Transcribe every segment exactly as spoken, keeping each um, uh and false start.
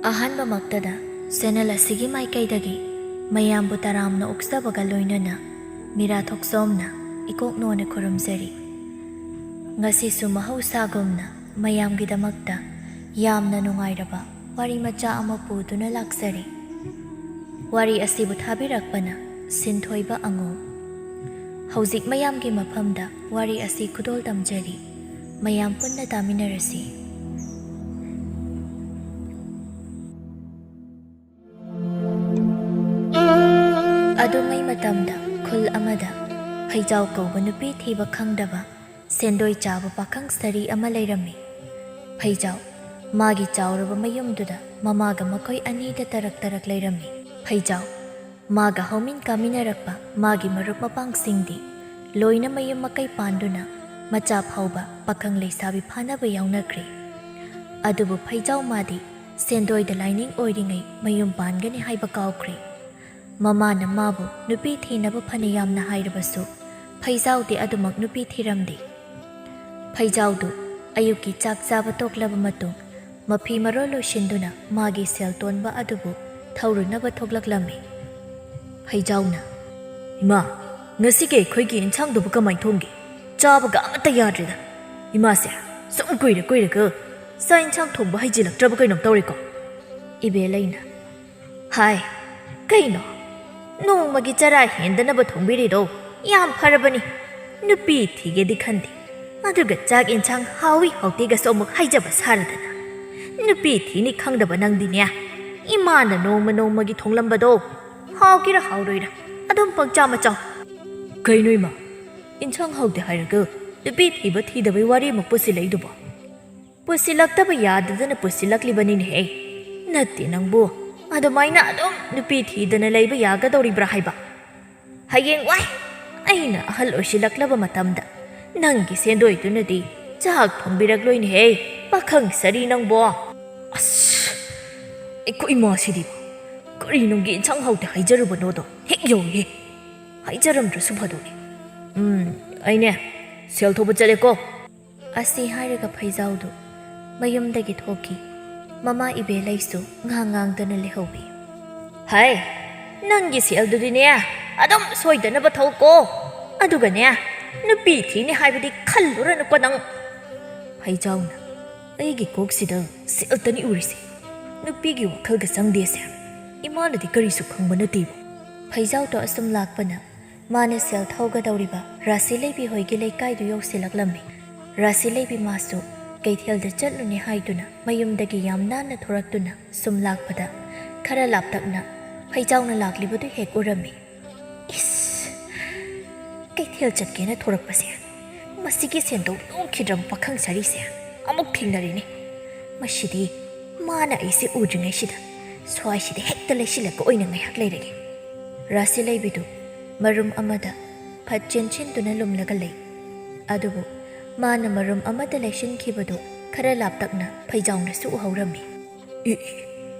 ꯑꯍꯥꯟꯕꯃꯛꯇꯗ channel ꯑꯁꯤꯒꯤ ꯃꯥꯏꯀꯩꯗꯒꯤ ꯃꯌꯥꯝꯕꯨ ꯇꯔꯥꯝꯅ ꯑꯣꯛꯆꯕꯒ ꯂꯣꯏꯅꯅ ꯃꯤꯔꯥ ꯊꯣꯛꯆꯣꯝꯅ ꯏꯀꯣꯛ ꯅꯣꯟꯅ ꯈꯨꯔꯨꯝꯖꯔꯤ꯫ ꯉꯁꯤꯁꯨ ꯃꯍꯧꯁꯥꯒꯨꯝꯅ ꯃꯌꯥꯝꯒꯤꯗꯃꯛꯇ ꯌꯥꯝꯅ ꯅꯨꯡꯉꯥꯏꯔꯕ ꯋꯥꯔꯤ ꯃꯆꯥ ꯑꯃ ꯄꯨꯗꯨꯅ ꯂꯥꯛꯆꯔꯤ꯫ ꯋꯥꯔꯤ ꯑꯁꯤꯕꯨ ꯊꯥꯕꯤꯔꯛꯄꯅ ꯁꯤꯟꯊꯣꯏꯕ ꯑꯉꯣꯝ꯫ ꯍꯧꯖꯤꯛ ꯃꯌꯥꯝꯒꯤ ꯃꯐꯝꯗ ꯋꯥꯔꯤ ꯑꯁꯤ ꯈꯨꯗꯣꯜ ꯇꯝꯖꯔꯤ꯫ ꯃꯌꯥꯝ ꯄꯨꯟꯅ ꯇꯥꯃꯤꯟꯅꯔꯁꯤ꯫ ꯑꯗꯨꯉꯩ ꯃꯇꯝꯗ ꯈꯨꯜ ꯑꯃꯗ ꯐꯩꯖꯥꯎ ꯀꯧꯕ ꯅꯨꯄꯤ ꯊꯤꯕ ꯈꯪꯗꯕ ꯁꯦꯟꯗꯣꯏ ꯆꯥꯕ ꯄꯥꯈꯪ ꯁꯥꯔꯤ ꯑꯃ ꯂꯩꯔꯝꯃꯤ꯫ ꯐꯩꯖꯥꯎ ꯃꯥꯒꯤ ꯆꯥꯎꯔꯕ ꯃꯌꯨꯝꯗꯨꯗ ꯃꯃꯥꯒ ꯃꯈꯣꯏ ꯑꯅꯤꯗ ꯇꯔꯛ ꯇꯔꯛ ꯂꯩꯔꯝꯃꯤ꯫ ꯐꯩꯖꯥꯎ ꯃꯥꯒ ꯍꯧꯃꯤꯟ ꯀꯥꯃꯤꯟꯅꯔꯛꯄ ꯃꯥꯒꯤ ꯃꯔꯨꯞ ꯃꯄꯥꯡꯁꯤꯡꯗꯤ ꯂꯣꯏꯅ ꯃꯌꯨꯝ ꯃꯀꯩ ꯄꯥꯟꯗꯨꯅ ꯃꯆꯥ ꯐꯥꯎꯕ ꯄꯥꯈꯪ ꯂꯩꯁꯥꯕꯤ ꯐꯥꯅꯕ ꯌꯥꯎꯅꯈ꯭ꯔꯦ꯫ ꯑꯗꯨꯕꯨ ꯐꯩꯖꯥꯎ ꯃꯥꯗꯤ ꯁꯦꯟꯗꯣꯏꯗ ꯂꯥꯏꯅꯤꯡ ꯑꯣꯏꯔꯤꯉꯩ ꯃꯌꯨꯝ ꯄꯥꯟꯒꯅꯤ ꯍꯥꯏꯕ ꯀꯥꯎꯈ꯭ꯔꯦ꯫ ꯃꯃꯥꯅ ꯃꯥꯕꯨ ꯅꯨꯄꯤ ꯊꯤꯅꯕ ꯐꯅ ꯌꯥꯝꯅ ꯍꯥꯏꯔꯕꯁꯨ ꯐꯩꯖꯥꯎꯗꯤ ꯑꯗꯨꯃꯛ ꯅꯨꯄꯤ ꯊꯤꯔꯝꯗꯦ꯫ ꯐꯩꯖꯥꯎꯗꯨ ꯑꯌꯨꯛꯀꯤ ꯆꯥꯛ ꯆꯥꯕ ꯇꯣꯛꯂꯕ ꯃꯇꯨꯡ ꯃꯐꯤ ꯃꯔꯣꯜ ꯂꯣꯏꯁꯤꯟꯗꯨꯅ ꯃꯥꯒꯤ ꯁꯦꯜ ꯇꯣꯟꯕ ꯑꯗꯨꯕꯨ ꯊꯧꯔꯨꯅꯕ ꯊꯣꯛꯂꯛꯂꯝꯃꯤ꯫ ꯐꯩꯖꯥꯎꯅ, "ꯏꯃꯥ, ꯉꯁꯤꯒꯤ ꯑꯩꯈꯣꯏꯒꯤ ꯏꯟꯁꯥꯡꯗꯨꯕꯨ ꯀꯃꯥꯏꯅ ꯊꯣꯡꯒꯦ? ꯆꯥꯕꯒ ꯑꯃꯠꯇ ꯌꯥꯗ꯭ꯔꯦꯗ꯫ ꯏꯃꯥꯁꯦ ꯁꯨꯝ ꯀꯨꯏꯔ ꯀꯨꯏꯔꯒ ꯆꯥꯛ ꯏꯟꯁꯥꯡ ꯊꯣꯡꯕ ꯍꯩꯖꯤꯜꯂꯛꯇ꯭ꯔꯕ ꯀꯩꯅꯣꯝ ꯇꯧꯔꯦꯀꯣ?" ꯏꯕꯦꯜꯂꯩꯅ, "ꯍꯥꯏ, ꯀꯩꯅꯣ? ꯅꯣꯡꯃꯒꯤ ꯆꯔꯥ ꯍꯦꯟꯗꯅꯕ ꯊꯣꯡꯕꯤꯔꯤꯗꯣ ꯌꯥꯝ ꯐꯔꯕꯅꯤ꯫ ꯅꯨꯄꯤ ꯊꯤꯒꯦꯗꯤ ꯈꯟꯗꯦ, ꯑꯗꯨꯒ ꯆꯥꯛ ꯏꯟꯁꯥꯡ ꯍꯥꯎꯏ ꯍꯥꯎꯇꯦꯒꯁꯨ ꯑꯃꯨꯛ ꯍꯥꯏꯖꯕ ꯁꯥꯔꯗꯅ꯫ ꯅꯨꯄꯤ ꯊꯤꯅꯤ ꯈꯪꯗꯕ ꯅꯪꯗꯤꯅꯦ, ꯏꯃꯥꯅ ꯅꯣꯡꯃ ꯅꯣꯡꯃꯒꯤ ꯊꯣꯡꯂꯝꯕꯗꯣ ꯍꯥꯎꯒꯦꯔꯥ ꯍꯥꯎꯔꯣꯏꯔꯥ ꯑꯗꯨꯝ ꯄꯪꯆꯥ ꯃꯆꯥꯎ꯫" "ꯀꯩꯅꯣ ꯏꯃꯥ, ꯏꯟꯁꯥꯡ ꯍꯥꯎꯇꯦ ꯍꯥꯏꯔꯒ ꯅꯨꯄꯤ ꯊꯤꯕ ꯊꯤꯗꯕꯩ ꯋꯥꯔꯤ ꯑꯃꯨꯛ ꯄꯨꯁꯤꯜꯂꯛꯏꯗꯨꯕꯣ?" "ꯄꯨꯁꯤꯜꯂꯛꯇꯕ ꯌꯥꯗꯗꯅ ꯄꯨꯁꯤꯜꯂꯛꯂꯤꯕꯅꯤꯅꯦꯍꯦ꯫ ꯅꯠꯇꯦ ꯅꯪꯕꯨ, ꯑꯗꯨꯃꯥꯏꯅ ꯑꯗꯨꯝ ꯅꯨꯄꯤ ꯊꯤꯗꯅ ꯂꯩꯕ ꯌꯥꯒꯗꯧꯔꯤꯕ꯭ꯔꯥ ꯍꯥꯏꯕ? ꯍꯌꯦꯡ ꯋꯥꯏ ꯑꯩꯅ ꯑꯍꯜ ꯑꯣꯏꯁꯤꯜꯂꯛꯂꯕ ꯃꯇꯝꯗ ꯅꯪꯒꯤ ꯁꯦꯟꯗꯣꯏꯗꯨꯅꯗꯤ ꯆꯥꯛ ꯊꯣꯡꯕꯤꯔꯛꯂꯣꯏꯅꯦꯍꯦ, ꯄꯥꯈꯪ ꯁꯥꯔꯤ ꯅꯪꯕꯣ꯫" ꯑꯁ, ꯑꯩꯈꯣꯏ ꯏꯃꯥꯁꯤꯗꯤ ꯀꯔꯤ ꯅꯨꯡꯒꯤ ꯏꯟꯁꯥꯡ ꯍꯥꯎꯇꯦ ꯍꯥꯏꯖꯔꯨꯕꯅꯣꯗꯣ ꯍꯦꯛ ꯌꯧꯏꯍꯦ꯫ ꯍꯥꯏꯖꯔꯝꯗ꯭ꯔꯁꯨ ꯐꯗꯧꯅꯤ꯫ "ꯎꯝ, ꯑꯩꯅꯦ ꯁꯦꯜ ꯊꯧꯕ ꯆꯠꯂꯦꯀꯣ꯫" ꯑꯁꯤ ꯍꯥꯏꯔꯒ ꯐꯩꯖꯥꯎꯗꯨ ꯃꯌꯨꯝꯗꯒꯤ ꯊꯣꯛꯈꯤ꯫ ꯃꯃꯥ ꯏꯕꯦꯂꯩꯁꯨ ꯉꯥꯡ ꯉꯥꯡꯗꯅ ꯂꯩꯍꯧꯏ꯫ "ꯍꯥꯏ, ꯅꯪꯒꯤ ꯁꯦꯜꯗꯨꯗꯤꯅꯦ, ꯑꯗꯨꯝ ꯁꯣꯏꯗꯅꯕ ꯊꯧꯀꯣ꯫ ꯑꯗꯨꯒꯅꯦ, ꯅꯨꯄꯤ ꯊꯤꯅꯤ ꯍꯥꯏꯕꯗꯤ ꯈꯜꯂꯨꯔꯅꯨꯀꯣ ꯅꯪ꯫" ꯐꯩꯖꯥꯎꯅ, "ꯑꯩꯒꯤ ꯀꯣꯛꯁꯤꯗ ꯁꯦꯜꯇꯅꯤ ꯎꯔꯤꯁꯦ꯫ ꯅꯨꯄꯤꯒꯤ ꯋꯥꯈꯜꯒ ꯆꯪꯗꯦꯁꯦ꯫ ꯏꯃꯥꯅꯗꯤ ꯀꯔꯤꯁꯨ ꯈꯪꯕ ꯅꯠꯇꯦꯕ꯫" ꯐꯩꯖꯥꯎꯗꯣ ꯑꯁꯨꯝ ꯂꯥꯛꯄꯅ ꯃꯥꯅ ꯁꯦꯜ ꯊꯧꯒꯗꯧꯔꯤꯕ ꯔꯥꯁꯤ ꯂꯩꯕꯤ ꯍꯣꯏꯒꯤ ꯂꯩꯀꯥꯏꯗꯨ ꯌꯧꯁꯤꯜꯂꯛꯂꯝꯃꯤ꯫ ꯔꯥꯁꯤ ꯂꯩꯕꯤ ꯃꯥꯁꯨ ꯀꯩꯊꯦꯜꯗ ꯆꯠꯂꯨꯅꯤ ꯍꯥꯏꯗꯨꯅ ꯃꯌꯨꯝꯗꯒꯤ ꯌꯥꯝ ꯅꯥꯟꯅ ꯊꯣꯔꯛꯇꯨꯅ ꯁꯨꯝ ꯂꯥꯛꯄꯗ, ꯈꯔ ꯂꯥꯞꯇꯛꯅ ꯐꯩꯖꯥꯎꯅ ꯂꯥꯛꯂꯤꯕꯗꯨ ꯍꯦꯛ ꯎꯔꯝꯃꯤ꯫ "ꯏꯁ! ꯀꯩꯊꯦꯜ ꯆꯠꯀꯦꯅ ꯊꯣꯔꯛꯄꯁꯦ, ꯃꯁꯤꯒꯤ ꯁꯦꯟꯗꯣꯛ ꯂꯣꯡꯈꯤꯗ꯭ꯔꯕ ꯄꯥꯈꯪ ꯁꯥꯔꯤꯁꯦ ꯑꯃꯨꯛ ꯊꯦꯡꯅꯔꯦꯅꯦ꯫ ꯃꯁꯤꯗꯤ ꯃꯥꯅ ꯑꯩꯁꯦ ꯎꯗ꯭ꯔꯤꯉꯩꯁꯤꯗ ꯁ꯭ꯋꯥꯏꯁꯤꯗ ꯍꯦꯛꯇ ꯂꯩꯁꯤꯜꯂꯒ ꯑꯣꯏꯅ ꯉꯥꯏꯍꯥꯛ ꯂꯩꯔꯒꯦ꯫" ꯔꯥꯁꯤ ꯂꯩꯕꯤꯗꯨ ꯃꯔꯨꯝ ꯑꯃꯗ ꯐꯠ ꯆꯦꯟꯁꯤꯟꯗꯨꯅ ꯂꯨꯝꯂꯒ ꯂꯩ꯫ ꯑꯗꯨꯕꯨ ꯃꯥꯅ ꯃꯔꯨꯝ ꯑꯃꯗ ꯂꯩꯁꯤꯟꯈꯤꯕꯗꯨ ꯈꯔ ꯂꯥꯞꯇꯛꯅ ꯐꯩꯖꯥꯎꯅꯁꯨ ꯎꯍꯧꯔꯝꯃꯤ꯫ "ꯑꯦ, ꯑꯦ,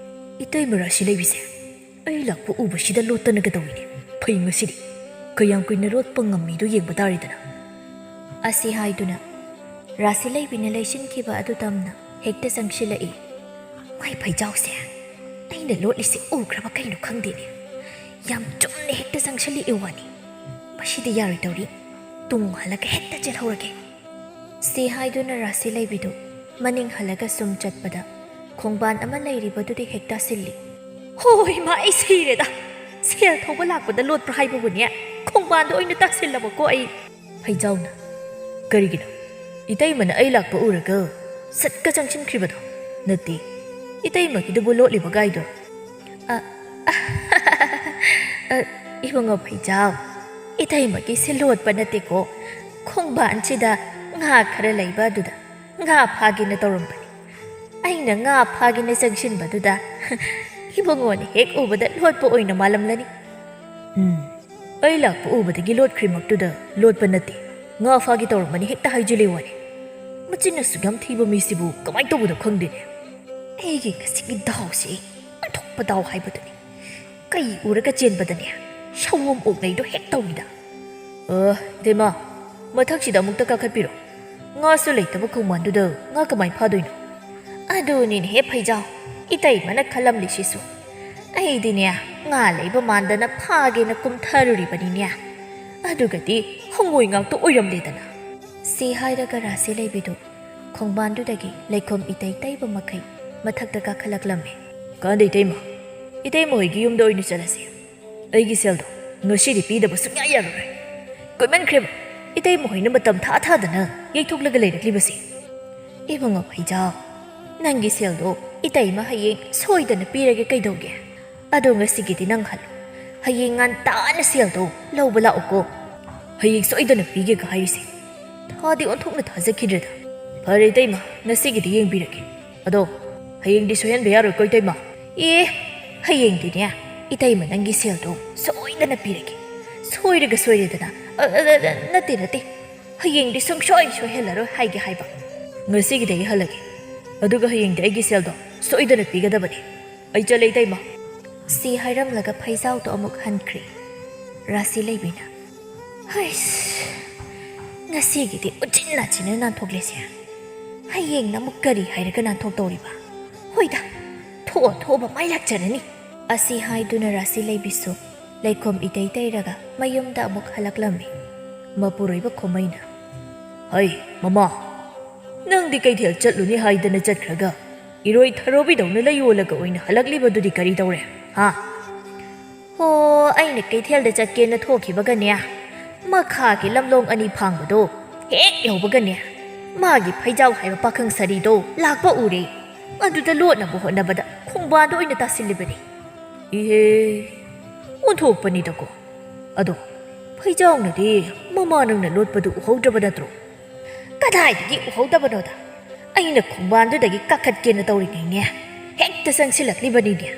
ꯏꯇꯩꯃ ꯔꯥꯁꯤ ꯂꯩꯕꯤꯁꯦ, ꯑꯩ ꯂꯥꯛꯄ ꯎꯕꯁꯤꯗ ꯂꯣꯠꯇꯅꯒ ꯇꯧꯏꯅꯦ꯫ ꯐꯩ ꯉꯁꯤꯗꯤ꯫ ꯀꯌꯥꯝ ꯀꯨꯏꯅ ꯂꯣꯠꯄ ꯉꯝꯃꯤꯗꯣ ꯌꯦꯡꯕ ꯇꯥꯔꯦꯗꯅ꯫" ꯑꯁꯤ ꯍꯥꯏꯗꯨꯅ ꯔꯥꯁꯤ ꯂꯩꯕꯤꯅ ꯂꯩꯁꯤꯟꯈꯤꯕ ꯑꯗꯨ ꯇꯝꯅ ꯍꯦꯛꯇ ꯆꯪꯁꯤꯜꯂꯛꯏ꯫ "ꯃꯥꯏ ꯐꯩꯖꯥꯎꯁꯦ ꯑꯩꯅ ꯂꯣꯠꯂꯤꯁꯦ ꯎꯈ꯭ꯔꯕ ꯀꯩꯅꯣ ꯈꯪꯗꯦꯅꯦ꯫ ꯌꯥꯝ ꯆꯨꯝꯅ ꯍꯦꯛꯇ ꯆꯪꯁꯤꯜꯂꯛꯏ ꯋꯥꯅꯤ꯫ ꯃꯁꯤꯗꯤ ꯌꯥꯔꯣꯏꯗꯧꯔꯤ꯫ ꯇꯨꯡ ꯍꯜꯂꯒ ꯍꯦꯛꯇ ꯆꯦꯜꯍꯧꯔꯒꯦ꯫" ꯁꯤ ꯍꯥꯏꯗꯨꯅ ꯔꯥꯁꯤ ꯂꯩꯕꯤꯗꯨ ꯃꯅꯤꯡ ꯍꯜꯂꯒ ꯁꯨꯝ ꯆꯠꯄꯗ, ꯈꯣꯡꯕꯥꯟ ꯑꯃ ꯂꯩꯔꯤꯕꯗꯨꯗ ꯍꯦꯛ ꯇꯥꯁꯤꯜꯂꯤ꯫ "ꯍꯣꯏ ꯃꯥ, ꯑꯩ ꯁꯤꯔꯦꯗ! ꯁꯦꯜ ꯊꯧꯕ ꯂꯥꯛꯄꯗ ꯂꯣꯠꯄ꯭ꯔꯥ ꯍꯥꯏꯕꯕꯨꯅꯦ, ꯈꯣꯡꯕꯥꯟꯗ ꯑꯣꯏꯅ ꯇꯥꯁꯤꯜꯂꯕꯀꯣ ꯑꯩ꯫" ꯐꯩꯖꯥꯎꯅ, "ꯀꯔꯤꯒꯤꯅꯣ? ꯏꯇꯩꯃꯅ ꯑꯩ ꯂꯥꯛꯄ ꯎꯔꯒ ꯁꯠꯀ ꯆꯪꯁꯤꯟꯈ꯭ꯔꯤꯕꯗꯣ? ꯅꯠꯇꯦ, ꯏꯇꯩꯃꯒꯤꯗꯨꯕꯨ ꯂꯣꯠꯂꯤꯕ ꯒꯥꯏꯗꯣ?" "ꯑ, ꯑ, ꯏꯕꯨꯡꯉꯣ ꯐꯩꯖꯥꯎ, ꯏꯇꯩꯃꯒꯤꯁꯦ ꯂꯣꯠꯄ ꯅꯠꯇꯦꯀꯣ꯫ ꯈꯣꯡꯕꯥꯟꯁꯤꯗ ꯉꯥ ꯈꯔ ꯂꯩꯕ ꯑꯗꯨꯗ ꯉꯥ ꯐꯥꯒꯦꯅ ꯇꯧꯔꯝꯕꯅꯤ꯫ ꯑꯩꯅ ꯉꯥ ꯐꯥꯒꯦꯅ ꯆꯪꯁꯤꯟꯕꯗꯨꯗ ꯏꯕꯨꯡꯉꯣꯅ ꯍꯦꯛ ꯎꯕꯗ ꯂꯣꯠꯄ ꯑꯣꯏꯅ ꯃꯥꯜꯂꯝꯂꯅꯤ꯫" "ꯎꯝ, ꯑꯩ ꯂꯥꯛꯄ ꯎꯕꯗꯒꯤ ꯂꯣꯠꯈ꯭ꯔꯤꯃꯛꯇꯨꯗ ꯂꯣꯠꯄ ꯅꯠꯇꯦ, ꯉꯥ ꯐꯥꯒꯦ ꯇꯧꯔꯝꯕꯅꯤ ꯍꯦꯛꯇ ꯍꯥꯏꯖꯤꯜꯂꯤ ꯋꯥꯅꯤ꯫ ꯃꯆꯤꯟ ꯑꯁꯨꯛ ꯌꯥꯝ ꯊꯤꯕ ꯃꯤꯁꯤꯕꯨ ꯀꯃꯥꯏꯅ ꯇꯧꯕꯅꯣ ꯈꯪꯗꯦꯅꯦ꯫ ꯑꯩꯒꯤ ꯉꯁꯤꯒꯤ ꯗꯥꯎꯁꯤ ꯑꯣꯟꯊꯣꯛꯄ ꯗꯥꯎ ꯍꯥꯏꯕꯗꯨꯅꯤ꯫ ꯀꯩ ꯎꯔꯒ ꯆꯦꯟꯕꯗꯅꯦ, ꯁꯑꯣꯝ ꯑꯣꯛꯅꯩꯗꯣ ꯍꯦꯛ ꯇꯧꯏꯗ꯫" "ꯑ, ꯏꯇꯩꯃ, ꯃꯊꯛꯁꯤꯗ ꯑꯃꯨꯛꯇ ꯀꯥꯈꯠꯄꯤꯔꯣ꯫ ꯉꯥꯁꯨ ꯂꯩꯇꯕ ꯈꯣꯡꯕꯥꯟꯗꯨꯗ ꯉꯥ ꯀꯃꯥꯏ ꯐꯥꯗꯣꯏꯅꯣ?" ꯑꯗꯨꯅꯤꯅꯦꯍꯦ ꯐꯩꯖꯥꯎ, ꯏꯇꯩꯃꯅ ꯈꯜꯂꯝꯂꯤꯁꯤꯁꯨ꯫ ꯑꯩꯗꯤꯅꯦ, ꯉꯥ ꯂꯩꯕ ꯃꯥꯟꯗꯅ ꯐꯥꯒꯦꯅ ꯀꯨꯝꯊꯔꯨꯔꯤꯕꯅꯤꯅꯦ꯫ ꯑꯗꯨꯒꯗꯤ ꯍꯪꯉꯣꯏ ꯉꯥꯛꯇ ꯑꯣꯏꯔꯝꯂꯦꯗꯅ꯫ ꯁꯤ ꯍꯥꯏꯔꯒ ꯔꯥꯁꯤ ꯂꯩꯕꯤꯗꯨ ꯈꯣꯡꯕꯥꯟꯗꯨꯗꯒꯤ ꯂꯩꯈꯣꯝ ꯏꯇꯩ ꯇꯩꯕ ꯃꯈꯩ ꯃꯊꯛꯇ ꯀꯥꯈꯠꯂꯛꯂꯝꯃꯤ꯫ "ꯀꯥꯟꯗꯦ ꯏꯇꯩꯃ, ꯏꯇꯩꯃ ꯍꯣꯏꯒꯤ ꯌꯨꯝꯗ ꯑꯣꯏꯅ ꯆꯠꯂꯁꯤ꯫ ꯑꯩꯒꯤ ꯁꯦꯜꯗꯣ ꯉꯁꯤꯗꯤ ꯄꯤꯗꯕ ꯁꯨꯡꯌꯥ ꯌꯥꯔꯔꯣꯏ꯫ ꯀꯨꯏꯃꯟꯈ꯭ꯔꯦꯕ ꯏꯇꯩꯃ ꯍꯣꯏꯅ ꯃꯇꯝ ꯊꯥ ꯊꯥꯗꯅ ꯌꯩꯊꯣꯛꯂꯒ ꯂꯩꯔꯛꯂꯤꯕꯁꯦ꯫ ꯏꯕꯨꯡꯉꯣ ꯐꯩꯖꯥꯎ, ꯅꯪꯒꯤ ꯁꯦꯜꯗꯣ ꯏꯇꯩꯃ ꯍꯌꯦꯡ ꯁꯣꯏꯗꯅ ꯄꯤꯔꯒꯦ ꯀꯩꯗꯧꯒꯦ? ꯑꯗꯣ ꯉꯁꯤꯒꯤꯗꯤ ꯅꯪ ꯍꯜꯂꯣ꯫ ꯍꯌꯦꯡ ꯉꯟꯇꯥꯅ ꯁꯦꯜꯗꯣ ꯂꯧꯕ ꯂꯥꯛꯎꯀꯣ꯫ ꯍꯌꯦꯡ ꯁꯣꯏꯗꯅ ꯄꯤꯒꯦꯒ ꯍꯥꯏꯔꯤꯁꯦ꯫ ꯊꯥꯗꯤ ꯑꯣꯟꯊꯣꯛꯅ ꯊꯥꯖꯈꯤꯗ꯭ꯔꯦꯗ꯫ ꯐꯔꯦ ꯏꯇꯩꯃ, ꯉꯁꯤꯒꯤꯗꯤ ꯌꯦꯡꯕꯤꯔꯒꯦ꯫ ꯑꯗꯣ ꯍꯌꯦꯡꯗꯤ ꯁꯣꯏꯍꯟꯕ ꯌꯥꯔꯣꯏꯀꯣ ꯏꯇꯩꯃ꯫ ꯑꯦ, ꯍꯌꯦꯡꯗꯤꯅꯦ, ꯏꯇꯩꯃ ꯅꯪꯒꯤ ꯁꯦꯜꯗꯣ ꯁꯣꯏꯗꯅ ꯄꯤꯔꯒꯦ꯫ ꯁꯣꯏꯔꯒ ꯁꯣꯏꯔꯦꯗꯅ꯫ ꯑ, ꯑ, ꯑ, ꯅꯠꯇꯦ, ꯅꯠꯇꯦ꯫ ꯍꯌꯦꯡꯗꯤ ꯁꯨꯡꯁꯣꯏ ꯁꯣꯏꯍꯜꯂꯔꯣꯏ ꯍꯥꯏꯒꯦ ꯍꯥꯏꯕ꯫ ꯉꯁꯤꯒꯤꯗꯤ ꯑꯩ ꯍꯜꯂꯒꯦ꯫ ꯑꯗꯨꯒ ꯍꯌꯦꯡꯗꯤ ꯑꯩꯒꯤ ꯁꯦꯜꯗꯣ ꯁꯣꯏꯗꯅ ꯄꯤꯒꯗꯕꯅꯤ꯫ ꯑꯩ ꯆꯠꯂꯦ ꯏꯇꯩꯃ꯫ ꯁꯤ ꯍꯥꯏꯔꯝꯂꯒ ꯐꯩꯖꯥꯎꯗꯣ ꯑꯃꯨꯛ ꯍꯟꯈ꯭ꯔꯦ꯫ ꯔꯥꯁꯤ ꯂꯩꯕꯤꯅ, "ꯍꯩꯁ, ꯉꯁꯤꯒꯤꯗꯤ ꯎꯆꯤꯟ ꯅꯥꯆꯤꯟꯅ ꯅꯥꯟꯊꯣꯛꯂꯦꯁꯦ꯫ ꯍꯌꯦꯡꯅ ꯑꯃꯨꯛ ꯀꯔꯤ ꯍꯥꯏꯔꯒ ꯅꯥꯟꯊꯣꯛꯇꯧꯔꯤꯕ? ꯍꯣꯏꯗ, ꯊꯣꯛꯑ ꯊꯣꯛꯑꯕ ꯃꯥꯏ ꯂꯥꯛꯆꯔꯅꯤ"꯫ ꯑꯁꯤ ꯍꯥꯏꯗꯨꯅ ꯔꯥꯁꯤ ꯂꯩꯕꯤꯁꯨ ꯂꯩꯈꯣꯝ ꯏꯇꯩ ꯇꯩꯔꯒ ꯃꯌꯨꯝꯗ ꯑꯃꯨꯛ ꯍꯜꯂꯛꯂꯝꯃꯤ꯫ ꯃꯄꯨꯔꯣꯏꯕ ꯈꯣꯃꯩꯅ, "ꯍꯩ, ꯃꯃꯥ, ꯅꯪꯗꯤ ꯀꯩꯊꯦꯜ ꯆꯠꯂꯨꯅꯤ ꯍꯥꯏꯗꯅ ꯆꯠꯈ꯭ꯔꯒ ꯏꯔꯣꯏ ꯊꯔꯣꯕꯤꯗꯧꯅ ꯂꯩꯌꯣꯜꯂꯒ ꯑꯣꯏꯅ ꯍꯜꯂꯛꯂꯤꯕꯗꯨꯗꯤ ꯀꯔꯤ ꯇꯧꯔꯦ, ꯍꯥ?" "ꯍꯣ, ꯑꯩꯅ ꯀꯩꯊꯦꯜꯗ ꯆꯠꯀꯦꯅ ꯊꯣꯛꯈꯤꯕꯒꯅꯦ, ꯃꯈꯥꯒꯤ ꯂꯝꯂꯣꯡ ꯑꯅꯤ ꯐꯥꯡꯕꯗꯣ ꯍꯦꯛ ꯌꯧꯕꯒꯅꯦ, ꯃꯥꯒꯤ ꯐꯩꯖꯥꯎ ꯍꯥꯏꯕ ꯄꯥꯈꯪ ꯁꯥꯔꯤꯗꯣ ꯂꯥꯛꯄ ꯎꯔꯦ꯫ ꯑꯗꯨꯗ ꯂꯣꯠꯅꯕ ꯍꯣꯠꯅꯕꯗ ꯈꯣꯡꯕꯥꯟꯗ ꯑꯣꯏꯅ ꯇꯥꯁꯤꯜꯂꯤꯕꯅꯤ"꯫ "ꯏꯍꯦ, ꯑꯣꯟꯊꯣꯛꯄꯅꯤꯗꯀꯣ꯫ ꯑꯗꯣ ꯐꯩꯖꯥꯎꯅꯗꯤ ꯃꯃꯥ ꯅꯪꯅ ꯂꯣꯠꯄꯗꯨ ꯎꯍꯧꯗ꯭ꯔꯕ ꯅꯠꯇ꯭ꯔꯣ?" "ꯀꯗꯥꯏꯗꯒꯤ ꯎꯍꯧꯗꯕꯅꯣꯗ? ꯑꯩꯅ ꯈꯣꯡꯕꯥꯟꯗꯨꯗꯒꯤ ꯀꯥꯈꯠꯀꯦꯅ ꯇꯧꯔꯤꯉꯩꯅꯦ, ꯍꯦꯛꯇ ꯆꯪꯁꯤꯜꯂꯛꯂꯤꯕꯅꯤꯅꯦ꯫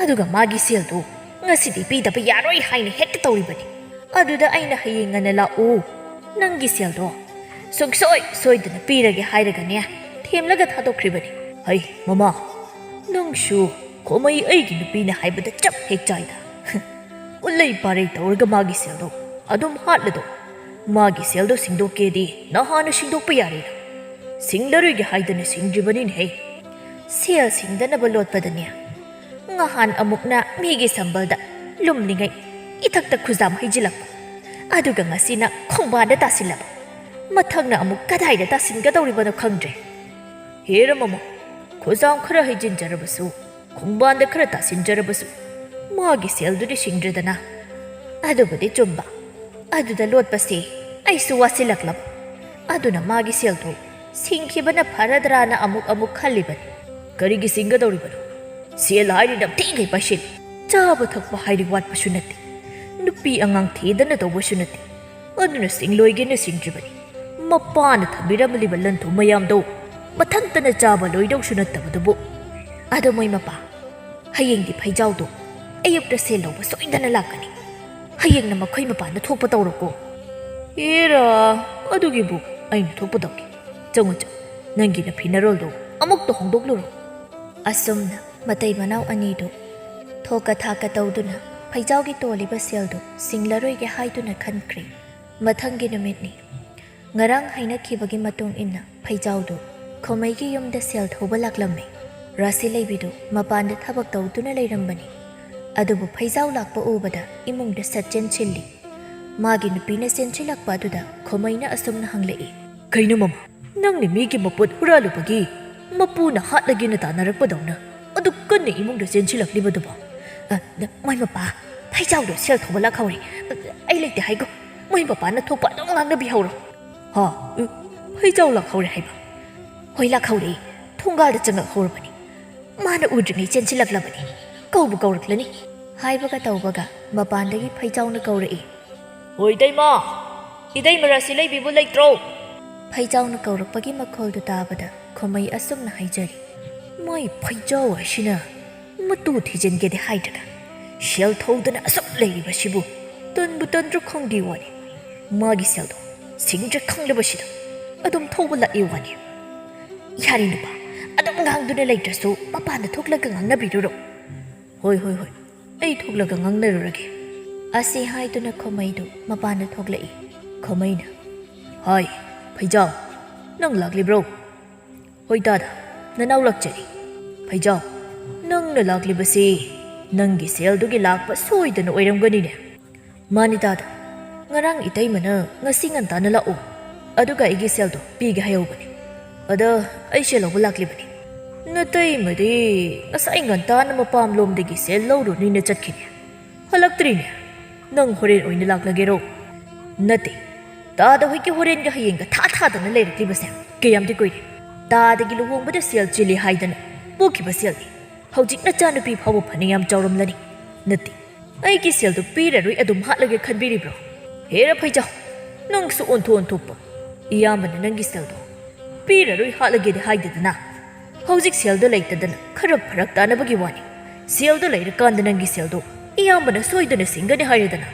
ꯑꯗꯨꯒ ꯃꯥꯒꯤ ꯁꯦꯜꯗꯨ ꯉꯁꯤꯗꯤ ꯄꯤꯗꯕ ꯌꯥꯔꯣꯏ ꯍꯥꯏꯅ ꯍꯦꯛꯇ ꯇꯧꯔꯤꯕꯅꯤ꯫ ꯑꯗꯨꯗ ꯑꯩꯅ ꯍꯌꯦꯡ ꯉꯟꯅ ꯂꯥꯛꯎ, ꯅꯪꯒꯤ ꯁꯦꯜꯗꯣ ꯁꯨꯡꯁꯣꯏ ꯁꯣꯏꯗꯅ ꯄꯤꯔꯒꯦ ꯍꯥꯏꯔꯒꯅꯦ, ꯊꯦꯝꯂꯒ ꯊꯥꯗꯣꯛꯈ꯭ꯔꯤꯕꯅꯤ"꯫ "ꯍꯩ, ꯃꯃꯥ, ꯅꯪꯁꯨ ꯈꯣꯃꯩ ꯑꯩꯒꯤ ꯅꯨꯄꯤꯅ ꯍꯥꯏꯕꯗ ꯆꯞ ꯍꯦꯛ ꯆꯥꯏꯗ꯫ ꯎꯜꯂꯩ ꯄꯥꯔꯩ ꯇꯧꯔꯒ ꯃꯥꯒꯤ ꯁꯦꯜꯗꯣ ꯑꯗꯨꯝ ꯍꯥꯠꯂꯗꯣ꯫ ꯃꯥꯒꯤ ꯁꯦꯜꯗꯣ ꯁꯤꯡꯗꯣꯛꯀꯦꯗꯤ ꯅꯍꯥꯟꯅ ꯁꯤꯡꯗꯣꯛꯄ ꯌꯥꯔꯦꯅ꯫ ꯁꯤꯡꯂꯔꯣꯏꯒꯦ ꯍꯥꯏꯗꯅ ꯁꯤꯡꯗ꯭ꯔꯤꯕꯅꯤꯅꯦꯍꯦ"꯫ ꯁꯦꯜ ꯁꯤꯡꯗꯅꯕ ꯂꯣꯠꯄꯗꯅꯦ, ꯉꯍꯥꯟ ꯑꯃꯨꯛꯅ ꯃꯤꯒꯤ ꯁꯝꯕꯜꯗ ꯂꯨꯝꯂꯤꯉꯩ ꯏꯊꯛꯇ ꯈꯨꯖꯥꯝ ꯍꯩꯖꯤꯜꯂꯛꯄ, ꯑꯗꯨꯒ ꯉꯁꯤꯅ ꯈꯣꯡꯕꯥꯟꯗ ꯇꯥꯁꯤꯜꯂꯕ꯫ ꯃꯊꯪꯅ ꯑꯃꯨꯛ ꯀꯗꯥꯏꯗ ꯇꯥꯁꯤꯟꯒꯗꯧꯔꯤꯕꯅꯣ ꯈꯪꯗ꯭ꯔꯦ꯫ ꯍꯦꯔ ꯃꯃꯥ, ꯈꯨꯖꯥꯝ ꯈꯔ ꯍꯩꯖꯤꯟꯖꯔꯕꯁꯨ, ꯈꯣꯡꯕꯥꯟꯗ ꯈꯔ ꯇꯥꯁꯤꯟꯖꯔꯕꯁꯨ, ꯃꯥꯒꯤ ꯁꯦꯜꯗꯨꯗꯤ ꯁꯤꯡꯗ꯭ꯔꯦꯗꯅ꯫ ꯑꯗꯨꯕꯨꯗꯤ ꯆꯨꯝꯕ꯫ ꯑꯗꯨꯗ ꯂꯣꯠꯄꯁꯦ ꯑꯩꯁꯨ ꯋꯥꯁꯤꯜꯂꯛꯂꯕ꯫ ꯑꯗꯨꯅ ꯃꯥꯒꯤ ꯁꯦꯜꯗꯨ ꯁꯤꯡꯈꯤꯕꯅ ꯐꯔꯗ꯭ꯔꯥꯅ ꯑꯃꯨꯛ ꯑꯃꯨꯛ ꯈꯜꯂꯤꯕꯅꯤ꯫ ꯀꯔꯤꯒꯤ ꯁꯤꯡꯒꯗꯧꯔꯤꯕꯅꯣ? ꯁꯦꯜ ꯍꯥꯏꯔꯤ ꯅꯝꯊꯤꯈꯩ ꯄꯥꯏꯁꯤꯜꯂꯤ꯫ ꯆꯥꯕ ꯊꯛꯄ ꯍꯥꯏꯔꯤ ꯋꯥꯠꯄꯁꯨ ꯅꯠꯇꯦ꯫ ꯅꯨꯄꯤ ꯑꯉꯥꯡ ꯊꯤꯗꯅ ꯇꯧꯕꯁꯨ ꯅꯠꯇꯦ꯫ ꯑꯗꯨꯅ ꯁꯤꯡꯂꯣꯏꯒꯦꯅ ꯁꯤꯡꯗ꯭ꯔꯤꯕꯅꯤ꯫ ꯃꯄꯥꯅ ꯊꯝꯕꯤꯔꯝꯂꯤꯕ ꯂꯟ ꯊꯨꯝ ꯃꯌꯥꯝꯗꯣ ꯃꯊꯟꯇꯅ ꯆꯥꯕ ꯂꯣꯏꯗꯧꯁꯨ ꯅꯠꯇꯕꯗꯨꯕꯨ꯫ ꯑꯗꯣ ꯃꯣꯏ ꯃꯄꯥ, ꯍꯌꯦꯡꯗꯤ ꯐꯩꯖꯥꯎꯗꯣ ꯑꯌꯨꯛꯇ ꯁꯦꯜ ꯂꯧꯕ ꯁꯣꯏꯗꯅ ꯂꯥꯛꯀꯅꯤ꯫ ꯍꯌꯦꯡꯅ ꯃꯈꯣꯏ ꯃꯄꯥꯟꯗ ꯊꯣꯛꯄ ꯇꯧꯔꯣꯀꯣ꯫ ꯑꯦꯔꯥ, ꯑꯗꯨꯒꯤꯕꯨ ꯑꯩꯅ ꯊꯣꯛꯄ ꯇꯧꯒꯦ꯫ ꯆꯪꯉꯨ ꯆꯪꯉꯨ, ꯅꯪꯒꯤ ꯅꯐꯤ ꯅꯔꯣꯜꯗꯣ ꯑꯃꯨꯛꯇ ꯍꯣꯡꯗꯣꯛꯂꯨꯔꯣ꯫ ꯑꯁꯨꯝꯅ ꯃꯇꯩ ꯃꯅꯥꯎ ꯑꯅꯤꯗꯨ ꯊꯣꯛꯀ ꯊꯥꯛꯀ ꯇꯧꯗꯨꯅ ꯐꯩꯖꯥꯎꯒꯤ ꯇꯣꯜꯂꯤꯕ ꯁꯦꯜꯗꯨ ꯁꯤꯡꯂꯔꯣꯏꯒꯦ ꯍꯥꯏꯗꯨꯅ ꯈꯟꯈ꯭ꯔꯦ꯫ ꯃꯊꯪꯒꯤ ꯅꯨꯃꯤꯠꯅꯤ꯫ ꯉꯔꯥꯡ ꯍꯥꯏꯅꯈꯤꯕꯒꯤ ꯃꯇꯨꯡ ꯏꯟꯅ ꯐꯩꯖꯥꯎꯗꯨ ꯈꯣꯃꯩꯒꯤ ꯌꯨꯝꯗ ꯁꯦꯜ ꯊꯧꯕ ꯂꯥꯛꯂꯝꯃꯤ꯫ ꯔꯥꯁꯤ ꯂꯩꯕꯤꯗꯨ ꯃꯄꯥꯟꯗ ꯊꯕꯛ ꯇꯧꯗꯨꯅ ꯂꯩꯔꯝꯕꯅꯤ꯫ ꯑꯗꯨꯕꯨ ꯐꯩꯖꯥꯎ ꯂꯥꯛꯄ ꯎꯕꯗ ꯏꯃꯨꯡꯗ ꯁꯠ ꯆꯦꯟꯁꯤꯜꯂꯤ꯫ ꯃꯥꯒꯤ ꯅꯨꯄꯤꯅ ꯆꯦꯟꯁꯤꯜꯂꯛꯄ ꯑꯗꯨꯗ ꯈꯣꯃꯩꯅ ꯑꯁꯨꯝꯅ ꯍꯪꯂꯛꯏ, "ꯀꯩꯅꯣ ꯃꯃꯥ, ꯅꯪꯅ ꯃꯤꯒꯤ ꯃꯄꯣꯠ ꯍꯨꯔꯥꯜꯂꯨꯕꯒꯤ ꯃꯄꯨꯅ ꯍꯥꯠꯂꯒꯦꯅ ꯇꯥꯟꯅꯔꯛꯄꯗꯧꯅ ꯑꯗꯨꯛ ꯀꯟꯅ ꯏꯃꯨꯡꯗ ꯆꯦꯟꯁꯤꯜꯂꯛꯂꯤꯕꯗꯨꯕꯣ?" "ꯑ, ꯃꯣꯏ ꯃꯄꯥ, ꯐꯩꯖꯥꯎꯗꯣ ꯁꯦꯜ ꯊꯧꯕ ꯂꯥꯛꯍꯧꯔꯦ꯫ ꯑꯩ ꯂꯩꯇꯦ ꯍꯥꯏꯒꯣ꯫ ꯃꯣꯏ ꯃꯄꯥꯅ ꯊꯣꯛꯄ ꯑꯗꯨꯝ ꯉꯥꯡꯅꯕꯤꯍꯧꯔꯣ꯫ ꯍꯥ? ꯎ, ꯐꯩꯖꯥꯎ ꯂꯥꯛꯍꯧꯔꯦ ꯍꯥꯏꯕ?" "ꯍꯣꯏ, ꯂꯥꯛꯍꯧꯔꯦ꯫ ꯊꯣꯡꯒꯥꯜꯗ ꯆꯪꯉꯛꯍꯧꯔꯕꯅꯤ꯫ ꯃꯥꯅ ꯎꯗ꯭ꯔꯤꯉꯩ ꯆꯦꯟꯁꯤꯜꯂꯛꯂꯕꯅꯤ꯫ ꯀꯧꯕꯨ ꯀꯧꯔꯛꯂꯅꯤ꯫" ꯍꯥꯏꯕꯒ ꯇꯧꯕꯒ ꯃꯄꯥꯟꯗꯒꯤ ꯐꯩꯖꯥꯎꯅ ꯀꯧꯔꯛꯏ, "ꯍꯣꯏ, ꯏꯇꯩꯃ! ꯏꯇꯩꯃ ꯔꯥꯁꯤ ꯂꯩꯕꯤꯕꯨ ꯂꯩꯇ꯭ꯔꯣ?" ꯐꯩꯖꯥꯎꯅ ꯀꯧꯔꯛꯄꯒꯤ ꯃꯈꯣꯜꯗꯨ ꯇꯥꯕꯗ ꯈꯣꯃꯩ ꯑꯁꯨꯝꯅ ꯍꯥꯏꯖꯔꯤ, "ꯃꯥꯏ ꯐꯩꯖꯥꯎ ꯑꯁꯤꯅ ꯃꯇꯨ ꯊꯤꯖꯤꯟꯒꯦꯗꯤ ꯍꯥꯏꯗ꯭ꯔꯒ ꯁꯦꯜ ꯊꯧꯗꯅ ꯑꯁꯨꯛ ꯂꯩꯔꯤꯕꯁꯤꯕꯨ ꯇꯟꯕꯨ ꯇꯟꯗ꯭ꯔꯥ ꯈꯪꯗꯦ ꯋꯥꯅꯤ꯫ ꯃꯥꯒꯤ ꯁꯦꯜꯗꯣ ꯁꯤꯡꯗ꯭ꯔꯦ ꯈꯪꯂꯕꯁꯤꯗ ꯑꯗꯨꯝ ꯊꯧꯕ ꯂꯥꯛꯏ ꯋꯥꯅꯤ꯫ ꯌꯥꯔꯦ ꯅꯨꯄꯥ, ꯑꯗꯨꯝ ꯉꯥꯡꯗꯨꯅ ꯂꯩꯇ꯭ꯔꯁꯨ ꯃꯄꯥꯟꯗ ꯊꯣꯛꯂꯒ ꯉꯥꯡꯅꯕꯤꯔꯨꯔꯣ꯫" "ꯍꯣꯏ, ꯍꯣꯏ, ꯍꯣꯏ, ꯑꯩ ꯊꯣꯛꯂꯒ ꯉꯥꯡꯅꯔꯨꯔꯒꯦ꯫" ꯑꯁꯤ ꯍꯥꯏꯗꯨꯅ ꯈꯣꯃꯩꯗꯨ ꯃꯄꯥꯟꯗ ꯊꯣꯛꯂꯛꯏ꯫ ꯈꯣꯃꯩꯅ, "ꯍꯥꯏ, ꯐꯩꯖꯥꯎ, ꯅꯪ ꯂꯥꯛꯂꯤꯕ꯭ꯔꯣ?" "ꯍꯣꯏ ꯗꯥꯗꯥ, ꯅꯅꯥꯎ ꯂꯥꯛꯆꯔꯤ꯫ ꯐꯩꯖꯥꯎ, ꯅꯪꯅ ꯂꯥꯛꯂꯤꯕꯁꯤ ꯅꯪꯒꯤ ꯁꯦꯜꯗꯨꯒꯤ ꯂꯥꯛꯄ ꯁꯣꯏꯗꯅ ꯑꯣꯏꯔꯝꯒꯅꯤꯅꯦ꯫ ꯃꯥꯅꯤ ꯇꯥꯗ, ꯉꯔꯥꯡ ꯏꯇꯩꯃꯅ ꯉꯁꯤ ꯉꯟꯇꯥꯅ ꯂꯥꯛꯎ, ꯑꯗꯨꯒ ꯑꯩꯒꯤ ꯁꯦꯜꯗꯣ ꯄꯤꯒꯦ ꯍꯥꯏꯍꯧꯕꯅꯤ꯫ ꯑꯗ ꯑꯩ ꯁꯦꯜ ꯂꯧꯕ ꯂꯥꯛꯂꯤꯕꯅꯤ꯫ ꯅꯇꯩꯃꯗꯤ ꯉꯁꯥꯏ ꯉꯟꯇꯥꯅ ꯃꯄꯥꯝꯂꯣꯝꯗꯒꯤ ꯁꯦꯜ ꯂꯧꯔꯨꯅꯤꯅ ꯆꯠꯈꯤꯅꯦ꯫ ꯍꯜꯂꯛꯇ꯭ꯔꯤꯅꯦ꯫ ꯅꯪ ꯍꯣꯔꯦꯟ ꯑꯣꯏꯅ ꯂꯥꯛꯂꯒꯦꯔꯣ? ꯅꯠꯇꯦ, ꯇꯥꯗ ꯍꯣꯏꯒꯤ ꯍꯣꯔꯦꯟꯒ ꯍꯌꯦꯡꯒ ꯊꯥ ꯊꯥꯗꯅ ꯂꯩꯔꯛꯂꯤꯕꯁꯦ ꯀꯌꯥꯝꯗꯤ ꯀꯨꯏꯔꯦ꯫ ꯇꯥꯗꯒꯤ ꯂꯨꯍꯣꯡꯕꯗ ꯁꯦꯜ ꯆꯤꯜꯂꯤ ꯍꯥꯏꯗꯅ ꯄꯨꯈꯤꯕ ꯁꯦꯜꯅꯤ꯫ ꯍꯧꯖꯤꯛ ꯅꯆꯥꯅꯨꯄꯤ ꯐꯥꯎꯕ ꯐꯅ ꯌꯥꯝ ꯆꯥꯎꯔꯝꯂꯅꯤ꯫ ꯅꯠꯇꯦ, ꯑꯩꯒꯤ ꯁꯦꯜꯗꯨ ꯄꯤꯔꯔꯣꯏ ꯑꯗꯨꯝ ꯍꯥꯠꯂꯒꯦ ꯈꯟꯕꯤꯔꯤꯕ꯭ꯔꯣ? ꯍꯦꯔ ꯐꯩꯖꯥꯎ, ꯅꯪꯁꯨ ꯑꯣꯟꯊꯣꯛ ꯑꯣꯟꯊꯣꯛꯄ꯫ ꯏꯌꯥꯝꯕꯅ ꯅꯪꯒꯤ ꯁꯦꯜꯗꯣ ꯄꯤꯔꯔꯣꯏ ꯍꯥꯠꯂꯒꯦꯗꯤ ꯍꯥꯏꯗꯦꯗꯅ꯫ ꯍꯧꯖꯤꯛ ꯁꯦꯜꯗꯣ ꯂꯩꯇꯗꯅ ꯈꯔ ꯐꯔꯛ ꯇꯥꯅꯕꯒꯤ ꯋꯥꯅꯤ꯫ ꯁꯦꯜꯗꯣ ꯂꯩꯔꯀꯥꯟꯗ ꯅꯪꯒꯤ ꯁꯦꯜꯗꯣ ꯏꯌꯥꯝꯕꯅ ꯁꯣꯏꯗꯅ ꯁꯤꯡꯒꯅꯤ ꯍꯥꯏꯔꯦꯗꯅ꯫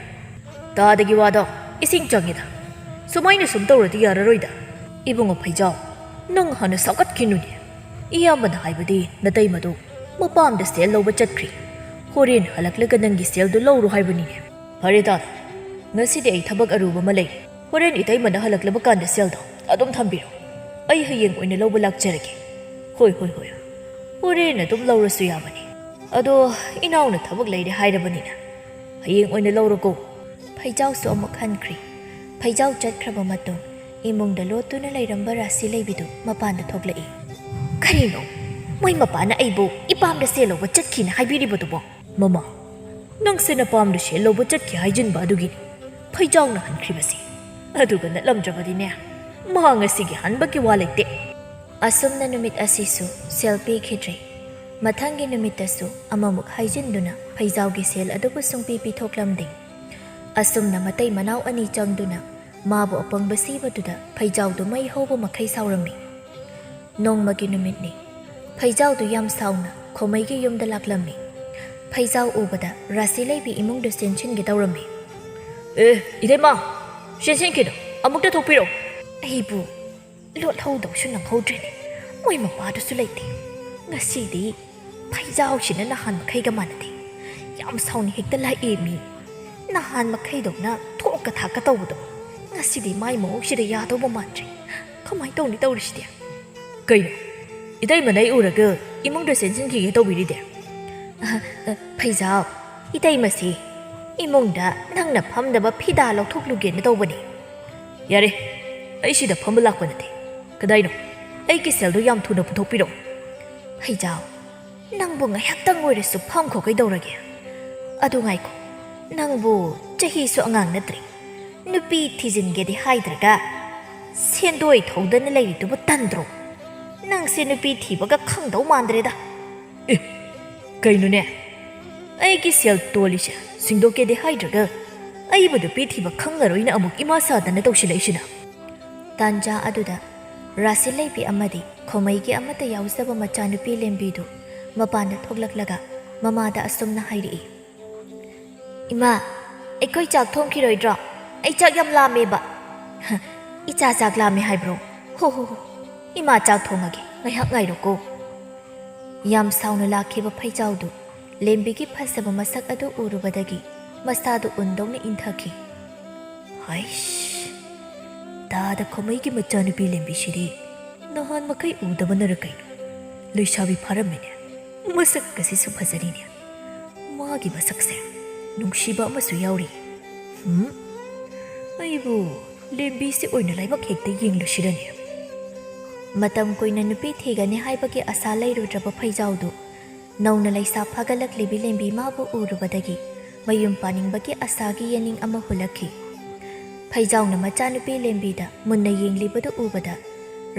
ꯇꯥꯗꯒꯤ ꯋꯥꯗꯣ ꯏꯁꯤꯡ ꯆꯪꯉꯤꯗ꯫ ꯁꯨꯃꯥꯏꯅ ꯁꯨꯝ ꯇꯧꯔꯗꯤ ꯌꯥꯔꯔꯣꯏꯗ꯫ ꯏꯕꯨꯡꯉꯣ ꯐꯩꯖꯥꯎ, ꯅꯪ ꯍꯥꯟꯅ ꯁꯥꯎꯒꯠꯈꯤꯅꯨꯅꯦ꯫ ꯏꯌꯥꯝꯕꯅ ꯍꯥꯏꯕꯗꯤ ꯅꯇꯩꯃꯗꯣ ꯃꯄꯥꯝꯗ ꯁꯦꯜ ꯂꯧꯕ ꯆꯠꯈ꯭ꯔꯤ꯫ ꯍꯣꯔꯦꯟ ꯍꯜꯂꯛꯂꯒ ꯅꯪꯒꯤ ꯁꯦꯜꯗꯣ ꯂꯧꯔꯣ ꯍꯥꯏꯕꯅꯤꯅꯦ꯫ ꯐꯔꯦ ꯇꯥꯗ, ꯉꯁꯤꯗꯤ ꯑꯩ ꯊꯕꯛ ꯑꯔꯨꯕ ꯑꯃ ꯂꯩ꯫ ꯍꯣꯔꯦꯟ ꯏꯇꯩꯃꯅ ꯍꯜꯂꯛꯂꯕ ꯀꯥꯟꯗ ꯁꯦꯜꯗꯣ ꯑꯗꯨꯝ ꯊꯝꯕꯤꯔꯣ꯫ ꯑꯩ ꯍꯌꯦꯡ ꯑꯣꯏꯅ ꯂꯧꯕ ꯂꯥꯛꯆꯔꯒꯦ꯫ ꯍꯣꯏ, ꯍꯣꯏ, ꯍꯣꯏ꯫ ꯍꯣꯔꯦꯟ ꯑꯗꯨꯝ ꯂꯧꯔꯁꯨ ꯌꯥꯕꯅꯤ꯫ ꯑꯗꯣ ꯏꯅꯥꯎꯅ ꯊꯕꯛ ꯂꯩꯔꯦ ꯍꯥꯏꯔꯕꯅꯤꯅ ꯍꯌꯦꯡ ꯑꯣꯏꯅ ꯂꯧꯔꯣꯀꯣ꯫ ꯐꯩꯖꯥꯎꯁꯨ ꯑꯃꯨꯛ ꯍꯟꯈ꯭ꯔꯤ꯫ ꯐꯩꯖꯥꯎ ꯆꯠꯈ꯭ꯔꯕ ꯃꯇꯨꯡ ꯏꯃꯨꯡꯗ ꯂꯣꯠꯇꯨꯅ ꯂꯩꯔꯝꯕ ꯔꯥꯁꯤ ꯂꯩꯕꯤꯗꯨ ꯃꯄꯥꯟꯗ ꯊꯣꯛꯂꯛꯏ꯫ ꯀꯔꯤꯅꯣ? ꯃꯣꯏ ꯃꯄꯥꯅ ꯑꯩꯕꯨ ꯏꯄꯥꯝꯗ ꯁꯦꯜ ꯂꯧꯕ ꯆꯠꯈꯤꯅ ꯍꯥꯏꯕꯤꯔꯤꯕꯗꯨꯕꯣ? ꯃꯃꯥ, ꯅꯪꯁꯦ ꯅꯄꯥꯝꯗ ꯁꯦꯜ ꯂꯧꯕ ꯆꯠꯈꯤ ꯍꯥꯏꯖꯤꯟꯕ ꯑꯗꯨꯒꯤꯅꯤ ꯐꯩꯖꯥꯎꯅ ꯍꯟꯈ꯭ꯔꯤꯕꯁꯤ꯫ ꯑꯗꯨꯒ ꯅꯠꯂꯝꯗ꯭ꯔꯕꯗꯤꯅꯦ, ꯃꯥ ꯉꯁꯤꯒꯤ ꯍꯟꯕꯒꯤ ꯋꯥ ꯂꯩꯇꯦ꯫ ꯑꯁꯨꯝꯅ ꯅꯨꯃꯤꯠ ꯑꯁꯤꯁꯨ ꯁꯦꯜ ꯄꯤꯈꯤꯗ꯭ꯔꯦ꯫ ꯃꯊꯪꯒꯤ ꯅꯨꯃꯤꯠꯇꯁꯨ ꯑꯃꯃꯨꯛ ꯍꯥꯏꯖꯤꯟꯗꯨꯅ ꯐꯩꯖꯥꯎꯒꯤ ꯁꯦꯜ ꯑꯗꯨꯕꯨ ꯁꯨꯡꯄꯤ ꯄꯤꯊꯣꯛꯂꯝꯗꯦ꯫ ꯑꯁꯨꯝꯅ ꯃꯇꯩ ꯃꯅꯥꯎ ꯑꯅꯤ ꯆꯪꯗꯨꯅ ꯃꯥꯕꯨ ꯑꯄꯪꯕ ꯁꯤꯕꯗꯨꯗ ꯐꯩꯖꯥꯎꯗꯨ ꯃꯩ ꯍꯧꯕ ꯃꯈꯩ ꯁꯥꯎꯔꯝꯃꯤ꯫ ꯅꯣꯡꯃꯒꯤ ꯅꯨꯃꯤꯠꯅꯤ꯫ ꯐꯩꯖꯥꯎꯗꯨ ꯌꯥꯝ ꯁꯥꯎꯅ ꯈꯣꯃꯩꯒꯤ ꯌꯨꯝꯗ ꯂꯥꯛꯂꯝꯃꯤ꯫ ꯐꯩꯖꯥꯎ ꯎꯕꯗ ꯔꯥꯁꯤ ꯂꯩꯕꯤ ꯏꯃꯨꯡꯗ ꯆꯦꯟꯁꯤꯟꯒꯦ ꯇꯧꯔꯝꯃꯤ꯫ ꯑꯦ, ꯏꯇꯩꯃ, ꯆꯦꯟꯁꯤꯟꯈꯤꯅꯨ, ꯑꯃꯨꯛꯇ ꯊꯣꯛꯄꯤꯔꯛꯎ꯫ ꯑꯩꯕꯨ ꯂꯣꯠꯍꯧꯗꯧꯁꯨ ꯅꯪꯍꯧꯗ꯭ꯔꯦꯅꯦ꯫ ꯃꯣꯏ ꯃꯄꯥꯗꯨꯁꯨ ꯂꯩꯇꯦ꯫ ꯉꯁꯤꯗꯤ ꯐꯩꯖꯥꯎꯁꯤꯅ ꯅꯍꯥꯟ ꯃꯈꯩꯒ ꯃꯥꯟꯅꯗꯦ꯫ ꯌꯥꯝ ꯁꯥꯎꯅ ꯍꯦꯛꯇ ꯂꯥꯛꯑꯦ ꯃꯤ꯫ ꯅꯍꯥꯟ ꯃꯈꯩꯗꯧꯅ ꯊꯣꯛꯀ ꯊꯥꯛꯀ ꯇꯧꯕꯗꯣ ꯉꯁꯤꯗꯤ ꯃꯥꯏ ꯃꯑꯣꯡꯁꯤꯗ ꯌꯥꯗꯧꯕ ꯃꯥꯟꯗ꯭ꯔꯦ꯫ ꯀꯃꯥꯏꯅ ꯇꯧꯅꯤ ꯇꯧꯔꯤꯁꯤꯗꯤ? ꯀꯩꯅꯣ? ꯏꯇꯩꯃꯅ ꯑꯩ ꯎꯔꯒ ꯏꯃꯨꯡꯗ ꯆꯦꯟꯁꯤꯟꯈꯤꯒꯦ ꯇꯧꯕꯤꯔꯤꯗꯤ? ꯑ, ꯑ, ꯐꯩꯖꯥꯎ, ꯏꯇꯩꯃꯁꯤ ꯏꯃꯨꯡꯗ ꯅꯪꯅ ꯐꯝꯅꯕ ꯐꯤꯗꯥ ꯂꯧꯊꯣꯛꯂꯨꯒꯦꯅ ꯇꯧꯕꯅꯤ꯫ ꯌꯥꯔꯦ, ꯑꯩ ꯁꯤꯗ ꯐꯝꯕ ꯂꯥꯛꯄ ꯅꯠꯇꯦ꯫ ꯀꯗꯥꯏꯅꯣ? ꯑꯩꯒꯤ ꯁꯦꯜꯗꯣ ꯌꯥꯝ ꯊꯨꯅ ꯄꯨꯊꯣꯛꯄꯤꯔꯛꯎ꯫ ꯐꯩꯖꯥꯎ, ꯅꯪꯕꯨ ꯉꯥꯏꯍꯥꯛꯇꯪ ꯑꯣꯏꯔꯁꯨ ꯐꯝꯈꯣ, ꯀꯩꯗꯧꯔꯒꯦ? ꯑꯗꯨ ꯉꯥꯏꯈꯣ, ꯅꯪꯕꯨ ꯆꯍꯤꯁꯨ ꯑꯉꯥꯡ ꯅꯠꯇ꯭ꯔꯤ꯫ ꯅꯨꯄꯤ ꯊꯤꯖꯤꯟꯒꯦꯗꯤ ꯍꯥꯏꯗ꯭ꯔꯒ ꯁꯦꯟꯗꯣꯏ ꯊꯧꯗꯅ ꯂꯩꯔꯤꯗꯨꯕꯨ ꯇꯟꯗ꯭ꯔꯣ? ꯅꯪꯁꯦ ꯅꯨꯄꯤ ꯊꯤꯕꯒ ꯈꯪꯗꯧ ꯃꯥꯟꯗ꯭ꯔꯦꯗ꯫ ꯑꯦ, ꯀꯩꯅꯣꯅꯦ? ꯑꯩꯒꯤ ꯁꯦꯜ ꯇꯣꯜꯂꯤꯁꯦ ꯁꯤꯡꯗꯣꯛꯀꯦꯗꯤ ꯍꯥꯏꯗ꯭ꯔꯒ ꯑꯩꯕꯨ ꯅꯨꯄꯤ ꯊꯤꯕ ꯈꯪꯉꯔꯣꯏꯅ ꯑꯃꯨꯛ ꯏꯃꯥ ꯁꯥꯗꯅ ꯇꯧꯁꯤꯜꯂꯛꯏꯁꯤꯅ? ꯇꯥꯟꯖꯥ ꯑꯗꯨꯗ ꯔꯥꯁꯤ ꯂꯩꯕꯤ ꯑꯃꯗꯤ ꯈꯣꯃꯩꯒꯤ ꯑꯃꯠꯇ ꯌꯥꯎꯖꯕ ꯃꯆꯥꯅꯨꯄꯤ ꯂꯦꯝꯕꯤꯗꯨ ꯃꯄꯥꯟꯗ ꯊꯣꯛꯂꯛꯂꯒ ꯃꯃꯥꯗ ꯑꯁꯨꯝꯅ ꯍꯥꯏꯔꯛꯏ꯫ "ꯏꯃꯥ, ꯑꯩꯈꯣꯏ ꯆꯥꯛ ꯊꯣꯡꯈꯤꯔꯣꯏꯗ꯭ꯔꯣ? ꯑꯩ ꯆꯥꯛ ꯌꯥꯝ ꯂꯥꯝꯃꯦꯕ꯫" "ꯍ, ꯏꯆꯥ ꯆꯥꯛ ꯂꯥꯝꯃꯦ ꯍꯥꯏꯕ꯭ꯔꯣ? ꯍꯣ, ꯍꯣ, ꯍꯣ, ꯏꯃꯥ ꯆꯥꯛ ꯊꯣꯡꯉꯒꯦ, ꯉꯥꯏꯍꯥꯛ ꯉꯥꯏꯔꯣꯀꯣ꯫" ꯌꯥꯝ ꯁꯥꯎꯅ ꯂꯥꯛꯈꯤꯕ ꯐꯩꯖꯥꯎꯗꯨ ꯂꯦꯝꯕꯤꯒꯤ ꯐꯖꯕ ꯃꯁꯛ ꯑꯗꯨ ꯎꯔꯨꯕꯗꯒꯤ ꯃꯁꯥꯗꯨ ꯎꯟꯗꯧꯅ ꯏꯟꯊꯈꯤ꯫ "ꯍꯩꯁ, ꯇꯥꯗ ꯈꯣꯃꯩꯒꯤ ꯃꯆꯥꯅꯨꯄꯤ ꯂꯦꯝꯕꯤꯁꯤꯗꯤ ꯅꯍꯥꯟ ꯃꯈꯩ ꯎꯗꯕꯅꯔ ꯀꯩꯅꯣ? ꯂꯩꯁꯥꯕꯤ ꯐꯥꯔꯝꯃꯤꯅꯦ꯫ ꯃꯁꯛ ꯑꯁꯤꯁꯨ ꯐꯖꯔꯤꯅꯦ꯫ ꯃꯥꯒꯤ ꯃꯁꯛꯁꯦ ꯅꯨꯡꯁꯤꯕ ꯑꯃꯁꯨ ꯌꯥꯎꯔꯤ꯫ ꯍꯨꯝ? ꯑꯩꯕꯨ ꯂꯦꯝꯕꯤꯁꯤ ꯑꯣꯏꯅ ꯂꯥꯏꯕꯛ ꯍꯦꯛꯇ ꯌꯦꯡꯂꯨꯁꯤꯔꯅꯦ?" ꯃꯇꯝ ꯀꯨꯏꯅ ꯅꯨꯄꯤ ꯊꯤꯒꯅꯤ ꯍꯥꯏꯕꯒꯤ ꯑꯁꯥ ꯂꯩꯔꯨꯗ꯭ꯔꯕ ꯐꯩꯖꯥꯎꯗꯨ ꯅꯧꯅ ꯂꯩꯁꯥ ꯐꯥꯒꯠꯂꯛꯂꯤꯕꯤ ꯂꯦꯝꯕꯤ ꯃꯥꯕꯨ ꯎꯔꯨꯕꯗꯒꯤ ꯃꯌꯨꯝ ꯄꯥꯅꯤꯡꯕꯒꯤ ꯑꯁꯥꯒꯤ ꯌꯦꯅꯤꯡ ꯑꯃ ꯍꯨꯜꯂꯛꯈꯤ꯫ ꯐꯩꯖꯥꯎꯅ ꯃꯆꯥꯅꯨꯄꯤ ꯂꯦꯝꯕꯤꯗ ꯃꯨꯟꯅ ꯌꯦꯡꯂꯤꯕꯗꯨ ꯎꯕꯗ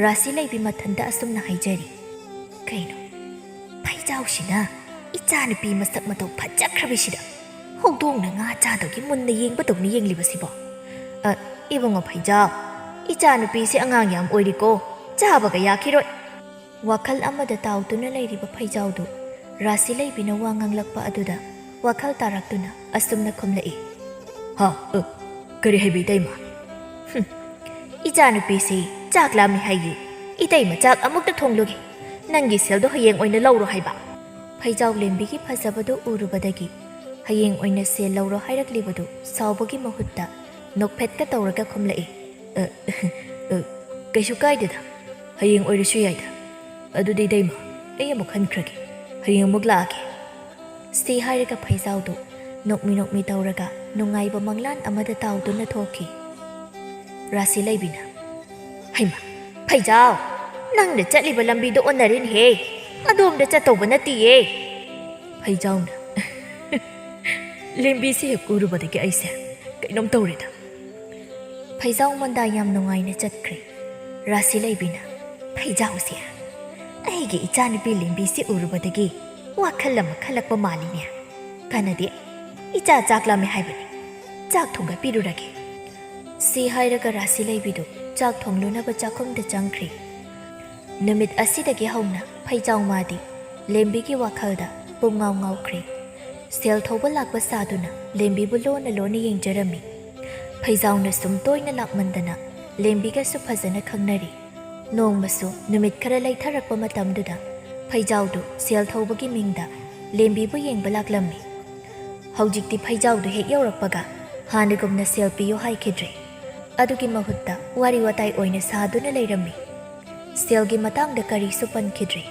ꯔꯥꯁꯤ ꯂꯩꯕꯤ ꯃꯊꯟꯇ ꯑꯁꯨꯝꯅ ꯍꯥꯏꯖꯔꯤ꯫ "ꯀꯩꯅꯣ, ꯐꯩꯖꯥꯎꯁꯤꯅ ꯏꯆꯥꯅꯨꯄꯤ ꯃꯁꯛ ꯃꯇꯧ ꯐꯖꯈ꯭ꯔꯕꯤꯁꯤꯗ ꯍꯧꯗꯣꯡꯅ ꯉꯥ ꯆꯥꯗꯧꯒꯤ ꯃꯨꯟꯅ ꯌꯦꯡꯕꯗꯧꯅ ꯌꯦꯡꯂꯤꯕꯁꯤꯕꯣ? ꯑ, ꯏꯕꯨꯡꯉꯣ ꯐꯩꯖꯥꯎ, ꯏꯆꯥꯅꯨꯄꯤꯁꯤ ꯑꯉꯥꯡ ꯌꯥꯝ ꯑꯣꯏꯔꯤꯀꯣ, ꯆꯥꯕꯒ ꯌꯥꯈꯤꯔꯣꯏ꯫" ꯋꯥꯈꯜ ꯑꯃꯗ ꯇꯥꯎꯗꯨꯅ ꯂꯩꯔꯤꯕ ꯐꯩꯖꯥꯎꯗꯨ ꯔꯥꯁꯤ ꯂꯩꯕꯤꯅ ꯋꯥ ꯉꯥꯡꯂꯛꯄ ꯑꯗꯨꯗ ꯋꯥꯈꯜ ꯇꯥꯔꯛꯇꯨꯅ ꯑꯁꯨꯝꯅ ꯈꯨꯝꯂꯛꯏ꯫ "ꯍꯥ? ꯑ, ꯀꯔꯤ ꯍꯥꯏꯕ, ꯏꯇꯩꯃ?" "ꯍꯨꯝ, ꯏꯆꯥꯅꯨꯄꯤꯁꯤ ꯆꯥꯛ ꯂꯥꯝꯃꯤ ꯍꯥꯏꯌꯦ꯫ ꯏꯇꯩꯃ ꯆꯥꯛ ꯑꯃꯨꯛꯇ ꯊꯣꯡꯂꯨꯒꯦ꯫ ꯅꯪꯒꯤ ꯁꯦꯜꯗꯣ ꯍꯌꯦꯡ ꯑꯣꯏꯅ ꯂꯧꯔꯣ ꯍꯥꯏꯕ꯫" ꯐꯩꯖꯥꯎ ꯂꯦꯝꯕꯤꯒꯤ ꯐꯖꯕꯗꯨ ꯎꯔꯨꯕꯗꯒꯤ ꯍꯌꯦꯡ ꯑꯣꯏꯅ ꯁꯦꯜ ꯂꯧꯔꯣ ꯍꯥꯏꯔꯛꯂꯤꯕꯗꯨ ꯁꯥꯎꯕꯒꯤ ꯃꯍꯨꯠꯇ ꯅꯣꯛꯐꯦꯠꯀ ꯇꯧꯔꯒ ꯈꯨꯝꯂꯛꯏ꯫ "ꯑ, ꯑ, ꯀꯩꯁꯨ ꯀꯥꯏꯗꯦꯗ, ꯍꯌꯦꯡ ꯑꯣꯏꯔꯁꯨ ꯌꯥꯏꯗ꯫ "ꯑꯗꯨꯗꯤ ꯏꯇꯩꯃ, ꯑꯩ ꯑꯃꯨꯛ ꯍꯟꯈ꯭ꯔꯒꯦ, ꯍꯌꯦꯡ ꯑꯃꯨꯛ ꯂꯥꯛꯑꯒꯦ"꯫ ꯁꯤ ꯍꯥꯏꯔꯒ ꯐꯩꯖꯥꯎꯗꯨ ꯅꯣꯛꯃꯤ ꯅꯣꯛꯃꯤ ꯇꯧꯔꯒ ꯅꯨꯡꯉꯥꯏꯕ ꯃꯪꯂꯥꯟ ꯑꯃꯗ ꯇꯥꯎꯗꯨꯅ ꯊꯣꯛꯈꯤ꯫ ꯔꯥꯁꯤ ꯂꯩꯕꯤꯅ, "ꯍꯩꯃ, ꯐꯩꯖꯥꯎ, ꯅꯪꯅ ꯆꯠꯂꯤꯕ ꯂꯝꯕꯤꯗꯣ ꯑꯣꯟꯅꯔꯦꯅꯦꯍꯦ, ꯑꯗꯣꯝꯗ ꯆꯠꯇꯧꯕ ꯅꯠꯇꯤꯌꯦ"꯫ ꯐꯩꯖꯥꯎꯅ, "ꯂꯦꯝꯕꯤꯁꯦ ꯍꯦꯛ ꯎꯔꯨꯕꯗꯒꯤ ꯑꯩꯁꯦ ꯀꯩꯅꯣꯝ ꯇꯧꯔꯦꯗ"꯫ ꯐꯩꯖꯥꯎ ꯃꯟꯗꯥ ꯌꯥꯝ ꯅꯨꯡꯉꯥꯏꯅ ꯆꯠꯈ꯭ꯔꯦ꯫ ꯔꯥꯁꯤ ꯂꯩꯕꯤꯅ, "ꯐꯩꯖꯥꯎꯁꯦ ꯑꯩꯒꯤ ꯏꯆꯥꯅꯨꯄꯤ ꯂꯦꯝꯕꯤꯁꯦ ꯎꯔꯨꯕꯗꯒꯤ ꯋꯥꯈꯜ ꯑꯃ ꯈꯜꯂꯛꯄ ꯃꯥꯜꯂꯤꯅꯦ꯫ ꯀꯥꯟꯅꯗꯦ, ꯏꯆꯥ ꯆꯥꯛ ꯂꯥꯝꯃꯦ ꯍꯥꯏꯕꯅꯤ, ꯆꯥꯛ ꯊꯣꯡꯒꯠꯄꯤꯔꯨꯔꯒꯦ"꯫ ꯁꯤ ꯍꯥꯏꯔꯒ ꯔꯥꯁꯤ ꯂꯩꯕꯤꯗꯨ ꯆꯥꯛ ꯊꯣꯡꯂꯨꯅꯕ ꯆꯥꯛꯈꯨꯝꯗ ꯆꯪꯈ꯭ꯔꯦ꯫ ꯅꯨꯃꯤꯠ ꯑꯁꯤꯗꯒꯤ ꯍꯧꯅ ꯐꯩꯖꯥꯎ ꯃꯥꯗꯤ ꯂꯦꯝꯕꯤꯒꯤ ꯋꯥꯈꯜꯗ ꯄꯨꯡꯉꯥꯎ ꯉꯥꯎꯈ꯭ꯔꯦ꯫ ꯁꯦꯜ ꯊꯧꯕ ꯂꯥꯛꯄ ꯁꯥꯗꯨꯅ ꯂꯦꯝꯕꯤꯕꯨ ꯂꯣꯟꯅ ꯂꯣꯟꯅ ꯌꯦꯡꯖꯔꯝꯃꯤ꯫ ꯐꯩꯖꯥꯎꯅ ꯁꯨꯝ ꯇꯣꯏꯅ ꯂꯥꯛꯃꯟꯗꯅ ꯂꯦꯝꯕꯤꯒꯁꯨ ꯐꯖꯅ ꯈꯪꯅꯔꯦ꯫ ꯅꯣꯡꯃꯁꯨ ꯅꯨꯃꯤꯠ ꯈꯔ ꯂꯩꯊꯔꯛꯄ ꯃꯇꯝꯗꯨꯗ ꯐꯩꯖꯥꯎꯗꯨ ꯁꯦꯜ ꯊꯧꯕꯒꯤ ꯃꯤꯡꯗ ꯂꯦꯝꯕꯤꯕꯨ ꯌꯦꯡꯕ ꯂꯥꯛꯂꯝꯃꯤ꯫ ꯍꯧꯖꯤꯛꯇꯤ ꯐꯩꯖꯥꯎꯗꯨ ꯍꯦꯛ ꯌꯧꯔꯛꯄꯒ ꯍꯥꯟꯅꯒꯨꯝꯅ ꯁꯦꯜ ꯄꯤꯌꯨ ꯍꯥꯏꯈꯤꯗ꯭ꯔꯦ꯫ ꯑꯗꯨꯒꯤ ꯃꯍꯨꯠꯇ ꯋꯥꯔꯤ ꯋꯥꯇꯥꯏ ꯑꯣꯏꯅ ꯁꯥꯗꯨꯅ ꯂꯩꯔꯝꯃꯤ꯫ ꯁꯦꯜꯒꯤ ꯃꯇꯥꯡꯗ ꯀꯔꯤꯁꯨ ꯄꯟꯈꯤꯗ꯭ꯔꯦ꯫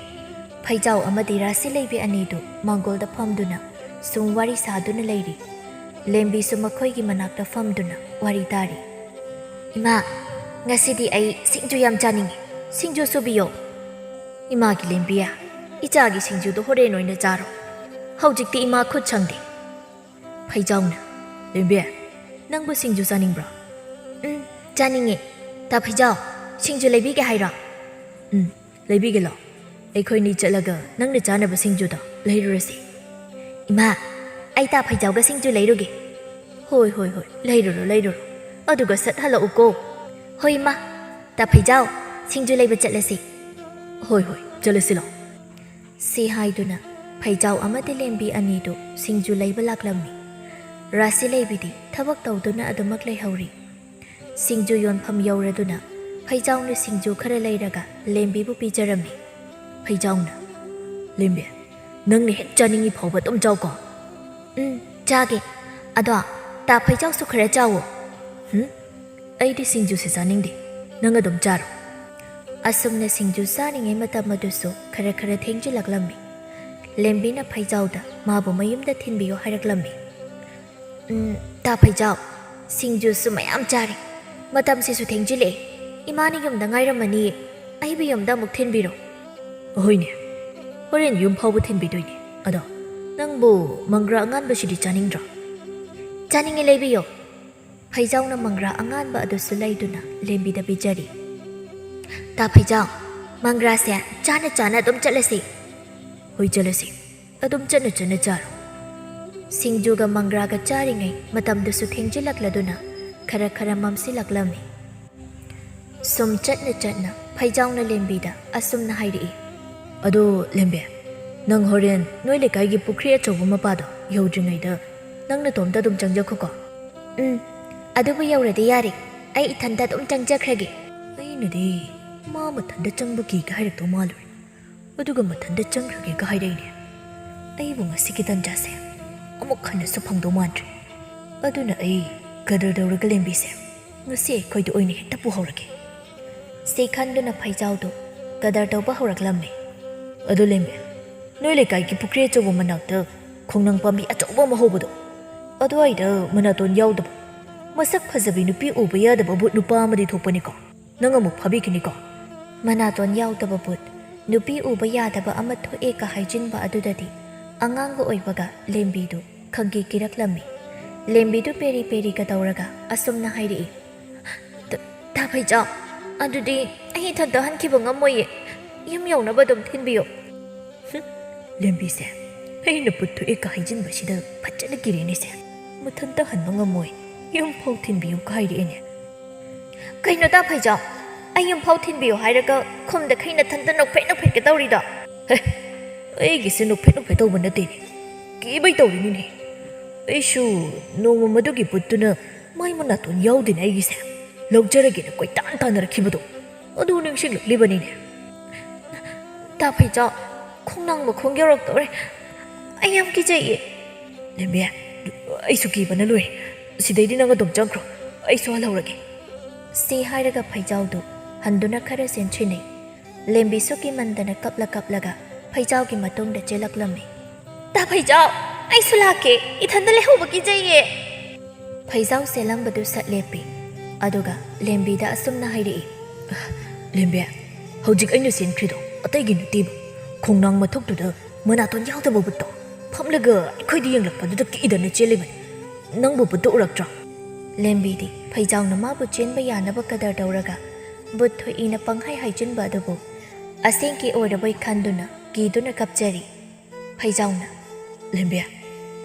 ꯐꯩꯖꯥꯎ ꯑꯃꯗꯤ ꯔꯥꯁꯤ ꯂꯩꯕꯤ ꯑꯅꯤꯗꯨ ꯃꯥꯡꯒꯣꯜꯗ ꯐꯝꯗꯨꯅ ꯁꯨꯝ ꯋꯥꯔꯤ ꯁꯥꯗꯨꯅ ꯂꯩꯔꯤ꯫ ꯂꯦꯝꯕꯤꯁꯨ ꯃꯈꯣꯏꯒꯤ ꯃꯅꯥꯛꯇ ꯐꯝꯗꯨꯅ ꯋꯥꯔꯤ ꯇꯥꯔꯤ꯫ "ꯏꯃꯥ, ꯉꯁꯤꯗꯤ ꯑꯩ ꯁꯤꯡꯖꯨ ꯌꯥꯝ ꯆꯥꯅꯤꯡꯉꯤ꯫ ꯁꯤꯡꯖꯨ ꯁꯨꯕꯤꯌꯣ"꯫ "ꯏꯃꯥꯒꯤ ꯂꯦꯝꯕꯤ, ꯏꯆꯥꯒꯤ ꯁꯤꯡꯖꯨꯗꯣ ꯍꯣꯔꯦꯟ ꯑꯣꯏꯅ ꯆꯥꯔꯣ꯫ ꯍꯧꯖꯤꯛꯇꯤ ꯏꯃꯥ ꯈꯨꯠ ꯁꯪꯗꯦ"꯫ ꯐꯩꯖꯥꯎꯅ, "ꯂꯦꯝꯕꯤ, ꯅꯪꯕꯨ ꯁꯤꯡꯖꯨ ꯆꯥꯅꯤꯡꯕ꯭ꯔꯣ?" "ꯎꯝ, ꯆꯥꯅꯤꯡꯉꯦ꯫ ꯇꯥ ꯐꯩꯖꯥꯎ, ꯁꯤꯡꯖꯨ ꯂꯩꯕꯤꯒꯦ ꯍꯥꯏꯔꯣ?" "ꯎꯝ, ꯂꯩꯕꯤꯒꯦ ꯂꯥꯎ꯫ ꯑꯩꯈꯣꯏꯅꯤ ꯆꯠꯂꯒ ꯅꯪꯅ ꯆꯥꯅꯕ ꯁꯤꯡꯖꯨꯗꯣ ꯂꯩꯔꯨꯔꯁꯤ"꯫ "ꯏꯃꯥ, ꯑꯩ ꯇꯥ ꯐꯩꯖꯥꯎꯒ ꯁꯤꯡꯖꯨ ꯂꯩꯔꯨꯒꯦ"꯫ "ꯍꯣꯏ, ꯍꯣꯏ, ꯍꯣꯏ, ꯂꯩꯔꯨꯔꯣ, ꯂꯩꯔꯨꯔꯣ꯫ ꯑꯗꯨꯒ ꯁꯠ ꯍꯜꯂꯛꯎꯀꯣ"꯫ "ꯍꯣꯏ, ꯏꯃꯥ꯫ ꯇꯥ ꯐꯩꯖꯥꯎ, ꯁꯤꯡꯖꯨ ꯂꯩꯕ ꯆꯠꯂꯁꯤ"꯫ "ꯍꯣꯏ, ꯍꯣꯏ, ꯆꯠꯂꯁꯤ ꯂꯥꯎ"꯫ ꯁꯤ ꯍꯥꯏꯗꯨꯅ ꯐꯩꯖꯥꯎ ꯑꯃꯗꯤ ꯂꯦꯝꯕꯤ ꯑꯅꯤꯗꯨ ꯁꯤꯡꯖꯨ ꯂꯩꯕ ꯂꯥꯛꯂꯝꯃꯤ꯫ ꯔꯥꯁꯤ ꯂꯩꯕꯤꯗꯤ ꯊꯕꯛ ꯇꯧꯗꯨꯅ ꯑꯗꯨꯃꯛ ꯂꯩꯍꯧꯔꯤ꯫ ꯁꯤꯡꯖꯨ ꯌꯣꯟꯐꯝ ꯌꯧꯔꯗꯨꯅ ꯐꯩꯖꯥꯎꯅ ꯁꯤꯡꯖꯨ ꯈꯔ ꯂꯩꯔꯒ ꯂꯦꯝꯕꯤꯕꯨ ꯄꯤꯖꯔꯝꯃꯤ꯫ ꯐꯩꯖꯥꯎꯅ, "ꯂꯦꯝꯕꯤ, ꯅꯪꯅ ꯍꯦꯛ ꯆꯥꯅꯤꯡꯉꯤ ꯐꯥꯎꯕ ꯑꯗꯨꯝ ꯆꯥꯎꯀꯣ"꯫ "ꯎꯝ, ꯆꯥꯒꯦ꯫ ꯑꯗꯣ ꯇꯥ ꯐꯩꯖꯥꯎꯁꯨ ꯈꯔ ꯆꯥꯎꯋꯣ"꯫ "ꯍꯨꯝ? ꯑꯩꯗꯤ ꯁꯤꯡꯖꯨꯁꯦ ꯆꯥꯅꯤꯡꯗꯦ꯫ ꯅꯪ ꯑꯗꯨꯝ ꯆꯥꯔꯣ"꯫ ꯑꯁꯨꯝꯅ ꯁꯤꯡꯖꯨ ꯆꯥꯔꯤꯉꯩ ꯃꯇꯝ ꯑꯗꯨꯁꯨ ꯈꯔ ꯈꯔ ꯊꯦꯡꯖꯤꯜꯂꯛꯂꯝꯃꯤ꯫ ꯂꯦꯝꯕꯤꯅ ꯐꯩꯖꯥꯎꯗ ꯃꯥꯕꯨ ꯃꯌꯨꯝꯗ ꯊꯤꯟꯕꯤꯌꯨ ꯍꯥꯏꯔꯛꯂꯝꯃꯤ꯫ "ꯎꯝ, ꯇꯥ ꯐꯩꯖꯥꯎ, ꯁꯤꯡꯖꯨꯁꯨ ꯃꯌꯥꯝ ꯆꯥꯔꯦ, ꯃꯇꯝꯁꯤꯁꯨ ꯊꯦꯡꯖꯤꯜꯂꯛꯑꯦ꯫ ꯏꯃꯥꯅ ꯌꯨꯝꯗ ꯉꯥꯏꯔꯝꯃꯅꯤꯌꯦ, ꯑꯩꯕꯨ ꯌꯨꯝꯗ ꯑꯃꯨꯛ ꯊꯤꯟꯕꯤꯔꯣ꯫" "ꯍꯣꯏꯅꯦ, ꯍꯣꯔꯦꯟ ꯌꯨꯝ ꯐꯥꯎꯕ ꯊꯤꯟꯕꯤꯗꯣꯏꯅꯦ꯫ ꯑꯗꯣ ꯅꯪꯕꯨ ꯃꯪꯒ꯭ꯔꯥ ꯑꯉꯥꯟꯕꯁꯤꯗꯤ ꯆꯥꯅꯤꯡꯗ꯭ꯔꯣ?" "ꯆꯥꯅꯤꯡꯉꯦ, ꯂꯩꯕꯤꯌꯣ꯫" ꯐꯩꯖꯥꯎꯅ ꯃꯪꯒ꯭ꯔꯥ ꯑꯉꯥꯟꯕ ꯑꯗꯨꯁꯨ ꯂꯩꯗꯨꯅ ꯂꯦꯝꯕꯤꯗ ꯄꯤꯖꯔꯤ꯫ "ꯇꯥ ꯐꯩꯖꯥꯎ, ꯃꯪꯒ꯭ꯔꯥꯁꯦ ꯆꯥꯅ ꯆꯥꯅ ꯑꯗꯨꯝ ꯆꯠꯂꯁꯤ꯫" "ꯍꯣꯏ, ꯆꯠꯂꯁꯤ꯫ ꯑꯗꯨꯝ ꯆꯠꯅ ꯆꯠꯅ ꯆꯥꯔꯣ꯫" ꯁꯤꯡꯖꯨꯒ ꯃꯪꯒ꯭ꯔꯥꯒ ꯆꯥꯔꯤꯉꯩ ꯃꯇꯝꯗꯨꯁꯨ ꯊꯦꯡꯖꯤꯜꯂꯛꯂꯗꯨꯅ ꯈꯔ ꯈꯔ ꯃꯝꯁꯤꯜꯂꯛꯂꯝꯃꯤ꯫ ꯁꯨꯝ ꯆꯠꯅ ꯆꯠꯅ ꯐꯩꯖꯥꯎꯅ ꯂꯦꯝꯕꯤꯗ ꯑꯁꯨꯝꯅ ꯍꯥꯏꯔꯛꯏ꯫ "ꯑꯗꯣ ꯂꯦꯝꯕꯤ, ꯅꯪ ꯍꯣꯔꯦꯟ ꯅꯣꯏ ꯂꯩꯀꯥꯏꯒꯤ ꯄꯨꯈ꯭ꯔꯤ ꯑꯆꯧꯕ ꯃꯄꯥꯗꯣ ꯌꯧꯗ꯭ꯔꯤꯉꯩꯗ ꯅꯪ ꯅꯇꯣꯝꯇ ꯑꯗꯨꯝ ꯆꯪꯖꯈꯣꯀꯣ꯫" "ꯎꯝ, ꯑꯗꯨꯕꯨ ꯌꯧꯔꯗꯤ ꯌꯥꯔꯦ, ꯑꯩ ꯏꯊꯟꯇ ꯑꯗꯨꯝ ꯆꯪꯖꯈ꯭ꯔꯒꯦ꯫" "ꯑꯩꯅꯗꯤ ꯃꯥ ꯃꯊꯟꯇ ꯆꯪꯕ ꯀꯤꯒ ꯍꯥꯏꯔꯛꯇꯧ ꯃꯥꯜꯂꯨꯔꯦ, ꯑꯗꯨꯒ ꯃꯊꯟꯇ ꯆꯪꯈ꯭ꯔꯒꯦꯒ ꯍꯥꯏꯔꯛꯏꯅꯦ꯫ ꯑꯩꯕꯨ ꯉꯁꯤꯒꯤ ꯇꯟꯖꯥꯁꯦ ꯑꯃꯨꯛ ꯍꯟꯅꯁꯨ ꯐꯪꯗꯧ ꯃꯥꯟꯗ꯭ꯔꯦ꯫ ꯑꯗꯨꯅ ꯑꯩ ꯀꯗꯔ ꯇꯧꯔꯒ ꯂꯦꯝꯕꯤꯁꯦ ꯉꯁꯤ ꯑꯩꯈꯣꯏꯗ ꯑꯣꯏꯅ ꯍꯦꯛꯇ ꯄꯨꯍꯧꯔꯒꯦ꯫" ꯁꯤ ꯈꯟꯗꯨꯅ ꯐꯩꯖꯥꯎꯗꯨ ꯀꯗꯔ ꯇꯧꯕ ꯍꯧꯔꯛꯂꯝꯃꯤ꯫ "ꯑꯗꯨ ꯂꯦꯝꯕꯤ, ꯅꯣꯏ ꯂꯩꯀꯥꯏꯒꯤ ꯄꯨꯈ꯭ꯔꯤ ꯑꯆꯧꯕ ꯃꯅꯥꯛꯇ ꯈꯣꯡꯅꯥꯡ ꯄꯥꯝꯕꯤ ꯑꯆꯧꯕ ꯑꯃ ꯍꯧꯕꯗꯣ, ꯑꯗꯨꯋꯥꯏꯗ ꯃꯅꯥꯇꯣꯟ ꯌꯥꯎꯗꯕ, ꯃꯁꯛ ꯐꯖꯕꯤ ꯅꯨꯄꯤ ꯎꯕ ꯌꯥꯗꯕ ꯚꯨꯠ ꯅꯨꯄꯥ ꯑꯃꯗꯤ ꯊꯣꯛꯄꯅꯤꯀꯣ꯫ ꯅꯪ ꯑꯃꯨꯛ ꯐꯥꯕꯤꯈꯤꯅꯤꯀꯣ꯫" ꯃꯅꯥꯇꯣꯟ ꯌꯥꯎꯗꯕ ꯚꯨꯠ, ꯅꯨꯄꯤ ꯎꯕ ꯌꯥꯗꯕ ꯑꯃ ꯊꯣꯛꯑꯦꯒ ꯍꯥꯏꯖꯤꯟꯕ ꯑꯗꯨꯗꯗꯤ ꯑꯉꯥꯡꯒ ꯑꯣꯏꯕꯒ ꯂꯦꯝꯕꯤꯗꯨ ꯈꯪꯀꯤ ꯀꯤꯔꯛꯂꯝꯃꯤ꯫ ꯂꯦꯝꯕꯤꯗꯨ ꯄꯦꯔꯤ ꯄꯦꯔꯤꯒ ꯇꯧꯔꯒ ꯑꯁꯨꯝꯅ ꯍꯥꯏꯔꯛꯏ꯫ "ꯇ-, ꯇꯥ ꯐꯩꯖꯥꯎ, ꯑꯗꯨꯗꯤ ꯑꯩ ꯏꯊꯟꯇ ꯍꯟꯈꯤꯕ ꯉꯝꯃꯣꯏꯌꯦ꯫ ꯌꯨꯝ ꯌꯧꯅꯕ ꯑꯗꯨꯝ ꯊꯤꯟꯕꯤꯌꯨ꯫" "ꯍꯨꯝ, ꯂꯦꯝꯕꯤꯁꯦ, ꯑꯩꯅ ꯚꯨꯠ ꯊꯣꯛꯑꯦꯒ ꯍꯥꯏꯖꯤꯟꯕꯁꯤꯗ ꯐꯖꯅ ꯀꯤꯔꯦꯅꯦꯁꯦ꯫ ꯃꯊꯟꯇ ꯍꯟꯕ ꯉꯝꯃꯣꯏ, ꯌꯨꯝ ꯐꯥꯎ ꯊꯤꯟꯕꯤꯌꯨꯒ ꯍꯥꯏꯔꯛꯑꯦꯅꯦ꯫" "ꯀꯩꯅꯣ ꯇꯥ ꯐꯩꯖꯥꯎ, ꯑꯩ ꯌꯨꯝ ꯐꯥꯎ ꯊꯤꯟꯕꯤꯌꯨ ꯍꯥꯏꯔꯒ ꯈꯨꯝꯗꯈꯩ ꯅꯊꯟꯇ ꯅꯣꯛꯐꯦꯠ ꯅꯣꯛꯐꯦꯠꯀ ꯇꯧꯔꯤꯗꯣ?" "ꯍꯦ, ꯑꯩꯒꯤꯁꯦ ꯅꯣꯛꯐꯦꯠ ꯅꯣꯛꯐꯦꯠ ꯇꯧꯕ ꯅꯠꯇꯦꯅꯦ, ꯀꯤꯕꯩ ꯇꯧꯔꯤꯅꯤꯅꯦ꯫ ꯑꯩꯁꯨ ꯅꯣꯡꯃ ꯃꯗꯨꯒꯤ ꯚꯨꯠꯇꯨꯅ ꯃꯥꯏ ꯃꯅꯥꯇꯣꯟ ꯌꯥꯎꯗꯦꯅꯦ ꯑꯩꯒꯤꯁꯦ, ꯂꯧꯖꯔꯒꯦꯅ ꯀꯣꯏꯇꯥꯟ ꯇꯥꯟꯅꯔꯛꯈꯤꯕꯗꯣ, ꯑꯗꯨ ꯅꯤꯡꯁꯤꯡꯂꯛꯂꯤꯕꯅꯤꯅꯦ꯫" "ꯇꯥ ꯐꯩꯖꯥꯎ, ꯈꯣꯡꯅꯥꯡ ꯃꯈꯣꯡ ꯌꯧꯔꯛꯇꯧꯔꯦ꯫ ꯑꯩ ꯌꯥꯝ ꯀꯤꯖꯩꯌꯦ꯫" "ꯂꯦꯝꯕꯤ, ꯑꯩꯁꯨ ꯀꯤꯕꯅ ꯂꯣꯏꯔꯦ꯫ ꯁꯤꯗꯩꯗꯤ ꯅꯪ ꯑꯗꯨꯝ ꯆꯪꯈ꯭ꯔꯣ, ꯑꯩꯁꯨ ꯍꯜꯍꯧꯔꯒꯦ꯫" ꯁꯤ ꯍꯥꯏꯔꯒ ꯐꯩꯖꯥꯎꯗꯨ ꯍꯟꯗꯨꯅ ꯈꯔ ꯆꯦꯟꯁꯤꯟꯅꯩ꯫ ꯂꯦꯝꯕꯤꯁꯨ ꯀꯤꯃꯟꯗꯅ ꯀꯞꯂ ꯀꯞꯂꯒ ꯐꯩꯖꯥꯎꯒꯤ ꯃꯇꯨꯡꯗ ꯆꯦꯜꯂꯛꯂꯝꯃꯤ꯫ "ꯇꯥ ꯐꯩꯖꯥꯎ, ꯑꯩꯁꯨ ꯂꯥꯛꯀꯦ, ꯏꯊꯟꯗ ꯂꯩꯍꯧꯕ ꯀꯤꯖꯩꯌꯦ"꯫ ꯐꯩꯖꯥꯎ ꯆꯦꯜꯂꯝꯕꯗꯨ ꯁꯠ ꯂꯦꯞꯄꯤ꯫ ꯑꯗꯨꯒ ꯂꯦꯝꯕꯤꯗ ꯑꯁꯨꯝꯅ ꯍꯥꯏꯔꯛꯏ꯫ "ꯂꯦꯝꯕꯤ, ꯍꯧꯖꯤꯛ ꯑꯩꯅ ꯆꯦꯟꯈ꯭ꯔꯤꯗꯣ ꯑꯇꯩꯒꯤ ꯅꯠꯇꯦꯕ, ꯈꯣꯡꯅꯥꯡ ꯃꯊꯛꯇꯨꯗ ꯃꯅꯥꯇꯣꯟ ꯌꯥꯎꯗꯕ ꯕꯨꯠꯇꯣ ꯐꯝꯂꯒ ꯑꯩꯈꯣꯏꯗ ꯌꯦꯡꯂꯛꯄꯗꯨꯗ ꯀꯤꯗꯅ ꯆꯦꯜꯂꯤꯕꯅꯤ꯫ ꯅꯪꯕꯨ ꯕꯨꯠꯇꯣ ꯎꯔꯛꯇ꯭ꯔꯣ?" ꯂꯦꯝꯕꯤꯗꯤ ꯐꯩꯖꯥꯎꯅ ꯃꯥꯕꯨ ꯆꯦꯟꯕ ꯌꯥꯅꯕ ꯀꯗꯔ ꯇꯧꯔꯒ ꯕꯨꯠ ꯊꯣꯛꯏꯅ ꯄꯪꯍꯥꯏ ꯍꯥꯏꯖꯤꯟꯕ ꯑꯗꯨꯕꯨ ꯑꯁꯦꯡꯀꯤ ꯑꯣꯏꯔꯕꯣꯏ ꯈꯟꯗꯨꯅ ꯀꯤꯗꯨꯅ ꯀꯞꯆꯔꯤ꯫ ꯐꯩꯖꯥꯎꯅ, "ꯂꯦꯝꯕꯤ,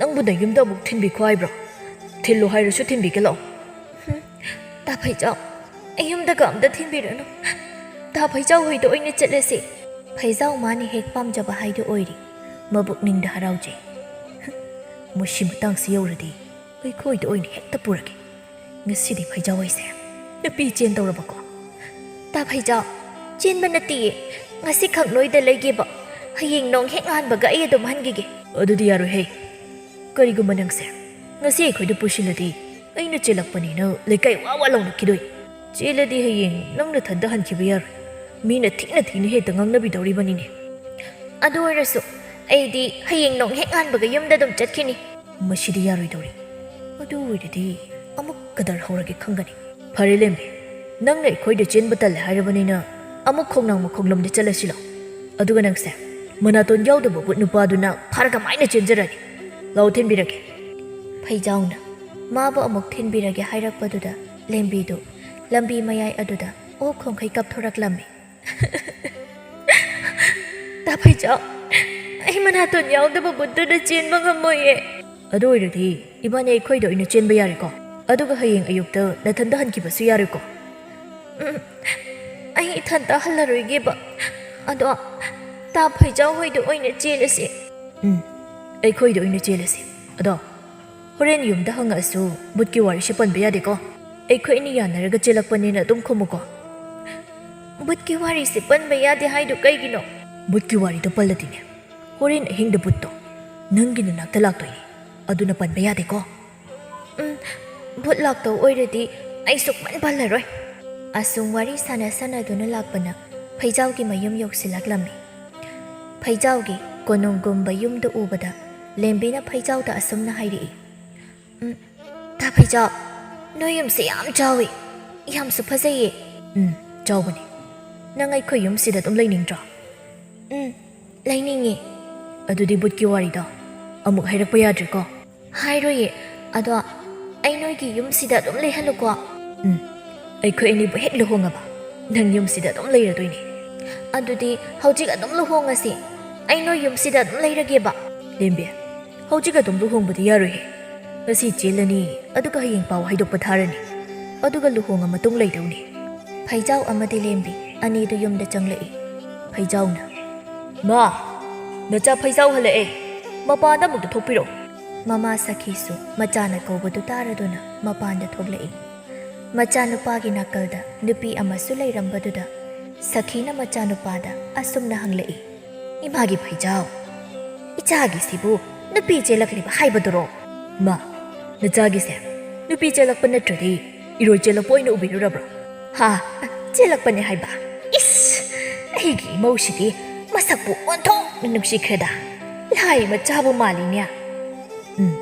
ꯅꯪꯕꯨ ꯅꯌꯨꯝꯗ ꯑꯃꯨꯛ ꯊꯤꯟꯕꯤꯈꯣ ꯍꯥꯏꯕ꯭ꯔꯣ? ꯊꯤꯜꯂꯨ ꯍꯥꯏꯔꯁꯨ ꯊꯤꯟꯕꯤꯒꯦ ꯂꯥꯛꯑꯣ"꯫ "ꯍꯨꯝ, ꯇꯥ ꯐꯩꯖꯥꯎ, ꯑꯩ ꯌꯨꯝꯗꯒ ꯑꯝꯇ ꯊꯤꯟꯕꯤꯔꯅꯨ꯫ ꯇꯥ ꯐꯩꯖꯥꯎ ꯍꯣꯏꯗ ꯑꯣꯏꯅ ꯆꯠꯂꯁꯤ"꯫ ꯐꯩꯖꯥꯎ ꯃꯥꯅ ꯍꯦꯛ ꯄꯥꯝꯖꯕ ꯍꯥꯏꯗꯨ ꯑꯣꯏꯔꯤ꯫ ꯃꯕꯨꯛꯅꯤꯡꯗ ꯍꯔꯥꯎꯖꯩ꯫ "ꯍꯨꯝ, ꯃꯁꯤ ꯃꯇꯥꯡꯁꯤ ꯌꯧꯔꯗꯤ ꯑꯩꯈꯣꯏꯗ ꯑꯣꯏꯅ ꯍꯦꯛꯇ ꯄꯨꯔꯒꯦ꯫ ꯉꯁꯤꯗꯤ ꯐꯩꯖꯥꯎ ꯑꯩꯁꯦ ꯅꯨꯄꯤ ꯆꯦꯟꯗꯧꯔꯕꯀꯣ"꯫ "ꯇꯥ ꯐꯩꯖꯥꯎ, ꯆꯦꯟꯕ ꯅꯠꯇꯤꯌꯦ, ꯉꯁꯤꯈꯛ ꯅꯣꯏꯗ ꯂꯩꯒꯦꯕ꯫ ꯍꯌꯦꯡ ꯅꯣꯡ ꯍꯦꯛ ꯉꯥꯟꯕꯒ ꯑꯩ ꯑꯗꯨꯝ ꯍꯟꯈꯤꯒꯦ"꯫ "ꯑꯗꯨꯗꯤ ꯌꯥꯔꯣꯏꯍꯦ꯫ ꯀꯔꯤꯒꯨꯝꯕ ꯅꯪꯁꯦ ꯉꯁꯤ ꯑꯩꯈꯣꯏꯗ ꯄꯨꯁꯤꯜꯂꯗꯤ ꯑꯩꯅ ꯆꯦꯜꯂꯛꯄꯅꯦꯅ ꯂꯩꯀꯥꯏ ꯋꯥ ꯋꯥ ꯂꯥꯎꯅꯈꯤꯗꯣꯏꯅꯤ꯫ ꯆꯦꯜꯂꯗꯤ ꯍꯌꯦꯡ ꯅꯪ ꯅꯊꯟꯗ ꯍꯟꯈꯤꯕ ꯌꯥꯔꯣꯏ꯫ ꯃꯤꯅ ꯊꯤꯅ ꯊꯤꯅ ꯍꯦꯛꯇ ꯉꯥꯡꯅꯕꯤꯗꯧꯔꯤꯕꯅꯤꯅꯦ"꯫ "ꯑꯗꯨ ꯑꯣꯏꯔꯁꯨ ꯑꯩꯗꯤ ꯍꯌꯦꯡ ꯅꯣꯡ ꯍꯦꯛ ꯉꯥꯟꯕꯒ ꯌꯨꯝꯗ ꯑꯗꯨꯝ ꯆꯠꯈꯤꯅꯤ"꯫ "ꯃꯁꯤꯗꯤ ꯌꯥꯔꯣꯏꯗꯧꯔꯤ꯫ ꯑꯗꯨ ꯑꯣꯏꯔꯗꯤ ꯑꯃꯨꯛ ꯀꯗꯔ ꯍꯧꯔꯒꯦ ꯈꯪꯒꯅꯤ"꯫ "ꯐꯔꯦ ꯂꯦꯝꯕꯤ, ꯅꯪꯅ ꯑꯩꯈꯣꯏꯗ ꯆꯦꯟꯕ ꯇꯜꯂꯦ ꯍꯥꯏꯔꯕꯅꯤꯅ ꯑꯃꯨꯛ ꯈꯣꯡꯅꯥꯡ ꯃꯈꯣꯡꯂꯣꯝꯗ ꯆꯠꯂꯁꯤ ꯂꯥꯎ꯫ ꯑꯗꯨꯒ ꯅꯪꯁꯦ ꯃꯅꯥꯇꯣꯟ ꯌꯥꯎꯗꯕ ꯕꯨꯠ ꯅꯨꯄꯥꯗꯨꯅ ꯐꯥꯔꯒ ꯃꯥꯏꯅ ꯆꯦꯟꯖꯔꯅꯤ꯫ ꯂꯥꯎ ꯊꯤꯟꯕꯤꯔꯒꯦ"꯫ ꯐꯩꯖꯥꯎꯅ ꯃꯥꯕꯨ ꯑꯃꯨꯛ ꯊꯤꯟꯕꯤꯔꯒꯦ ꯍꯥꯏꯔꯛꯄꯗꯨꯗ ꯂꯦꯝꯕꯤꯗꯨ ꯂꯝꯕꯤ ꯃꯌꯥꯏ ꯑꯗꯨꯗ ꯑꯣꯛ ꯈꯣꯡꯈꯩ ꯀꯞꯊꯣꯔꯛꯂꯝꯃꯤ꯫ "ꯇꯥ ꯐꯩꯖꯥꯎ, ꯑꯩ ꯃꯅꯥꯇꯣꯟ ꯌꯥꯎꯗꯕ ꯕꯨꯠꯇꯨꯗ ꯆꯦꯟꯕ ꯉꯝꯃꯣꯏꯌꯦ"꯫ "ꯑꯗꯨ ꯑꯣꯏꯔꯗꯤ ꯏꯕꯥꯅꯤ ꯑꯩꯈꯣꯏꯗ ꯑꯣꯏꯅ ꯆꯦꯟꯕ ꯌꯥꯔꯦꯀꯣ? ꯑꯗꯨꯒ ꯍꯌꯦꯡ ꯑꯌꯨꯛꯇ ꯅꯊꯟꯗ ꯍꯟꯈꯤꯕꯁꯨ ꯌꯥꯔꯦꯀꯣ?" "ꯎꯝ, ꯑꯩ ꯏꯊꯟꯇ ꯍꯜꯂꯔꯣꯏꯒꯦꯕ꯫ ꯑꯗꯣ ꯇꯥ ꯐꯩꯖꯥꯎ ꯍꯣꯏꯗ ꯑꯣꯏꯅ ꯆꯦꯜꯂꯁꯤ"꯫ "ꯎꯝ, ꯑꯩꯈꯣꯏꯗ ꯑꯣꯏꯅ ꯆꯦꯜꯂꯁꯤ꯫ ꯑꯗꯣ ꯍꯣꯔꯦꯟ ꯌꯨꯝꯗ ꯍꯪꯉꯛꯑꯁꯨ ꯕꯨꯠꯀꯤ ꯋꯥꯔꯤꯁꯦ ꯄꯟꯕ ꯌꯥꯗꯦꯀꯣ? ꯑꯩꯈꯣꯏ ꯑꯅꯤ ꯌꯥꯅꯔꯒ ꯆꯦꯜꯂꯛꯄꯅꯦꯅ ꯑꯗꯨꯝ ꯈꯨꯝꯃꯨꯀꯣ"꯫ "ꯕꯨꯠꯀꯤ ꯋꯥꯔꯤꯁꯦ ꯄꯟꯕ ꯌꯥꯗꯦ ꯍꯥꯏꯗꯨ ꯀꯩꯒꯤꯅꯣ?" "ꯕꯨꯠꯀꯤ ꯋꯥꯔꯤꯗꯣ ꯄꯜꯂꯗꯤꯅꯦ, ꯍꯣꯔꯦꯟ ꯑꯍꯤꯡꯗ ꯕꯨꯠꯇꯣ ꯅꯪꯒꯤ ꯅꯅꯥꯛꯇ ꯂꯥꯛꯇꯣꯏꯅꯦ, ꯑꯗꯨꯅ ꯄꯟꯕ ꯌꯥꯗꯦꯀꯣ"꯫ "ꯎꯝ, ꯕꯨꯠ ꯂꯥꯛꯇꯧ ꯑꯣꯏꯔꯗꯤ ꯑꯩ ꯁꯨꯛꯄꯟ ꯄꯜꯂꯔꯣꯏ"꯫ ꯑꯁꯨꯝ ꯋꯥꯔꯤ ꯁꯥꯟꯅ ꯁꯥꯟꯅꯗꯨꯅ ꯂꯥꯛꯄꯅ ꯐꯩꯖꯥꯎꯒꯤ ꯃꯌꯨꯝ ꯌꯧꯁꯤꯜꯂꯛꯂꯝꯃꯤ꯫ ꯐꯩꯖꯥꯎꯒꯤ ꯀꯣꯅꯨꯡꯒꯨꯝꯕ ꯌꯨꯝꯗꯨ ꯎꯕꯗ ꯂꯦꯝꯕꯤꯅ ꯐꯩꯖꯥꯎꯗ ꯑꯁꯨꯝꯅ ꯍꯥꯏꯔꯛꯏ, "ꯎꯝ, ꯇꯥ ꯐꯩꯖꯥꯎ, ꯅꯣꯏ ꯌꯨꯝꯁꯦ ꯌꯥꯝ ꯆꯥꯎꯏ, ꯌꯥꯝꯁꯨ ꯐꯖꯩꯌꯦ꯫" "ꯎꯝ, ꯆꯥꯎꯕꯅꯤ꯫ ꯅꯪ ꯑꯩꯈꯣꯏ ꯌꯨꯝꯁꯤꯗ ꯑꯗꯨꯝ ꯂꯩꯅꯤꯡꯗ꯭ꯔꯣ?" "ꯎꯝ, ꯂꯩꯅꯤꯡꯉꯤ꯫" "ꯑꯗꯨꯗꯤ ꯕꯨꯠꯀꯤ ꯋꯥꯔꯤꯗꯣ ꯑꯃꯨꯛ ꯍꯥꯏꯔꯛꯄ ꯌꯥꯗ꯭ꯔꯦꯀꯣ?" "ꯍꯥꯏꯔꯣꯏꯌꯦ, ꯑꯗꯣ ꯑꯩ ꯅꯣꯏꯒꯤ ꯌꯨꯝꯁꯤꯗ ꯑꯗꯨꯝ ꯂꯩꯍꯜꯂꯨꯀꯣ?" "ꯎꯝ, ꯑꯩꯈꯣꯏ ꯑꯅꯤꯕꯨ ꯍꯦꯛ ꯂꯨꯍꯣꯡꯉꯕ ꯅꯪ ꯌꯨꯝꯁꯤꯗ ꯑꯗꯨꯝ ꯂꯩꯔꯗꯣꯏꯅꯦ꯫" "ꯑꯗꯨꯗꯤ ꯍꯧꯖꯤꯛ ꯑꯗꯨꯝ ꯂꯨꯍꯣꯡꯉꯁꯤ, ꯑꯩ ꯅꯣꯏ ꯌꯨꯝꯁꯤꯗ ꯑꯗꯨꯝ ꯂꯩꯔꯒꯦꯕ꯫" "ꯂꯦꯝꯕꯤ, ꯍꯧꯖꯤꯛ ꯑꯗꯨꯝ ꯂꯨꯍꯣꯡꯕꯗꯤ ꯌꯥꯔꯣꯏꯍꯦ꯫ ꯉꯁꯤ ꯆꯦꯜꯂꯅꯤ, ꯑꯗꯨꯒ ꯍꯌꯦꯡ ꯄꯥꯎ ꯍꯥꯏꯗꯣꯛꯄ ꯊꯥꯔꯅꯤ, ꯑꯗꯨꯒ ꯂꯨꯍꯣꯡꯉ ꯃꯇꯨꯡ ꯂꯩꯗꯧꯅꯤ꯫" ꯐꯩꯖꯥꯎ ꯑꯃꯗꯤ ꯂꯦꯝꯕꯤ ꯑꯅꯤꯗꯨ ꯌꯨꯝꯗ ꯆꯪꯂꯛꯏ꯫ ꯐꯩꯖꯥꯎꯅ, "ꯃꯥ, ꯅꯆꯥ ꯐꯩꯖꯥꯎ ꯍꯜꯂꯛꯑꯦ, ꯃꯄꯥꯟꯗ ꯑꯃꯨꯛꯇ ꯊꯣꯛꯄꯤꯔꯛꯑꯣ꯫" ꯃꯃꯥ ꯁꯈꯤꯁꯨ ꯃꯆꯥꯅ ꯀꯧꯕꯗꯨ ꯇꯥꯔꯗꯨꯅ ꯃꯄꯥꯟꯗ ꯊꯣꯛꯂꯛꯏ꯫ ꯃꯆꯥꯅꯨꯄꯥꯒꯤ ꯅꯥꯀꯜꯗ ꯅꯨꯄꯤ ꯑꯃꯁꯨ ꯂꯩꯔꯝꯕꯗꯨꯗ ꯁꯈꯤꯅ ꯃꯆꯥꯅꯨꯄꯥꯗ ꯑꯁꯨꯝꯅ ꯍꯪꯂꯛꯏ, "ꯏꯃꯥꯒꯤ ꯐꯩꯖꯥꯎ, ꯏꯆꯥꯒꯤꯁꯤꯕꯨ ꯅꯨꯄꯤ ꯆꯦꯜꯂꯛꯂꯤꯕ ꯍꯥꯏꯕꯗꯨꯔꯣ?" "ꯃꯥ, ꯅꯆꯥꯒꯤꯁꯦ ꯅꯨꯄꯤ ꯆꯦꯜꯂꯛꯄ ꯅꯠꯇ꯭ꯔꯗꯤ ꯏꯔꯣꯏ ꯆꯦꯜꯂꯛꯄ ꯑꯣꯏꯅ ꯎꯕꯤꯔꯨꯔꯕ꯭ꯔꯣ?" "ꯍꯥ, ꯆꯦꯜꯂꯛꯄꯅꯦ ꯍꯥꯏꯕ? ꯏꯁ, ꯑꯩꯒꯤ ꯏꯃꯧꯁꯤꯗꯤ ꯃꯁꯛꯄꯨ ꯑꯣꯟꯊꯣꯛꯅ ꯅꯨꯡꯁꯤꯈ꯭ꯔꯦꯗ꯫ ꯂꯥꯏ ꯃꯆꯥꯕꯨ ꯃꯥꯜꯂꯤꯅꯦ꯫" "ꯎꯝ,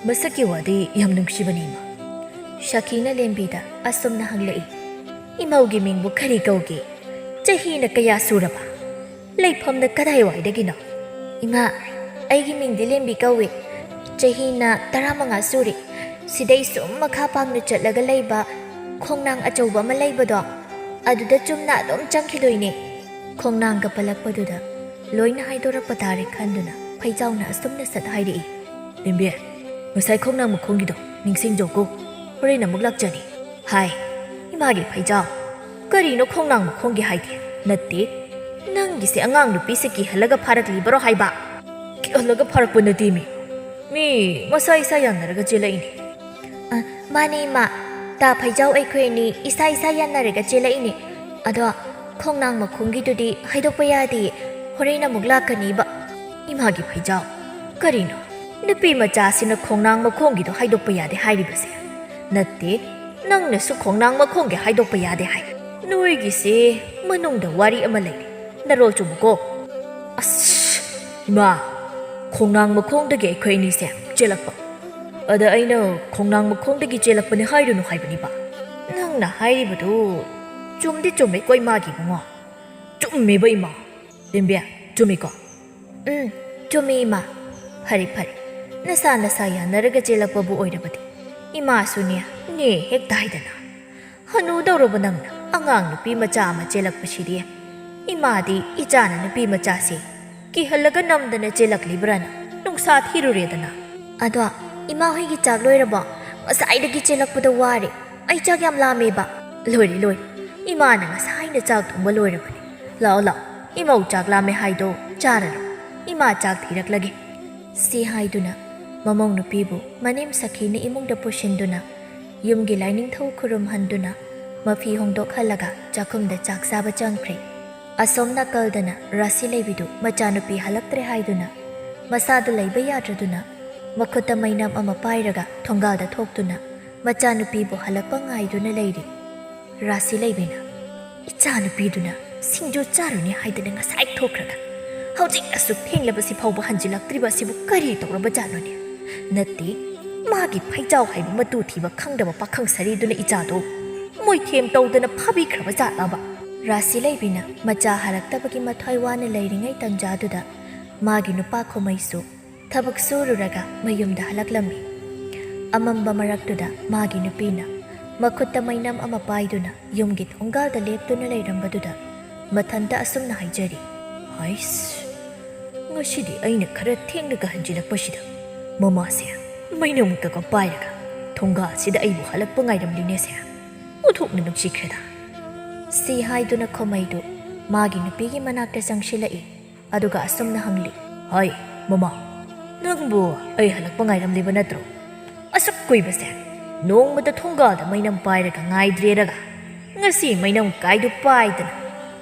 ꯃꯁꯛꯀꯤ ꯋꯥꯗꯤ ꯌꯥꯝ ꯅꯨꯡꯁꯤꯕꯅꯤ, ꯏꯃꯥ꯫" ꯁꯈꯤꯅ ꯂꯦꯝꯕꯤꯗ ꯑꯁꯨꯝꯅ ꯍꯪꯂꯛꯏ, "ꯏꯃꯧꯒꯤ ꯃꯤꯡꯕꯨ ꯀꯔꯤ ꯀꯧꯒꯦ? ꯆꯍꯤꯅ ꯀꯌꯥ ꯁꯨꯔꯕ? ꯂꯩꯐꯝꯅ ꯀꯗꯥꯏꯋꯥꯏꯗꯒꯤꯅꯣ?" "ꯏꯃꯥ, ꯑꯩꯒꯤ ꯃꯤꯡꯗꯤ ꯂꯦꯝꯕꯤ ꯀꯧꯏ꯫ ꯆꯍꯤꯅ ꯇꯔꯥꯃꯉꯥ ꯁꯨꯔꯦ꯫ ꯁꯤꯗꯩ ꯁꯨꯝ ꯃꯈꯥ ꯄꯥꯡꯅ ꯆꯠꯂꯒ ꯂꯩꯕ ꯈꯣꯡꯅꯥꯡ ꯑꯆꯧꯕ ꯑꯃ ꯂꯩꯕꯗꯣ, ꯑꯗꯨꯗ ꯆꯨꯝꯅ ꯑꯗꯨꯝ ꯆꯪꯈꯤꯗꯣꯏꯅꯦ꯫" ꯈꯣꯡꯅꯥꯡꯒ ꯄꯜꯂꯛꯄꯗꯨꯗ ꯂꯣꯏꯅ ꯍꯥꯏꯗꯣꯔꯛꯄ ꯇꯥꯔꯦ ꯈꯟꯗꯨꯅ ꯐꯩꯖꯥꯎꯅ ꯑꯁꯨꯝꯅ ꯁꯠ ꯍꯥꯏꯔꯛꯏ, "ꯂꯦꯝꯕꯤ, ꯉꯁꯥꯏ ꯈꯣꯡꯅꯥꯡ ꯃꯈꯣꯡꯒꯤꯗꯣ ꯅꯤꯡꯁꯤꯡꯖꯧꯀꯣ, ꯍꯣꯔꯦꯟ ꯑꯃꯨꯛ ꯂꯥꯛꯆꯅꯤ꯫" "ꯍꯥꯏ, ꯏꯃꯥꯒꯤ ꯐꯩꯖꯥꯎ, ꯀꯔꯤꯅꯣ ꯈꯣꯡꯅꯥꯡ ꯃꯈꯣꯡꯒꯤ ꯍꯥꯏꯗꯤ? ꯅꯠꯇꯦ, ꯅꯪꯒꯤꯁꯦ ꯑꯉꯥꯡ ꯅꯨꯄꯤꯁꯦ ꯀꯤꯍꯜꯂꯒ ꯐꯥꯔꯛꯂꯤꯕꯔꯣ ꯍꯥꯏꯕ?" "ꯀꯤꯍꯜꯂꯒ ꯐꯥꯔꯛꯄ ꯅꯠꯇꯦ ꯃꯤ, ꯃꯤ ꯃꯁꯥ ꯏꯁꯥ ꯌꯥꯅꯔꯒ ꯆꯦꯜꯂꯛꯏꯅꯦ꯫" "ꯑ, ꯃꯥꯅꯦ ꯏꯃꯥ, ꯇꯥ ꯐꯩꯖꯥꯎ ꯑꯩꯈꯣꯏ ꯑꯅꯤ ꯏꯁꯥ ꯏꯁꯥ ꯌꯥꯅꯔꯒ ꯆꯦꯜꯂꯛꯏꯅꯦ꯫ ꯑꯗꯣ ꯈꯣꯡꯅꯥꯡ ꯃꯈꯣꯡꯒꯤꯗꯨꯗꯤ ꯍꯥꯏꯗꯣꯛꯄ ꯌꯥꯗꯦ, ꯍꯣꯔꯦꯟ ꯑꯃꯨꯛ ꯂꯥꯛꯀꯅꯤꯕ꯫" "ꯏꯃꯥꯒꯤ ꯐꯩꯖꯥꯎ, ꯀꯔꯤꯅꯣ ꯅꯨꯄꯤ ꯃꯆꯥꯁꯤꯅ ꯈꯣꯡꯅꯥꯡ ꯃꯈꯣꯡꯒꯤꯗꯣ ꯍꯥꯏꯗꯣꯛꯄ ꯌꯥꯗꯦ ꯍꯥꯏꯔꯤꯕꯁꯦ? ꯅꯠꯇꯦ, ꯅꯪꯅꯁꯨ ꯈꯣꯡꯅꯥꯡ ꯃꯈꯣꯡꯒꯤ ꯍꯥꯏꯗꯣꯛꯄ ꯌꯥꯗꯦ ꯍꯥꯏ꯫ ꯅꯣꯏꯒꯤꯁꯦ ꯃꯅꯨꯡꯗ ꯋꯥꯔꯤ ꯑꯃ ꯂꯩꯔꯦ꯫ ꯅꯔꯣꯜ ꯆꯨꯝꯃꯨꯀꯣ꯫ ꯑꯁ, ꯏꯃꯥ, ꯈꯣꯡꯅꯥꯡ ꯃꯈꯣꯡꯗꯒꯤ ꯑꯩꯈꯣꯏ ꯑꯅꯤꯁꯦ ꯆꯦꯜꯂꯛꯄ꯫ ꯑꯗ ꯑꯩꯅ ꯈꯣꯡꯅꯥꯡ ꯃꯈꯣꯡꯗꯒꯤ ꯆꯦꯜꯂꯛꯄꯅꯤ ꯍꯥꯏꯔꯨꯅꯨ ꯍꯥꯏꯕꯅꯤꯕ꯫ ꯅꯪꯅ ꯍꯥꯏꯔꯤꯕꯗꯨ ꯆꯨꯝꯗꯤ ꯆꯨꯝꯃꯦꯀꯣ, ꯏꯃꯥꯒꯤ ꯏꯕꯨꯡꯉꯣ꯫ ꯆꯨꯝꯃꯦꯕ, ꯏꯃꯥ꯫ ꯕꯦꯝꯕꯦꯝ, ꯆꯨꯝꯃꯤꯀꯣ? ꯎꯝ, ꯆꯨꯝꯃꯤ, ꯏꯃꯥ꯫ ꯐꯔꯦ, ꯐꯔꯦ꯫ ꯅꯁꯥ ꯅꯁꯥ ꯌꯥꯅꯔꯒ ꯆꯦꯜꯂꯛꯄꯕꯨ ꯑꯣꯏꯔꯕꯗꯤ ꯏꯃꯥꯁꯨꯅꯦ, ꯅꯦ ꯍꯦꯛ ꯇꯥꯏꯗꯅ꯫ ꯍꯅꯨꯗꯧꯔꯕ ꯅꯪꯅ ꯑꯉꯥꯡ ꯅꯨꯄꯤ ꯃꯆꯥ ꯑꯃ ꯆꯦꯜꯂꯛꯄꯁꯤꯗꯤ, ꯏꯃꯥꯗꯤ ꯏꯆꯥꯅ ꯅꯨꯄꯤ ꯃꯆꯥꯁꯦ ꯀꯤꯍꯜꯂꯒ ꯅꯝꯗꯅ ꯆꯦꯜꯂꯛꯂꯤꯕ꯭ꯔꯥꯅ ꯅꯨꯡꯁꯥ ꯊꯤꯔꯨꯔꯦꯗꯅ꯫ ꯑꯗꯣ, ꯏꯃꯥ ꯍꯣꯏꯒꯤ ꯆꯥꯛ ꯂꯣꯏꯔꯕꯣ? ꯉꯁꯥꯏꯗꯒꯤ ꯆꯦꯜꯂꯛꯄꯗ ꯋꯥꯔꯦ꯫ ꯑꯩ ꯆꯥꯛ ꯌꯥꯝ ꯂꯥꯝꯃꯦꯕ꯫ ꯂꯣꯏꯔꯦ, ꯂꯣꯏꯔꯦ꯫ ꯏꯃꯥꯅ ꯉꯁꯥꯏꯅ ꯆꯥꯛ ꯊꯣꯡꯕ ꯂꯣꯏꯔꯕꯅꯤ꯫ ꯂꯥꯛꯑꯣ, ꯂꯥꯛꯑꯣ꯫ ꯏꯃꯧ ꯆꯥꯛ ꯂꯥꯝꯃꯦ ꯍꯥꯏꯗꯣ ꯆꯥꯔꯔꯣ꯫ ꯏꯃꯥ ꯆꯥꯛ ꯊꯤꯔꯛꯂꯒꯦ꯫ ꯁꯤ ꯍꯥꯏꯗꯨꯅ ꯃꯃꯧ ꯅꯨꯄꯤꯕꯨ ꯃꯅꯦꯝ ꯁꯈꯤꯅ ꯏꯃꯨꯡꯗ ꯄꯨꯁꯤꯟꯗꯨꯅ ꯌꯨꯝꯒꯤ ꯂꯥꯏꯅꯤꯡꯊꯧ ꯈꯨꯔꯨꯝꯍꯟꯗꯨꯅ ꯃꯐꯤ ꯍꯣꯡꯗꯣꯛꯍꯜꯂꯒ ꯆꯥꯛꯈꯨꯝꯗ ꯆꯥꯛ ꯆꯥꯕ ꯆꯪꯈ꯭ꯔꯦ꯫ ꯑꯁꯣꯝ ꯅꯥꯀꯜꯗꯅ ꯔꯥꯁꯤ ꯂꯩꯕꯤꯗꯨ ꯃꯆꯥꯅꯨꯄꯤ ꯍꯜꯂꯛꯇ꯭ꯔꯦ ꯍꯥꯏꯗꯨꯅ ꯃꯁꯥꯗꯨ ꯂꯩꯕ ꯌꯥꯗ꯭ꯔꯗꯨꯅ ꯃꯈꯨꯠꯇ ꯃꯩꯅꯝ ꯑꯃ ꯄꯥꯏꯔꯒ ꯊꯣꯡꯒꯥꯜꯗ ꯊꯣꯛꯇꯨꯅ ꯃꯆꯥꯅꯨꯄꯤꯕꯨ ꯍꯜꯂꯛꯄ ꯉꯥꯏꯗꯨꯅ ꯂꯩꯔꯤ꯫ ꯔꯥꯁꯤ ꯂꯩꯕꯤꯅ, "ꯏꯆꯥꯅꯨꯄꯤꯗꯨꯅ ꯁꯤꯡꯖꯨ ꯆꯥꯔꯨꯅꯤ ꯍꯥꯏꯗꯅ ꯉꯁꯥꯏ ꯊꯣꯛꯈ꯭ꯔꯒ ꯍꯧꯖꯤꯛ ꯑꯁꯨꯛ ꯊꯦꯡꯂꯕꯁꯤ ꯐꯥꯎꯕ ꯍꯟꯖꯤꯜꯂꯛꯇ꯭ꯔꯤꯕ ꯑꯁꯤꯕꯨ ꯀꯔꯤ ꯇꯧꯔꯕꯖꯥꯠꯅꯣꯅꯦ? ꯅꯠꯇꯦ, ꯃꯥꯒꯤ ꯐꯩꯖꯥꯎ ꯍꯥꯏꯕ ꯃꯇꯨ ꯊꯤꯕ ꯈꯪꯗꯕ ꯄꯥꯈꯪ ꯁꯥꯔꯤꯗꯨꯅ ꯏꯆꯥꯗꯨ ꯃꯣꯏꯊꯦꯝ ꯇꯧꯗꯅ ꯐꯥꯕꯤꯈ꯭ꯔꯕ ꯖꯥꯠꯂꯕ?" ꯔꯥꯁꯤ ꯂꯩꯕꯤꯅ ꯃꯆꯥ ꯍꯜꯂꯛꯇꯕꯒꯤ ꯃꯊ꯭ꯋꯥꯏ ꯋꯥꯅ ꯂꯩꯔꯤꯉꯩ ꯇꯟꯖꯥꯗꯨꯗ ꯃꯥꯒꯤ ꯅꯨꯄꯥ ꯈꯨꯃꯩꯁꯨ ꯊꯕꯛ ꯁꯨꯔꯨꯔꯒ ꯃꯌꯨꯝꯗ ꯍꯜꯂꯛꯂꯝꯃꯤ꯫ ꯑꯃꯝꯕ ꯃꯔꯛꯇꯨꯗ ꯃꯥꯒꯤ ꯅꯨꯄꯤꯅ ꯃꯈꯨꯠꯇ ꯃꯩꯅꯝ ꯑꯃ ꯄꯥꯏꯗꯨꯅ ꯌꯨꯝꯒꯤ ꯊꯣꯡꯒꯥꯜꯗ ꯂꯦꯞꯇꯨꯅ ꯂꯩꯔꯝꯕꯗꯨꯗ ꯃꯊꯟꯇ ꯑꯁꯨꯝꯅ ꯍꯥꯏꯖꯔꯤ, "ꯍꯩꯁ, ꯉꯁꯤꯗꯤ ꯑꯩꯅ ꯈꯔ ꯊꯦꯡꯂꯒ ꯍꯟꯖꯤꯜꯂꯛꯄꯁꯤꯗ ꯃꯃꯥꯁꯦ ꯃꯩꯅꯝ ꯀꯀ ꯄꯥꯏꯔꯒ ꯊꯣꯡꯒꯥꯜꯁꯤꯗ ꯑꯩꯕꯨ ꯍꯜꯂꯛꯄ ꯉꯥꯏꯔꯝꯂꯤꯅꯦꯁꯦ꯫ ꯑꯣꯟꯊꯣꯛꯅ ꯅꯨꯡꯁꯤꯈ꯭ꯔꯦꯗ꯫" ꯁꯤ ꯍꯥꯏꯗꯨꯅ ꯈꯨꯃꯩꯗꯨ ꯃꯥꯒꯤ ꯅꯨꯄꯤꯒꯤ ꯃꯅꯥꯛꯇ ꯆꯪꯁꯤꯜꯂꯛꯏ꯫ ꯑꯗꯨꯒ ꯑꯁꯨꯝꯅ ꯍꯪꯂꯤ, "ꯍꯥꯏ, ꯃꯃꯥ, ꯅꯪꯕꯨ ꯑꯩ ꯍꯜꯂꯛꯄ ꯉꯥꯏꯔꯝꯂꯤꯕ ꯅꯠꯇ꯭ꯔꯣ? ꯑꯁꯨꯛ ꯀꯨꯏꯕꯁꯦ ꯅꯣꯡꯃꯗ ꯊꯣꯡꯒꯥꯜꯗ ꯃꯩꯅꯝ ꯄꯥꯏꯔꯒ ꯉꯥꯏꯗ꯭ꯔꯦꯔꯒ ꯉꯁꯤ ꯃꯩꯅꯝ ꯀꯥꯏꯗꯨ ꯄꯥꯏꯗꯅ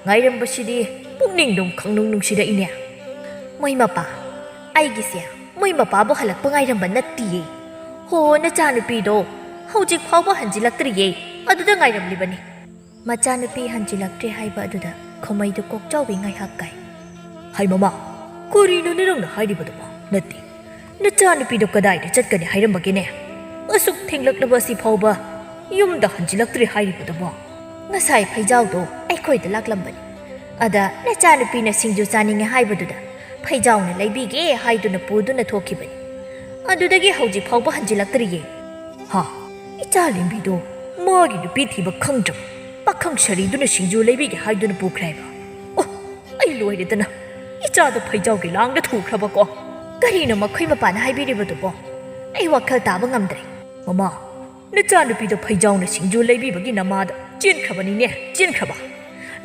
ꯉꯥꯏꯔꯝꯕꯁꯤꯗꯤ ꯄꯨꯛꯅꯤꯡꯗꯨꯝ ꯈꯪꯅꯨꯡ ꯅꯨꯡꯁꯤꯔꯛꯏꯅꯦ꯫" "ꯃꯣꯏ ꯃꯄꯥ, ꯑꯩꯒꯤꯁꯦ ꯃꯣꯏ ꯃꯄꯥꯕꯨ ꯍꯜꯂꯛꯄ ꯉꯥꯏꯔꯝꯕ ꯅꯠꯇꯤꯌꯦ꯫ ꯍꯣ, ꯅꯆꯥꯅꯨꯄꯤꯗꯣ ꯍꯧꯖꯤꯛ ꯐꯥꯎꯕ ꯍꯟꯖꯤꯜꯂꯛꯇ꯭ꯔꯤꯌꯦ꯫ ꯑꯗꯨꯗ ꯉꯥꯏꯔꯝꯂꯤꯕꯅꯤ꯫ ꯃꯆꯥꯅꯨꯄꯤ ꯍꯟꯖꯤꯜꯂꯛꯇ꯭ꯔꯦ ꯍꯥꯏꯕ ꯑꯗꯨꯗ ꯈꯣꯃꯩꯗꯨ ꯀꯣꯛꯆꯥꯎꯕꯤ ꯉꯥꯏꯍꯥꯛ ꯀꯥꯏ꯫ "ꯍꯩ ꯃꯃꯥ, ꯀꯔꯤꯅꯣꯅꯦ ꯅꯪꯅ ꯍꯥꯏꯔꯤꯕꯗꯨꯕꯣ? ꯅꯠꯇꯦ, ꯅꯆꯥꯅꯨꯄꯤꯗꯣ ꯀꯗꯥꯏꯗ ꯆꯠꯀꯅꯤ ꯍꯥꯏꯔꯝꯕꯒꯦꯅꯦ? ꯑꯁꯨꯛ ꯊꯦꯡꯂꯛꯂꯕ ꯑꯁꯤ ꯐꯥꯎꯕ ꯌꯨꯝꯗ ꯍꯟꯖꯤꯜꯂꯛꯇ꯭ꯔꯦ ꯍꯥꯏꯔꯤꯕꯗꯨꯕꯣ?" "ꯉꯁꯥꯏ ꯐꯩꯖꯥꯎꯗꯣ ꯑꯩꯈꯣꯏꯗ ꯂꯥꯛꯂꯝꯕꯅꯤ꯫ ꯑꯗ ꯅꯆꯥꯅꯨꯄꯤꯅ ꯁꯤꯡꯖꯨ ꯆꯥꯅꯤꯡꯉꯦ ꯍꯥꯏꯕꯗꯨꯗ ꯐꯩꯖꯥꯎꯅ ꯂꯩꯕꯤꯒꯦ ꯍꯥꯏꯗꯨꯅ ꯄꯨꯗꯨꯅ ꯊꯣꯛꯈꯤꯕꯅꯤ꯫ ꯑꯗꯨꯗꯒꯤ ꯍꯧꯖꯤꯛ ꯐꯥꯎꯕ ꯍꯟꯖꯤꯜꯂꯛꯇ꯭ꯔꯤꯌꯦ꯫" "ꯍꯥ? ꯏꯆꯥ ꯂꯦꯝꯕꯤꯗꯣ ꯃꯥꯒꯤ ꯅꯨꯄꯤ ꯊꯤꯕ ꯈꯪꯗ꯭ꯔꯕ ꯄꯥꯈꯪ ꯁꯥꯔꯤꯗꯨꯅ ꯁꯤꯡꯖꯨ ꯂꯩꯕꯤꯒꯦ ꯍꯥꯏꯗꯨꯅ ꯄꯨꯈ꯭ꯔꯦ ꯍꯥꯏꯕ? ꯑꯣ, ꯑꯩ ꯂꯣꯏꯔꯦꯗꯅ꯫ ꯏꯆꯥꯗꯣ ꯐꯩꯖꯥꯎꯒꯤ ꯂꯥꯡꯗ ꯊꯨꯈ꯭ꯔꯕꯀꯣ꯫ ꯀꯔꯤꯅꯣ ꯃꯈꯣꯏ ꯃꯄꯥꯅ ꯍꯥꯏꯕꯤꯔꯤꯕꯗꯨꯕꯣ? ꯑꯩ ꯋꯥꯈꯜ ꯇꯥꯕ ꯉꯝꯗ꯭ꯔꯦ꯫" "ꯃꯃꯥ, ꯅꯆꯥꯅꯨꯄꯤꯗꯣ ꯐꯩꯖꯥꯎꯅ ꯁꯤꯡꯖꯨ ꯂꯩꯕꯤꯕꯒꯤ ꯅꯃꯥꯗ ꯆꯦꯟꯈ꯭ꯔꯕꯅꯤꯅꯦ, ꯆꯦꯟꯈ꯭ꯔꯕ꯫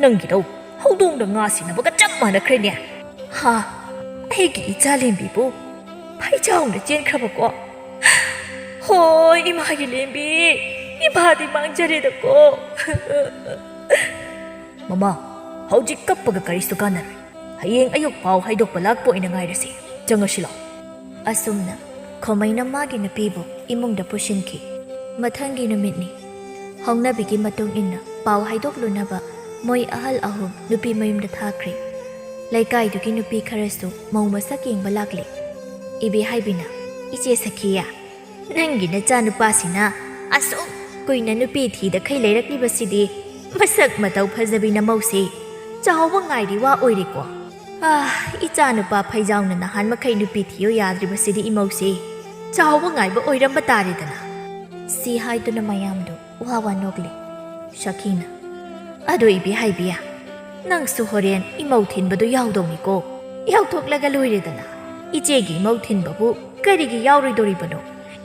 ꯅꯪꯒꯤꯗꯧ ꯍꯧꯗꯣꯡꯗ ꯉꯥ ꯁꯤꯟꯅꯕꯒ ꯆꯞ ꯃꯥꯟꯅꯈ꯭ꯔꯦꯅꯦ꯫" "ꯍꯥ? ꯑꯩꯒꯤ ꯏꯆꯥ ꯂꯦꯝꯕꯤꯕꯨ ꯐꯩꯖꯥꯎꯅ ꯆꯦꯟꯈ꯭ꯔꯕꯀꯣ? ꯍꯣꯏ, ꯏꯃꯥꯒꯤ ꯂꯦꯝꯕꯤ, ꯏꯃꯥꯗꯤ ꯃꯥꯡꯖꯔꯦꯗꯀꯣ꯫" "ꯃꯃꯥ, ꯍꯧꯖꯤꯛ ꯀꯞꯄꯒ ꯀꯔꯤꯁꯨ ꯀꯥꯟꯅꯔꯣꯏ꯫ ꯍꯌꯦꯡ ꯑꯌꯨꯛ ꯄꯥꯎ ꯍꯥꯏꯗꯣꯛꯄ ꯂꯥꯛꯄ ꯑꯣꯏꯅ ꯉꯥꯏꯔꯁꯤ꯫ ꯆꯪꯉꯁꯤ ꯂꯥꯎ꯫" ꯑꯁꯨꯝꯅ ꯈꯣꯃꯩꯅ ꯃꯥꯒꯤ ꯅꯨꯄꯤꯕꯨ ꯏꯃꯨꯡꯗ ꯄꯨꯁꯤꯟꯈꯤ꯫ ꯃꯊꯪꯒꯤ ꯅꯨꯃꯤꯠꯅꯤ꯫ ꯍꯧꯅꯕꯤꯒꯤ ꯃꯇꯨꯡ ꯏꯟꯅ ꯄꯥꯎ ꯍꯥꯏꯗꯣꯛꯂꯨꯅꯕ ꯃꯣꯏ ꯑꯍꯜ ꯑꯍꯨꯝ ꯅꯨꯄꯤ ꯃꯌꯨꯝꯗ ꯊꯥꯈ꯭ꯔꯦ꯫ ꯂꯩꯀꯥꯏꯗꯨꯒꯤ ꯅꯨꯄꯤ ꯈꯔꯁꯨ ꯃꯧ ꯃꯁꯛ ꯌꯦꯡꯕ ꯂꯥꯛꯂꯦ꯫ ꯏꯕꯦꯍꯥꯏꯕꯤꯅ, "ꯏꯆꯦ ꯁꯈꯤꯌꯥ, ꯅꯪꯒꯤ ꯅꯆꯥꯅꯨꯄꯥꯁꯤꯅ ꯑꯁꯨꯛ ꯀꯨꯏꯅ ꯅꯨꯄꯤ ꯊꯤꯗꯈꯩ ꯂꯩꯔꯛꯂꯤꯕꯁꯤꯗꯤ ꯃꯁꯛ ꯃꯇꯧ ꯐꯖꯕꯤ ꯅꯃꯧꯁꯦ ꯆꯥꯎꯕ ꯉꯥꯏꯔꯤ ꯋꯥ ꯑꯣꯏꯔꯦꯀꯣ꯫ ꯑꯥ, ꯏꯆꯥꯅꯨꯄꯥ ꯐꯩꯖꯥꯎꯅ ꯅꯍꯥꯟ ꯃꯈꯩ ꯅꯨꯄꯤ ꯊꯤꯌꯨ ꯌꯥꯗ꯭ꯔꯤꯕꯁꯤꯗꯤ ꯏꯃꯧꯁꯦ ꯆꯥꯎꯕ ꯉꯥꯏꯕ ꯑꯣꯏꯔꯝꯕ ꯇꯥꯔꯦꯗꯅ꯫" ꯁꯤ ꯍꯥꯏꯗꯨꯅ ꯃꯌꯥꯝꯗꯨ ꯋꯥ ꯋꯥ ꯅꯣꯛꯂꯤ꯫ ꯁꯈꯤꯅ, "ꯑꯗꯣ ꯏꯕꯦꯍꯥꯏꯕꯤ, ꯅꯪꯁꯨ ꯍꯣꯔꯦꯟ ꯏꯃꯧ ꯊꯤꯟꯕꯗꯨ ꯌꯥꯎꯗꯧꯅꯤꯀꯣ꯫ ꯌꯥꯎꯊꯣꯛꯂꯒ ꯂꯣꯏꯔꯦꯗꯅ꯫ ꯏꯆꯦꯒꯤ ꯏꯃꯧ ꯊꯤꯟꯕꯕꯨ ꯀꯔꯤꯒꯤ ꯌꯥꯎꯔꯣꯏꯗꯧꯔꯤꯕꯅꯣ?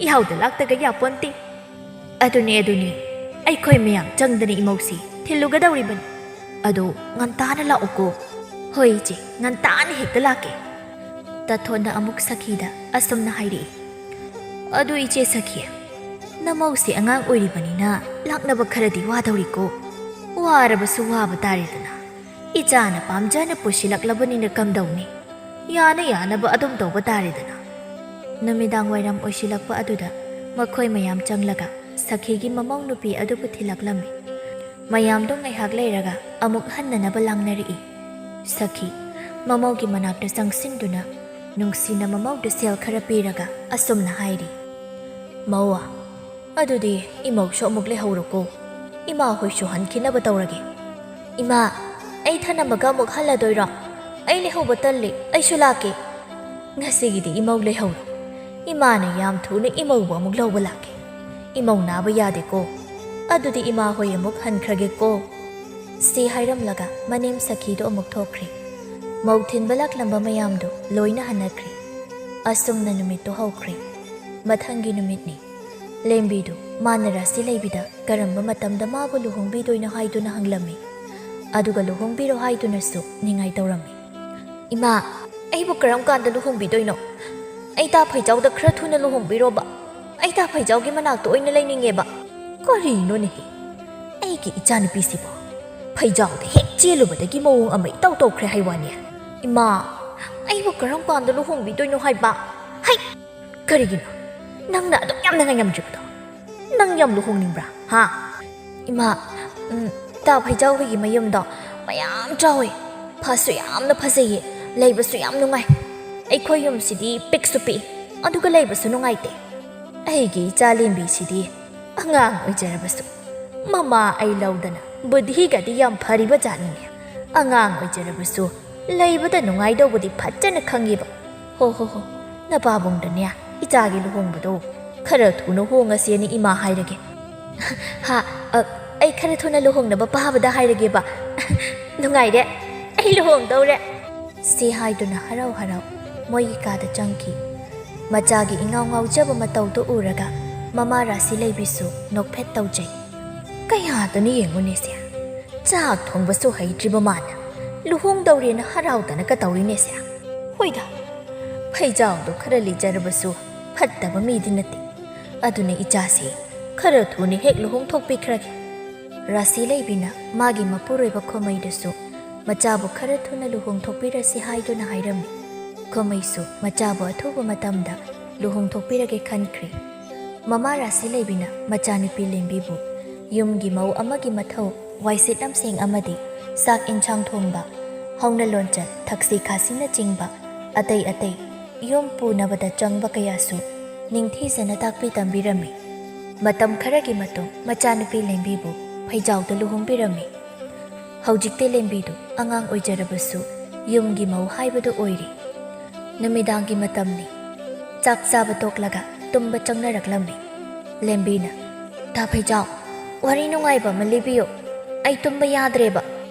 ꯏꯍꯥꯎꯗ ꯂꯥꯛꯇꯒ ꯌꯥꯄꯣꯟꯇꯦ꯫" "ꯑꯗꯨꯅꯦ, ꯑꯗꯨꯅꯦ, ꯑꯩꯈꯣꯏ ꯃꯌꯥꯝ ꯆꯪꯗꯅ ꯏꯃꯧꯁꯤ ꯊꯤꯜꯂꯨꯒꯗꯧꯔꯤꯕꯅꯤ꯫ ꯑꯗꯣ ꯉꯟꯇꯥꯅ ꯂꯥꯛꯎꯀꯣ꯫" "ꯍꯣꯏ ꯏꯆꯦ, ꯉꯟꯇꯥꯅ ꯍꯦꯛꯇ ꯂꯥꯛꯀꯦ꯫" ꯇꯥꯊꯣꯟꯅ ꯑꯃꯨꯛ ꯁꯈꯤꯗ ꯑꯁꯨꯝꯅ ꯍꯥꯏꯔꯛꯏ, "ꯑꯗꯨ ꯏꯆꯦ ꯁꯈꯤ, ꯅꯃꯧꯁꯦ ꯑꯉꯥꯡ ꯑꯣꯏꯔꯤꯕꯅꯤꯅ ꯂꯥꯛꯅꯕ ꯈꯔꯗꯤ ꯋꯥꯗꯧꯔꯤꯀꯣ꯫ ꯋꯥꯔꯕꯁꯨ ꯋꯥꯕ ꯇꯥꯔꯦꯗꯅ꯫ ꯏꯆꯥꯅ ꯄꯥꯝꯖꯅ ꯄꯨꯁꯤꯜꯂꯛꯂꯕꯅꯤꯅ ꯀꯝꯗꯧꯅꯤ? ꯌꯥꯅ ꯌꯥꯅꯕ ꯑꯗꯨꯝ ꯇꯧꯕ ꯇꯥꯔꯦꯗꯅ꯫" ꯅꯨꯃꯤꯗꯥꯡ ꯋꯥꯏꯔꯝ ꯑꯣꯏꯁꯤꯜꯂꯛꯄ ꯑꯗꯨꯗ ꯃꯈꯣꯏ ꯃꯌꯥꯝ ꯆꯪꯂꯒ ꯁꯈꯤꯒꯤ ꯃꯃꯧ ꯅꯨꯄꯤ ꯑꯗꯨꯕꯨ ꯊꯤꯜꯂꯛꯂꯝꯃꯤ꯫ ꯃꯌꯥꯝꯗꯣ ꯉꯥꯏꯍꯥꯛ ꯂꯩꯔꯒ ꯑꯃꯨꯛ ꯍꯟꯅꯅꯕ ꯂꯥꯡꯅꯔꯛꯏ꯫ ꯁꯈꯤ ꯃꯃꯧꯒꯤ ꯃꯅꯥꯛꯇ ꯆꯪꯁꯤꯟꯗꯨꯅ ꯅꯨꯡꯁꯤꯅ ꯃꯃꯧꯗ ꯁꯦꯜ ꯈꯔ ꯄꯤꯔꯒ ꯑꯁꯨꯝꯅ ꯍꯥꯏꯔꯤ, "ꯃꯧ, ꯑꯗꯨꯗꯤ ꯏꯃꯧꯁꯨ ꯑꯃꯨꯛ ꯂꯩꯍꯧꯔꯣꯀꯣ꯫ ꯏꯃꯥ ꯍꯣꯏꯁꯨ ꯍꯟꯈꯤꯅꯕ ꯇꯧꯔꯒꯦ꯫" "ꯏꯃꯥ, ꯑꯩ ꯊꯅꯝꯃꯒ ꯑꯃꯨꯛ ꯍꯜꯂꯗꯣꯏꯔꯣ? ꯑꯩ ꯂꯩꯍꯧꯕ ꯇꯜꯂꯤ, ꯑꯩꯁꯨ ꯂꯥꯛꯀꯦ꯫" "ꯉꯁꯤꯒꯤꯗꯤ ꯏꯃꯧ ꯂꯩꯍꯧꯔꯣ꯫ ꯏꯃꯥꯅ ꯌꯥꯝ ꯊꯨꯅ ꯏꯃꯧꯕꯨ ꯑꯃꯨꯛ ꯂꯧꯕ ꯂꯥꯛꯀꯦ꯫ ꯏꯃꯧ ꯅꯥꯕ ꯌꯥꯗꯦꯀꯣ꯫ ꯑꯗꯨꯗꯤ ꯏꯃꯥ ꯍꯣꯏ ꯑꯃꯨꯛ ꯍꯟꯈ꯭ꯔꯒꯦꯀꯣ꯫" ꯁꯤ ꯍꯥꯏꯔꯝꯂꯒ ꯃꯅꯦꯝ ꯁꯈꯤꯗꯣ ꯑꯃꯨꯛ ꯊꯣꯛꯈ꯭ꯔꯦ꯫ ꯃꯧ ꯊꯤꯟꯕ ꯂꯥꯛꯂꯝꯕ ꯃꯌꯥꯝꯗꯨ ꯂꯣꯏꯅ ꯍꯟꯅꯈ꯭ꯔꯦ꯫ ꯑꯁꯨꯝꯅ ꯅꯨꯃꯤꯠꯇꯨ ꯍꯧꯈ꯭ꯔꯦ꯫ ꯃꯊꯪꯒꯤ ꯅꯨꯃꯤꯠꯅꯤ꯫ ꯂꯦꯝꯕꯤꯗꯨ ꯃꯥꯅ ꯔꯥꯁꯤ ꯂꯩꯕꯤꯗ ꯀꯔꯝꯕ ꯃꯇꯝꯗ ꯃꯥꯕꯨ ꯂꯨꯍꯣꯡꯕꯤꯗꯣꯏꯅꯣ ꯍꯥꯏꯗꯨꯅ ꯍꯪꯂꯝꯃꯤ꯫ ꯑꯗꯨꯒ ꯂꯨꯍꯣꯡꯕꯤꯔꯣ ꯍꯥꯏꯗꯨꯅꯁꯨ ꯅꯤꯡꯉꯥꯏ ꯇꯧꯔꯝꯃꯤ꯫ "ꯏꯃꯥ, ꯑꯩꯕꯨ ꯀꯔꯝ ꯀꯥꯟꯗ ꯂꯨꯍꯣꯡꯕꯤꯗꯣꯏꯅꯣ? ꯑꯩ ꯇꯥ ꯐꯩꯖꯥꯎꯗ ꯈꯔ ꯊꯨꯅ ꯂꯨꯍꯣꯡꯕꯤꯔꯣꯕ꯫ ꯑꯩ ꯇꯥ ꯐꯩꯖꯥꯎꯒꯤ ꯃꯅꯥꯛꯇ ꯑꯣꯏꯅ ꯂꯩꯅꯤꯡꯉꯦꯕ꯫" "ꯀꯔꯤꯅꯣꯅꯦꯍꯦ? ꯑꯩꯒꯤ ꯏꯆꯥꯅꯨꯄꯤꯁꯤꯕꯣ ꯐꯩꯖꯥꯎꯗ ꯍꯦꯛ ꯆꯦꯜꯂꯨꯕꯗꯒꯤ ꯃꯑꯣꯡ ꯑꯃ ꯏꯇꯧ ꯇꯧꯈ꯭ꯔꯦ ꯍꯥꯏ ꯋꯥꯅꯦ꯫ ꯏꯃꯥ, ꯑꯩꯕꯨ ꯀꯔꯝ ꯀꯥꯟꯗ ꯂꯨꯍꯣꯡꯕꯤꯗꯣꯏꯅꯣ ꯍꯥꯏꯕ? ꯍꯩ! ꯀꯔꯤꯒꯤꯅꯣ ꯅꯪꯅ ꯑꯗꯨꯛ ꯌꯥꯝꯅ ꯉꯥꯏꯉꯝꯗ꯭ꯔꯤꯕꯗꯣ? ꯅꯪ ꯌꯥꯝ ꯂꯨꯍꯣꯡꯅꯤꯡꯕ꯭ꯔꯥ, ꯍꯥ?" "ꯏꯃꯥ, ꯎꯝ, ꯇꯥ ꯐꯩꯖꯥꯎ ꯍꯣꯏꯒꯤ ꯃꯌꯨꯝꯗꯣ ꯃꯌꯥꯝ ꯆꯥꯎꯋꯤ, ꯐꯁꯨ ꯌꯥꯝꯅ ꯐꯖꯩꯌꯦ, ꯂꯩꯕꯁꯨ ꯌꯥꯝ ꯅꯨꯡꯉꯥꯏ꯫ ꯑꯩꯈꯣꯏ ꯌꯨꯝꯁꯤꯗꯤ ꯄꯤꯛꯁꯨ ꯄꯤꯛꯏ, ꯑꯗꯨꯒ ꯂꯩꯕꯁꯨ ꯅꯨꯡꯉꯥꯏꯇꯦ꯫ ꯑꯩꯒꯤ ꯏꯆꯥ ꯂꯦꯝꯕꯤꯁꯤꯗꯤ ꯑꯉꯥꯡ ꯑꯣꯏꯖꯔꯕꯁꯨ ꯃꯃꯥ ꯑꯩ ꯂꯧꯗꯅ ꯕꯨꯙꯤꯒꯗꯤ ꯌꯥꯝ ꯐꯔꯤꯕ ꯖꯥꯠꯅꯤꯅꯦ꯫ ꯑꯉꯥꯡ ꯑꯣꯏꯖꯔꯕꯁꯨ ꯂꯩꯕꯗ ꯅꯨꯡꯉꯥꯏꯗꯧꯕꯗꯤ ꯐꯖꯅ ꯈꯪꯉꯤꯕ꯫ ꯍꯣ ꯍꯣ ꯍꯣ, ꯅꯄꯥꯕꯨꯡꯗꯅꯦ ꯏꯆꯥꯒꯤ ꯂꯨꯍꯣꯡꯕꯗꯣ ꯈꯔ ꯊꯨꯅ ꯍꯣꯡꯉꯁꯦꯅ ꯏꯃꯥ ꯍꯥꯏꯔꯒꯦ꯫" "ꯍꯥ, ꯑ, ꯑꯩ ꯈꯔ ꯊꯨꯅ ꯂꯨꯍꯣꯡꯅꯕ ꯄꯥꯕꯗ ꯍꯥꯏꯔꯒꯦꯕ꯫ ꯅꯨꯡꯉꯥꯏꯔꯦ, ꯑꯩ ꯂꯨꯍꯣꯡꯗꯧꯔꯦ꯫" ꯁꯤ ꯍꯥꯏꯗꯨꯅ ꯍꯔꯥꯎ ꯍꯔꯥꯎ ꯃꯣꯏꯒꯤ ꯀꯥꯗ ꯆꯪꯈꯤ꯫ ꯃꯆꯥꯒꯤ ꯏꯉꯥꯎ ꯉꯥꯎꯖꯕ ꯃꯇꯧꯗꯨ ꯎꯔꯒ ꯃꯃꯥ ꯔꯥꯁꯤ ꯂꯩꯕꯤꯁꯨ ꯅꯣꯛꯐꯦꯠ ꯇꯧꯖꯩ꯫ "ꯀꯌꯥꯗꯅ ꯌꯦꯡꯉꯨꯅꯦꯁꯦ, ꯆꯥꯛ ꯊꯣꯡꯕꯁꯨ ꯍꯩꯇ꯭ꯔꯤꯕ ꯃꯥꯅ ꯂꯨꯍꯣꯡꯗꯧꯔꯦꯅ ꯍꯔꯥꯎꯗꯅꯒ ꯇꯧꯔꯤꯅꯦꯁꯦ꯫ ꯍꯣꯏꯗ, ꯐꯩꯖꯥꯎꯗꯣ ꯈꯔ ꯂꯤꯖꯔꯕꯁꯨ ꯐꯠꯇꯕ ꯃꯤꯗꯤ ꯅꯠꯇꯦ꯫ ꯑꯗꯨꯅ ꯏꯆꯥꯁꯤ ꯈꯔ ꯊꯨꯅ ꯍꯦꯛ ꯂꯨꯍꯣꯡꯊꯣꯛꯄꯤꯈ꯭ꯔꯒꯦ꯫" ꯔꯥꯁꯤ ꯂꯩꯕꯤꯅ ꯃꯥꯒꯤ ꯃꯄꯨꯔꯣꯏꯕ ꯈꯣꯃꯩꯗꯁꯨ ꯃꯆꯥꯕꯨ ꯈꯔ ꯊꯨꯅ ꯂꯨꯍꯣꯡꯊꯣꯛꯄꯤꯔꯁꯤ ꯍꯥꯏꯗꯨꯅ ꯍꯥꯏꯔꯝꯃꯤ꯫ ꯈꯣꯃꯩꯁꯨ ꯃꯆꯥꯕꯨ ꯑꯊꯨꯕ ꯃꯇꯝꯗ ꯂꯨꯍꯣꯡꯊꯣꯛꯄꯤꯔꯒꯦ ꯈꯟꯈ꯭ꯔꯦ꯫ ꯃꯃꯥ ꯔꯥꯁꯤ ꯂꯩꯕꯤꯅ ꯃꯆꯥꯅꯨꯄꯤ ꯂꯦꯝꯕꯤꯕꯨ ꯌꯨꯝꯒꯤ ꯃꯧ ꯑꯃꯒꯤ ꯃꯊꯧ, ꯋꯥꯏꯁꯤꯠ ꯂꯝꯁꯦꯡ ꯑꯃꯗꯤ ꯆꯥꯛ ꯏꯟꯁꯥꯡ ꯊꯣꯡꯕ, ꯍꯧꯅ ꯂꯣꯟꯆꯠ, ꯊꯛꯁꯤ ꯈꯥꯁꯤꯅꯆꯤꯡꯕ ꯑꯇꯩ ꯑꯇꯩ ꯌꯨꯝ ꯄꯨꯅꯕꯗ ꯆꯪꯕ ꯀꯌꯥꯁꯨ ꯅꯤꯡꯊꯤꯖꯅ ꯇꯥꯛꯄꯤ ꯇꯝꯕꯤꯔꯝꯃꯤ꯫ ꯃꯇꯝ ꯈꯔꯒꯤ ꯃꯇꯨꯡ ꯃꯆꯥꯅꯨꯄꯤ ꯂꯦꯝꯕꯤꯕꯨ ꯐꯩꯖꯥꯎꯗ ꯂꯨꯍꯣꯡꯕꯤꯔꯝꯃꯤ꯫ ꯍꯧꯖꯤꯛꯇꯤ ꯂꯦꯝꯕꯤꯗꯨ ꯑꯉꯥꯡ ꯑꯣꯏꯖꯔꯕꯁꯨ ꯌꯨꯝꯒꯤ ꯃꯧ ꯍꯥꯏꯕꯗꯨ ꯑꯣꯏꯔꯤ꯫ ꯅꯨꯃꯤꯗꯥꯡꯒꯤ ꯃꯇꯝꯅꯤ꯫ ꯆꯥꯛ ꯆꯥꯕ ꯇꯣꯛꯂꯒ ꯇꯨꯝꯕ ꯆꯪꯅꯔꯛꯂꯝꯃꯤ꯫ ꯂꯦꯝꯕꯤꯅ, "ꯇꯥ ꯐꯩꯖꯥꯎ, ꯋꯥꯔꯤ ꯅꯨꯡꯉꯥꯏꯕ ꯑꯃ ꯂꯤꯕꯤꯌꯨ꯫ ꯑꯩ ꯇꯨꯝꯕ ꯌꯥꯗ꯭ꯔꯦꯕ꯫"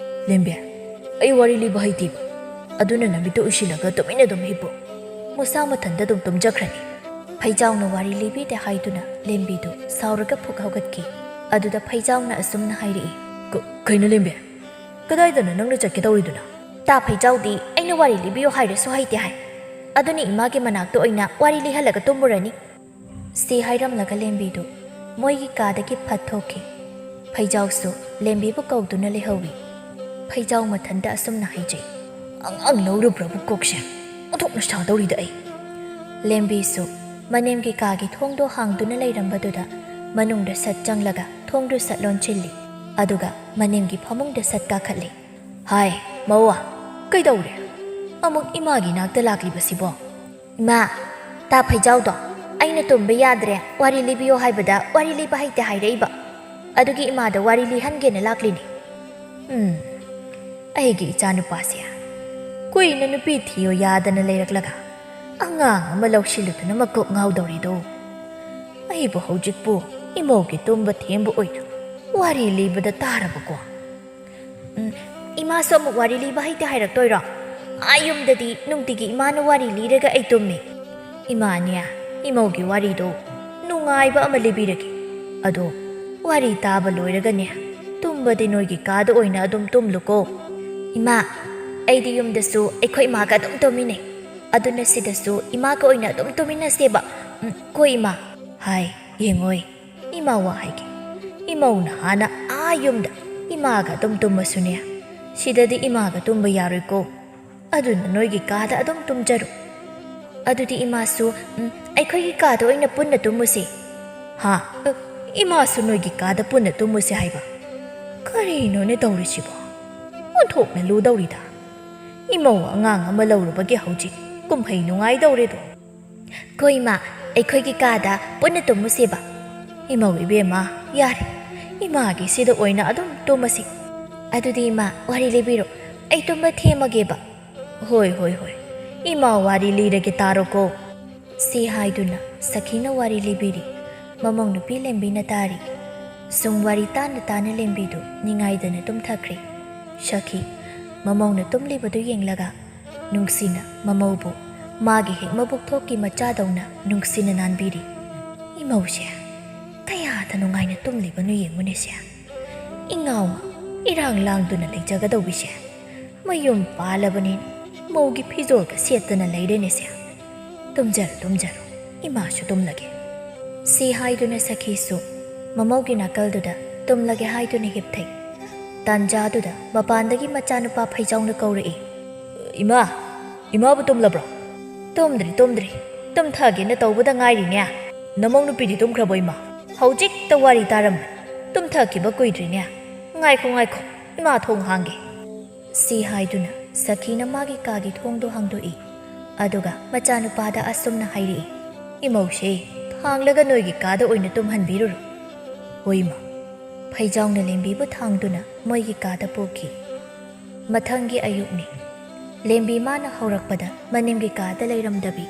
"ꯂꯦꯝꯕꯤ, ꯑꯩ ꯋꯥꯔꯤ ꯂꯤꯕ ꯍꯩꯇꯦꯕ꯫ ꯑꯗꯨꯅ ꯅꯃꯤꯠꯇꯨ ꯎꯏꯁꯤꯜꯂꯒ ꯇꯨꯃꯤꯟꯅ ꯑꯗꯨꯝ ꯍꯤꯞꯄꯨ꯫ ꯃꯁꯥ ꯃꯊꯟꯇ ꯑꯗꯨꯝ ꯇꯨꯝꯖꯈ꯭ꯔꯅꯤ꯫" ꯐꯩꯖꯥꯎꯅ ꯋꯥꯔꯤ ꯂꯤꯕꯤꯗꯦ ꯍꯥꯏꯗꯨꯅ ꯂꯦꯝꯕꯤꯗꯨ ꯁꯥꯎꯔꯒ ꯐꯨꯛ ꯍꯧꯒꯠꯈꯤ꯫ ꯑꯗꯨꯗ ꯐꯩꯖꯥꯎꯅ ꯑꯁꯨꯝꯅ ꯍꯥꯏꯔꯛꯏ꯫ "ꯀ-, ꯀꯩꯅꯣ ꯂꯦꯝꯕꯤ? ꯀꯗꯥꯏꯗꯅꯣ ꯅꯪꯅ ꯆꯠꯀꯦ ꯇꯧꯔꯤꯗꯨꯅ?" "ꯇꯥ ꯐꯩꯖꯥꯎꯗꯤ ꯑꯩꯅ ꯋꯥꯔꯤ ꯂꯤꯕꯤꯌꯨ ꯍꯥꯏꯔꯁꯨ ꯍꯩꯇꯦ ꯍꯥꯏ꯫ ꯑꯗꯨꯅ ꯏꯃꯥꯒꯤ ꯃꯅꯥꯛꯇ ꯑꯣꯏꯅ ꯋꯥꯔꯤ ꯂꯤꯍꯜꯂꯒ ꯇꯨꯝꯃꯨꯔꯅꯤ꯫" ꯁꯤ ꯍꯥꯏꯔꯝꯂꯒ ꯂꯦꯝꯕꯤꯗꯨ ꯃꯣꯏꯒꯤ ꯀꯥꯗꯒꯤ ꯐꯠ ꯊꯣꯛꯈꯤ꯫ ꯐꯩꯖꯥꯎꯁꯨ ꯂꯦꯝꯕꯤꯕꯨ ꯀꯧꯗꯨꯅ ꯂꯩꯍꯧꯏ꯫ ꯐꯩꯖꯥꯎ ꯃꯊꯟꯇ ꯑꯁꯨꯝꯅ ꯍꯥꯏꯖꯩ꯫ "ꯑꯉꯥꯡ ꯂꯧꯔꯨꯕ꯭ꯔꯕꯨ ꯀꯣꯛꯁꯦ? ꯑꯣꯟꯊꯣꯛꯅ ꯁꯥꯗꯧꯔꯤꯗ ꯑꯩ꯫" ꯂꯦꯝꯕꯤꯁꯨ ꯃꯅꯤꯡꯒꯤ ꯀꯥꯒꯤ ꯊꯣꯡꯗꯣ ꯍꯥꯡꯗꯨꯅ ꯂꯩꯔꯝꯕꯗꯨꯗ ꯃꯅꯨꯡꯗ ꯁꯠ ꯆꯪꯂꯒ ꯊꯣꯡꯗꯨ ꯁꯠ ꯂꯣꯟꯁꯤꯜꯂꯤ꯫ ꯑꯗꯨꯒ ꯃꯅꯤꯡꯒꯤ ꯐꯃꯨꯡꯗ ꯁꯠ ꯀꯥꯈꯠꯂꯤ꯫ "ꯍꯥꯏ, ꯃꯧꯋꯥ, ꯀꯩꯗꯧꯔꯦ? ꯑꯃꯨꯛ ꯏꯃꯥꯒꯤ ꯅꯥꯛꯇ ꯂꯥꯛꯂꯤꯕꯁꯤꯕꯣ?" "ꯏꯃꯥ, ꯇꯥ ꯐꯩꯖꯥꯎꯗꯣ ꯑꯩꯅ ꯇꯨꯝꯕ ꯌꯥꯗ꯭ꯔꯦ, ꯋꯥꯔꯤ ꯂꯤꯕꯤꯌꯣ ꯍꯥꯏꯕꯗ ꯋꯥꯔꯤ ꯂꯤꯕ ꯍꯩꯇꯦ ꯍꯥꯏꯔꯛꯏꯕ꯫ ꯑꯗꯨꯒꯤ ꯏꯃꯥꯗ ꯋꯥꯔꯤ ꯂꯤꯍꯟꯒꯦꯅ ꯂꯥꯛꯂꯤꯅꯤ꯫" ꯎꯝ, ꯑꯩꯒꯤ ꯏꯆꯥꯅꯨꯄꯥꯁꯦ ꯀꯨꯏꯅ ꯅꯨꯄꯤ ꯊꯤꯌꯣ ꯌꯥꯗꯅ ꯂꯩꯔꯛꯂꯒ ꯑꯉꯥꯡ ꯑꯃ ꯂꯧꯁꯤꯜꯂꯨꯗꯨꯅ ꯃꯀꯣꯛ ꯉꯥꯎꯗꯧꯔꯤꯗꯣ꯫ ꯑꯩꯕꯨ ꯍꯧꯖꯤꯛꯄꯨ ꯏꯃꯧꯒꯤ ꯇꯨꯝꯕ ꯊꯦꯝꯕ ꯑꯣꯏꯅ ꯋꯥꯔꯤ ꯂꯤꯕꯗ ꯇꯥꯔꯕꯀꯣ꯫ ꯎꯝ, ꯏꯃꯥꯁꯨ ꯑꯃꯨꯛ ꯋꯥꯔꯤ ꯂꯤꯕ ꯍꯩꯇꯦ ꯍꯥꯏꯔꯛꯇꯣꯏꯔꯣ? ꯑꯥ ꯌꯨꯝꯗꯗꯤ ꯅꯨꯡꯇꯤꯒꯤ ꯏꯃꯥꯅ ꯋꯥꯔꯤ ꯂꯤꯔꯒ ꯑꯩ ꯇꯨꯝꯃꯤ꯫ ꯏꯃꯥꯅꯦ, ꯏꯃꯧꯒꯤ ꯋꯥꯔꯤꯗꯣ ꯅꯨꯡꯉꯥꯏꯕ ꯑꯃ ꯂꯤꯕꯤꯔꯒꯦ꯫ ꯑꯗꯣ ꯋꯥꯔꯤ ꯇꯥꯕ ꯂꯣꯏꯔꯒꯅꯦ, ꯇꯨꯝꯕꯗꯤ ꯅꯣꯏꯒꯤ ꯀꯥꯗ ꯑꯣꯏꯅ ꯑꯗꯨꯝ ꯇꯨꯝꯂꯨꯀꯣ꯫ ꯏꯃꯥ, ꯑꯩꯗꯤ ꯌꯨꯝꯗꯁꯨ ꯑꯩꯈꯣꯏ ꯏꯃꯥꯒ ꯑꯗꯨꯝ ꯇꯨꯝꯃꯤꯟꯅꯩ꯫ ꯑꯗꯨꯅ ꯁꯤꯗꯁꯨ ꯏꯃꯥꯒ ꯑꯣꯏꯅ ꯑꯗꯨꯝ ꯇꯨꯝꯃꯤꯟꯅꯁꯦꯕ꯫ ꯎꯝ, ꯀꯣ ꯏꯃꯥ꯫ ꯍꯥꯏ, ꯌꯦꯡꯉꯣꯏ꯫ ꯏꯃꯥ ꯋꯥ ꯍꯥꯏꯒꯦ꯫ ꯏꯃꯧꯅ ꯍꯥꯟꯅ ꯑꯥ ꯌꯨꯝꯗ ꯏꯃꯥꯒ ꯑꯗꯨꯝ ꯇꯨꯝꯃꯁꯨꯅꯦ, ꯁꯤꯗꯗꯤ ꯏꯃꯥꯒ ꯇꯨꯝꯕ ꯌꯥꯔꯣꯏꯀꯣ꯫ ꯑꯗꯨꯅ ꯅꯣꯏꯒꯤ ꯀꯥꯗ ꯑꯗꯨꯝ ꯇꯨꯝꯖꯔꯣ꯫ ꯑꯗꯨꯗꯤ ꯏꯃꯥꯁꯨ, ꯎꯝ, ꯑꯩꯈꯣꯏꯒꯤ ꯀꯥꯗ ꯑꯣꯏꯅ ꯄꯨꯟꯅ ꯇꯨꯝꯃꯨꯁꯦ꯫ "ꯍꯥ? ꯑ, ꯏꯃꯥꯁꯨ ꯅꯣꯏꯒꯤ ꯀꯥꯗ ꯄꯨꯟꯅ ꯇꯨꯝꯃꯨꯁꯦ ꯍꯥꯏꯕ? ꯀꯔꯤꯅꯣꯅꯦ ꯇꯧꯔꯤꯁꯤꯕꯣ? ꯑꯣꯟꯊꯣꯛꯅ ꯂꯨꯗꯧꯔꯤꯗ꯫ ꯏꯃꯧ ꯑꯉꯥꯡ ꯑꯃ ꯂꯧꯔꯨꯕꯒꯤ ꯍꯧꯖꯤꯛ ꯀꯨꯝꯍꯩ ꯅꯨꯡꯉꯥꯏꯗꯧꯔꯦꯗꯣ꯫ ꯀꯣ ꯏꯃꯥ, ꯑꯩꯈꯣꯏꯒꯤ ꯀꯥꯗ ꯄꯨꯟꯅ ꯇꯨꯝꯃꯨꯁꯦꯕ꯫ ꯏꯃꯧ ꯏꯕꯦꯝꯃ, ꯌꯥꯔꯦ, ꯏꯃꯥꯒꯤ ꯁꯤꯗ ꯑꯣꯏꯅ ꯑꯗꯨꯝ ꯇꯨꯝꯃꯁꯤ꯫ ꯑꯗꯨꯗꯤ ꯏꯃꯥ, ꯋꯥꯔꯤ ꯂꯤꯕꯤꯔꯣ, ꯑꯩ ꯇꯨꯝꯕ ꯊꯦꯝꯃꯒꯦꯕ꯫ ꯍꯣꯏ, ꯍꯣꯏ, ꯍꯣꯏ, ꯏꯃꯥ ꯋꯥꯔꯤ ꯂꯤꯔꯒꯦ, ꯇꯥꯔꯣꯀꯣ꯫ ꯁꯤ ꯍꯥꯏꯗꯨꯅ ꯁꯈꯤꯅ ꯋꯥꯔꯤ ꯂꯤꯕꯤꯔꯤ꯫ ꯃꯃꯧ ꯅꯨꯄꯤ ꯂꯦꯝꯕꯤꯅ ꯇꯥꯔꯤ꯫ ꯁꯨꯝ ꯋꯥꯔꯤ ꯇꯥꯅ ꯇꯥꯅ ꯂꯦꯝꯕꯤꯗꯨ ꯅꯤꯡꯉꯥꯏꯗꯅ ꯇꯨꯝꯊꯈ꯭ꯔꯦ꯫ ꯁꯈꯤ ꯃꯃꯧꯅ ꯇꯨꯝꯂꯤꯕꯗꯨ ꯌꯦꯡꯂꯒ ꯅꯨꯡꯁꯤꯅ ꯃꯃꯧꯕꯨ ꯃꯥꯒꯤ ꯍꯦꯛ ꯃꯕꯨꯛ ꯊꯣꯛꯀꯤ ꯃꯆꯥꯗꯧꯅ ꯅꯨꯡꯁꯤꯅ ꯅꯥꯟꯕꯤꯔꯤ꯫ ꯏꯃꯧꯁꯦ ꯀꯌꯥꯗ ꯅꯨꯡꯉꯥꯏꯅ ꯇꯨꯝꯂꯤꯕꯅꯣ ꯌꯦꯡꯉꯨꯅꯦꯁꯦ꯫ ꯏꯉꯥꯎ ꯏꯔꯥꯡ ꯂꯥꯡꯗꯨꯅ ꯂꯩꯖꯒꯗꯧꯕꯤꯁꯦ꯫ ꯃꯌꯨꯝ ꯄꯥꯜꯂꯕꯅꯤ, ꯃꯧꯒꯤ ꯐꯤꯖꯣꯜꯒ ꯁꯦꯠꯇꯅ ꯂꯩꯔꯦꯅꯦꯁꯦ꯫ ꯇꯨꯝꯖꯔꯣ, ꯇꯨꯝꯖꯔꯣ, ꯏꯃꯥꯁꯨ ꯇꯨꯝꯂꯒꯦ꯫ ꯁꯤ ꯍꯥꯏꯗꯨꯅ ꯁꯈꯤꯁꯨ ꯃꯃꯧꯒꯤ ꯅꯥꯀꯜꯗꯨꯗ ꯇꯨꯝꯂꯒꯦ ꯍꯥꯏꯗꯨꯅ ꯍꯤꯞꯊꯩ꯫ ꯇꯥꯟꯖꯥꯗꯨꯗ ꯃꯄꯥꯟꯗꯒꯤ ꯃꯆꯥꯅꯨꯄꯥ ꯐꯩꯖꯥꯎꯅ ꯀꯧꯔꯛꯏ꯫ "ꯏꯃꯥ, ꯏꯃꯥꯕꯨ ꯇꯨꯝꯂꯕ꯭ꯔꯣ?" "ꯇꯨꯝꯗ꯭ꯔꯤ, ꯇꯨꯝꯗ꯭ꯔꯤ꯫ ꯇꯨꯝꯊꯒꯦꯅ ꯇꯧꯕꯗ ꯉꯥꯏꯔꯤꯅꯦ꯫ ꯅꯃꯧ ꯅꯨꯄꯤꯗꯤ ꯇꯨꯝꯈ꯭ꯔꯕꯣ, ꯏꯃꯥ?" "ꯍꯧꯖꯤꯛꯇ ꯋꯥꯔꯤ ꯇꯥꯔꯝꯕꯅꯤ꯫ ꯇꯨꯝꯊꯈꯤꯕ ꯀꯨꯏꯗ꯭ꯔꯤꯅꯦ꯫ ꯉꯥꯏꯈꯣ, ꯉꯥꯏꯈꯣ, ꯏꯃꯥ ꯊꯣꯡ ꯍꯥꯡꯒꯦ꯫" ꯁꯤ ꯍꯥꯏꯗꯨꯅ ꯁꯈꯤꯅ ꯃꯥꯒꯤ ꯀꯥꯒꯤ ꯊꯣꯡꯗꯨ ꯍꯥꯡꯗꯣꯛꯏ꯫ ꯑꯗꯨꯒ ꯃꯆꯥꯅꯨꯄꯥꯗ ꯑꯁꯨꯝꯅ ꯍꯥꯏꯔꯛꯏ, "ꯏꯃꯧꯁꯦ ꯊꯥꯡꯂꯒ ꯅꯣꯏꯒꯤ ꯀꯥꯗ ꯑꯣꯏꯅ ꯇꯨꯝꯍꯟꯕꯤꯔꯨꯔꯣ꯫" "ꯍꯣꯏ, ꯏꯃꯥ꯫" ꯐꯩꯖꯥꯎꯅ ꯂꯦꯝꯕꯤꯕꯨ ꯊꯥꯡꯗꯨꯅ ꯃꯣꯏꯒꯤ ꯀꯥꯗ ꯄꯨꯈꯤ꯫ ꯃꯊꯪꯒꯤ ꯑꯌꯨꯛꯅꯤ꯫ ꯂꯦꯝꯕꯤ ꯃꯥꯅ ꯍꯧꯔꯛꯄꯗ ꯃꯅꯤꯡꯒꯤ ꯀꯥꯗ ꯂꯩꯔꯝꯗꯕꯤ,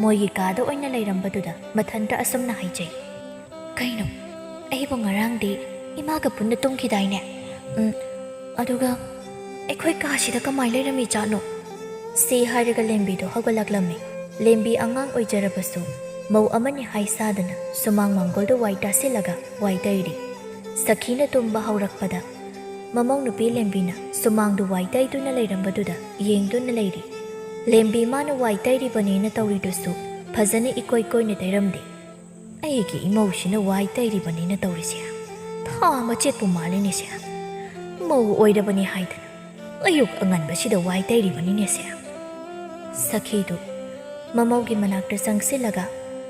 ꯃꯣꯏꯒꯤ ꯀꯥꯗ ꯑꯣꯏꯅ ꯂꯩꯔꯝꯕꯗꯨꯗ ꯃꯊꯟꯇ ꯑꯁꯨꯝꯅ ꯍꯥꯏꯖꯩ, "ꯀꯩꯅꯣ, ꯑꯩꯕꯨ ꯉꯔꯥꯡꯗꯤ ꯏꯃꯥꯒ ꯄꯨꯟꯅ ꯇꯨꯝꯈꯤꯗꯥꯏꯅꯦ? ꯎꯝ, ꯑꯗꯨꯒ ꯑꯩꯈꯣꯏ ꯀꯥꯁꯤꯗ ꯀꯃꯥꯏ ꯂꯩꯔꯝꯃꯤ ꯖꯥꯠꯅꯣ?" ꯁꯤ ꯍꯥꯏꯔꯒ ꯂꯦꯝꯕꯤꯗꯣ ꯍꯧꯒꯠꯂꯛꯂꯝꯃꯤ꯫ ꯂꯦꯝꯕꯤ ꯑꯉꯥꯡ ꯑꯣꯏꯖꯔꯕꯁꯨ ꯃꯧ ꯑꯃꯅꯤ ꯍꯥꯏ ꯁꯥꯗꯅ ꯁꯨꯃꯥꯡ ꯃꯥꯡꯒꯣꯜꯗ ꯋꯥꯏ ꯇꯥꯁꯤꯜꯂꯒ ꯋꯥꯏ ꯇꯩꯔꯤ꯫ ꯁꯈꯤꯅ ꯇꯨꯝꯕ ꯍꯧꯔꯛꯄꯗ ꯃꯃꯧ ꯅꯨꯄꯤ ꯂꯦꯝꯕꯤꯅ ꯁꯨꯃꯥꯡꯗꯨ ꯋꯥꯏ ꯇꯩꯗꯨꯅ ꯂꯩꯔꯝꯕꯗꯨꯗ ꯌꯦꯡꯗꯨꯅ ꯂꯩꯔꯤ꯫ ꯂꯦꯝꯕꯤ ꯃꯥꯅ ꯋꯥꯏ ꯇꯩꯔꯤꯕꯅꯦꯅ ꯇꯧꯔꯤꯗꯨꯁꯨ ꯐꯖꯅ ꯏꯀꯣꯏ ꯀꯣꯏꯅ ꯇꯩꯔꯝꯗꯦ꯫ "ꯑꯩꯒꯤ ꯏꯃꯧꯁꯤꯅ ꯋꯥꯏ ꯇꯩꯔꯤꯕꯅꯤꯅ ꯇꯧꯔꯤꯁꯦ꯫ ꯊꯥ ꯃꯆꯦꯠꯄꯨ ꯃꯥꯜꯂꯤꯅꯦꯁꯦ꯫ ꯃꯧ ꯑꯣꯏꯔꯕꯅꯤ ꯍꯥꯏꯗꯅ ꯑꯌꯨꯛ ꯑꯉꯟꯕꯁꯤꯗ ꯋꯥꯏ ꯇꯩꯔꯤꯕꯅꯤꯅꯦꯁꯦ꯫" ꯁꯈꯤꯗꯨ ꯃꯃꯧꯒꯤ ꯃꯅꯥꯛꯇ ꯆꯪꯁꯤꯜꯂꯒ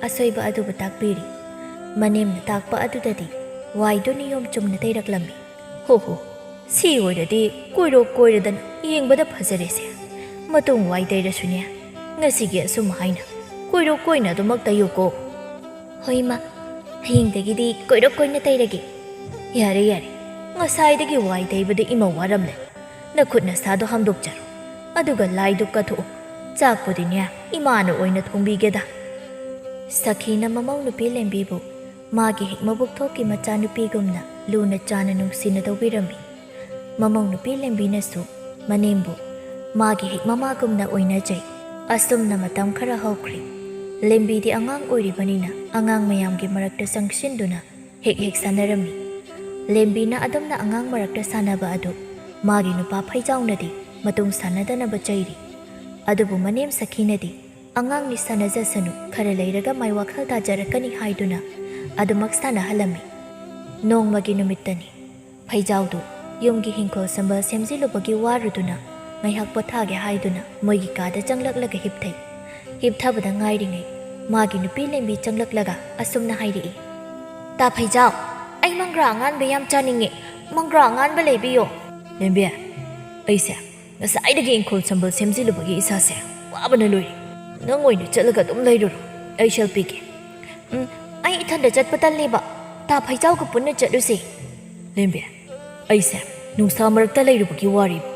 ꯑꯁꯣꯏꯕ ꯑꯗꯨꯕꯨ ꯇꯥꯛꯄꯤꯔꯤ꯫ ꯃꯅꯦꯝꯅ ꯇꯥꯛꯄ ꯑꯗꯨꯗꯗꯤ ꯋꯥꯏꯗꯨ ꯅꯤꯌꯣꯝ ꯆꯨꯝꯅ ꯇꯩꯔꯛꯂꯝꯃꯤ꯫ "ꯍꯣ ꯍꯣ, ꯁꯤ ꯑꯣꯏꯔꯗꯤ ꯀꯣꯏꯔꯣꯛ ꯀꯣꯏꯔꯗꯅ ꯌꯦꯡꯕꯗ ꯐꯖꯔꯦꯁꯦ꯫ ꯃꯇꯨꯡ ꯋꯥꯏ ꯇꯩꯔꯁꯨꯅꯦ, ꯉꯁꯤꯒꯤ ꯑꯁꯨꯝ ꯍꯥꯏꯅ ꯀꯣꯏꯔꯣꯛ ꯀꯣꯏꯅ ꯑꯗꯨꯃꯛ ꯇꯩꯌꯨꯀꯣ꯫" "ꯍꯣꯏ ꯏꯃꯥ, ꯍꯌꯦꯡꯗꯒꯤꯗꯤ ꯀꯣꯏꯔꯣꯛ ꯀꯣꯏꯅ ꯇꯩꯔꯒꯦ꯫" "ꯌꯥꯔꯦ ꯌꯥꯔꯦ, ꯉꯁꯥꯏꯗꯒꯤ ꯋꯥꯏ ꯇꯩꯕꯗ ꯏꯃꯧ ꯋꯥꯔꯝꯂꯦ꯫ ꯅꯈꯨꯠ ꯅꯁꯥꯗꯣ ꯍꯥꯝꯗꯣꯛꯆꯔꯣ, ꯑꯗꯨꯒ ꯂꯥꯏꯗꯨ ꯀꯠꯊꯣꯛꯑꯣ꯫ ꯆꯥꯛꯄꯨꯗꯤꯅꯦ, ꯏꯃꯥꯅ ꯑꯣꯏꯅ ꯊꯣꯡꯕꯤꯒꯦꯗ꯫" ꯁꯈꯤꯅ ꯃꯃꯧ ꯅꯨꯄꯤ ꯂꯦꯝꯕꯤꯕꯨ ꯃꯥꯒꯤ ꯍꯦꯛ ꯃꯕꯨꯛ ꯊꯣꯛꯀꯤ ꯃꯆꯥꯅꯨꯄꯤꯒꯨꯝꯅ ꯂꯨꯅ ꯆꯥꯅ ꯅꯨꯡꯁꯤꯅ ꯇꯧꯕꯤꯔꯝꯃꯤ꯫ ꯃꯃꯧ ꯅꯨꯄꯤ ꯂꯦꯝꯕꯤꯅꯁꯨ ꯃꯅꯦꯝꯕꯨ ꯃꯥꯒꯤ ꯍꯦꯛ ꯃꯃꯥꯒꯨꯝꯅ ꯑꯣꯏꯅꯖꯩ꯫ ꯑꯁꯨꯝꯅ ꯃꯇꯝ ꯈꯔ ꯍꯧꯈ꯭ꯔꯦ꯫ ꯂꯦꯝꯕꯤꯗꯤ ꯑꯉꯥꯡ ꯑꯣꯏꯔꯤꯕꯅꯤꯅ ꯑꯉꯥꯡ ꯃꯌꯥꯝꯒꯤ ꯃꯔꯛꯇ ꯆꯪꯁꯤꯟꯗꯨꯅ ꯍꯦꯛ ꯍꯦꯛ ꯁꯥꯟꯅꯔꯝꯃꯤ꯫ ꯂꯦꯝꯕꯤꯅ ꯑꯗꯨꯝꯅ ꯑꯉꯥꯡ ꯃꯔꯛꯇ ꯁꯥꯟꯅꯕ ꯑꯗꯨ ꯃꯥꯒꯤ ꯅꯨꯄꯥ ꯐꯩꯖꯥꯎꯅꯗꯤ ꯃꯇꯨꯡ ꯁꯥꯟꯅꯗꯅꯕ ꯆꯩꯔꯤ꯫ ꯑꯗꯨꯕꯨ ꯃꯅꯦꯝ ꯁꯈꯤꯅꯗꯤ "ꯑꯉꯥꯡꯅꯤ, ꯁꯥꯟꯅꯖꯁꯅꯨ, ꯈꯔ ꯂꯩꯔꯒ ꯃꯥꯏ ꯋꯥꯈꯜ ꯇꯥꯖꯔꯛꯀꯅꯤ" ꯍꯥꯏꯗꯨꯅ ꯑꯗꯨꯃꯛ ꯁꯥꯟꯅꯍꯜꯂꯝꯃꯤ꯫ ꯅꯣꯡꯃꯒꯤ ꯅꯨꯃꯤꯠꯇꯅꯤ꯫ ꯐꯩꯖꯥꯎꯗꯨ ꯌꯨꯝꯒꯤ ꯍꯤꯡꯈꯣꯜ ꯁꯝꯕꯜ ꯁꯦꯝꯖꯤꯜꯂꯨꯕꯒꯤ ꯋꯥꯔꯨꯗꯨꯅ ꯉꯥꯏꯍꯥꯛ ꯄꯣꯊꯥꯒꯦ ꯍꯥꯏꯗꯨꯅ ꯃꯣꯏꯒꯤ ꯀꯥꯗ ꯆꯪꯂꯛꯂꯒ ꯍꯤꯞꯊꯩ꯫ ꯍꯤꯞꯊꯕꯗ ꯉꯥꯏꯔꯤꯉꯩ ꯃꯥꯒꯤ ꯅꯨꯄꯤ ꯂꯦꯝꯕꯤ ꯆꯪꯂꯛꯂꯒ ꯑꯁꯨꯝꯅ ꯍꯥꯏꯔꯛꯏ, "ꯇꯥ ꯐꯩꯖꯥꯎ, ꯑꯩ ꯃꯪꯒ꯭ꯔꯥ ꯑꯉꯥꯟꯕ ꯌꯥꯝ ꯆꯥꯅꯤꯡꯉꯤ꯫ ꯃꯪꯒ꯭ꯔꯥ ꯑꯉꯥꯟꯕ ꯂꯩꯕꯤꯌꯣ꯫" "ꯂꯦꯝꯕꯤ, ꯑꯩꯁꯦ ꯉꯁꯥꯏꯗꯒꯤ ꯏꯪꯈꯣꯜ ꯁꯝꯕꯜ ꯁꯦꯝꯖꯤꯜꯂꯨꯕꯒꯤ ꯏꯁꯥꯁꯦ ꯋꯥꯕꯅ ꯂꯣꯏꯔꯦ꯫ ꯅꯪ ꯑꯣꯏꯅ ꯆꯠꯂꯒ ꯑꯗꯨꯝ ꯂꯩꯔꯨꯔꯣ, ꯑꯩ ꯁꯦꯜ ꯄꯤꯒꯦ꯫" "ꯎꯝ, ꯑꯩ ꯏꯊꯟꯗ ꯆꯠꯄ ꯇꯜꯂꯦꯕ, ꯇꯥ ꯐꯩꯖꯥꯎꯒ ꯄꯨꯟꯅ ꯆꯠꯂꯨꯁꯦ꯫" "ꯂꯦꯝꯕꯤ, ꯑꯩꯁꯦ ꯅꯨꯡꯁꯥ ꯃꯔꯛꯇ ꯂꯩꯔꯨꯕꯒꯤ ꯋꯥꯔꯤꯕ,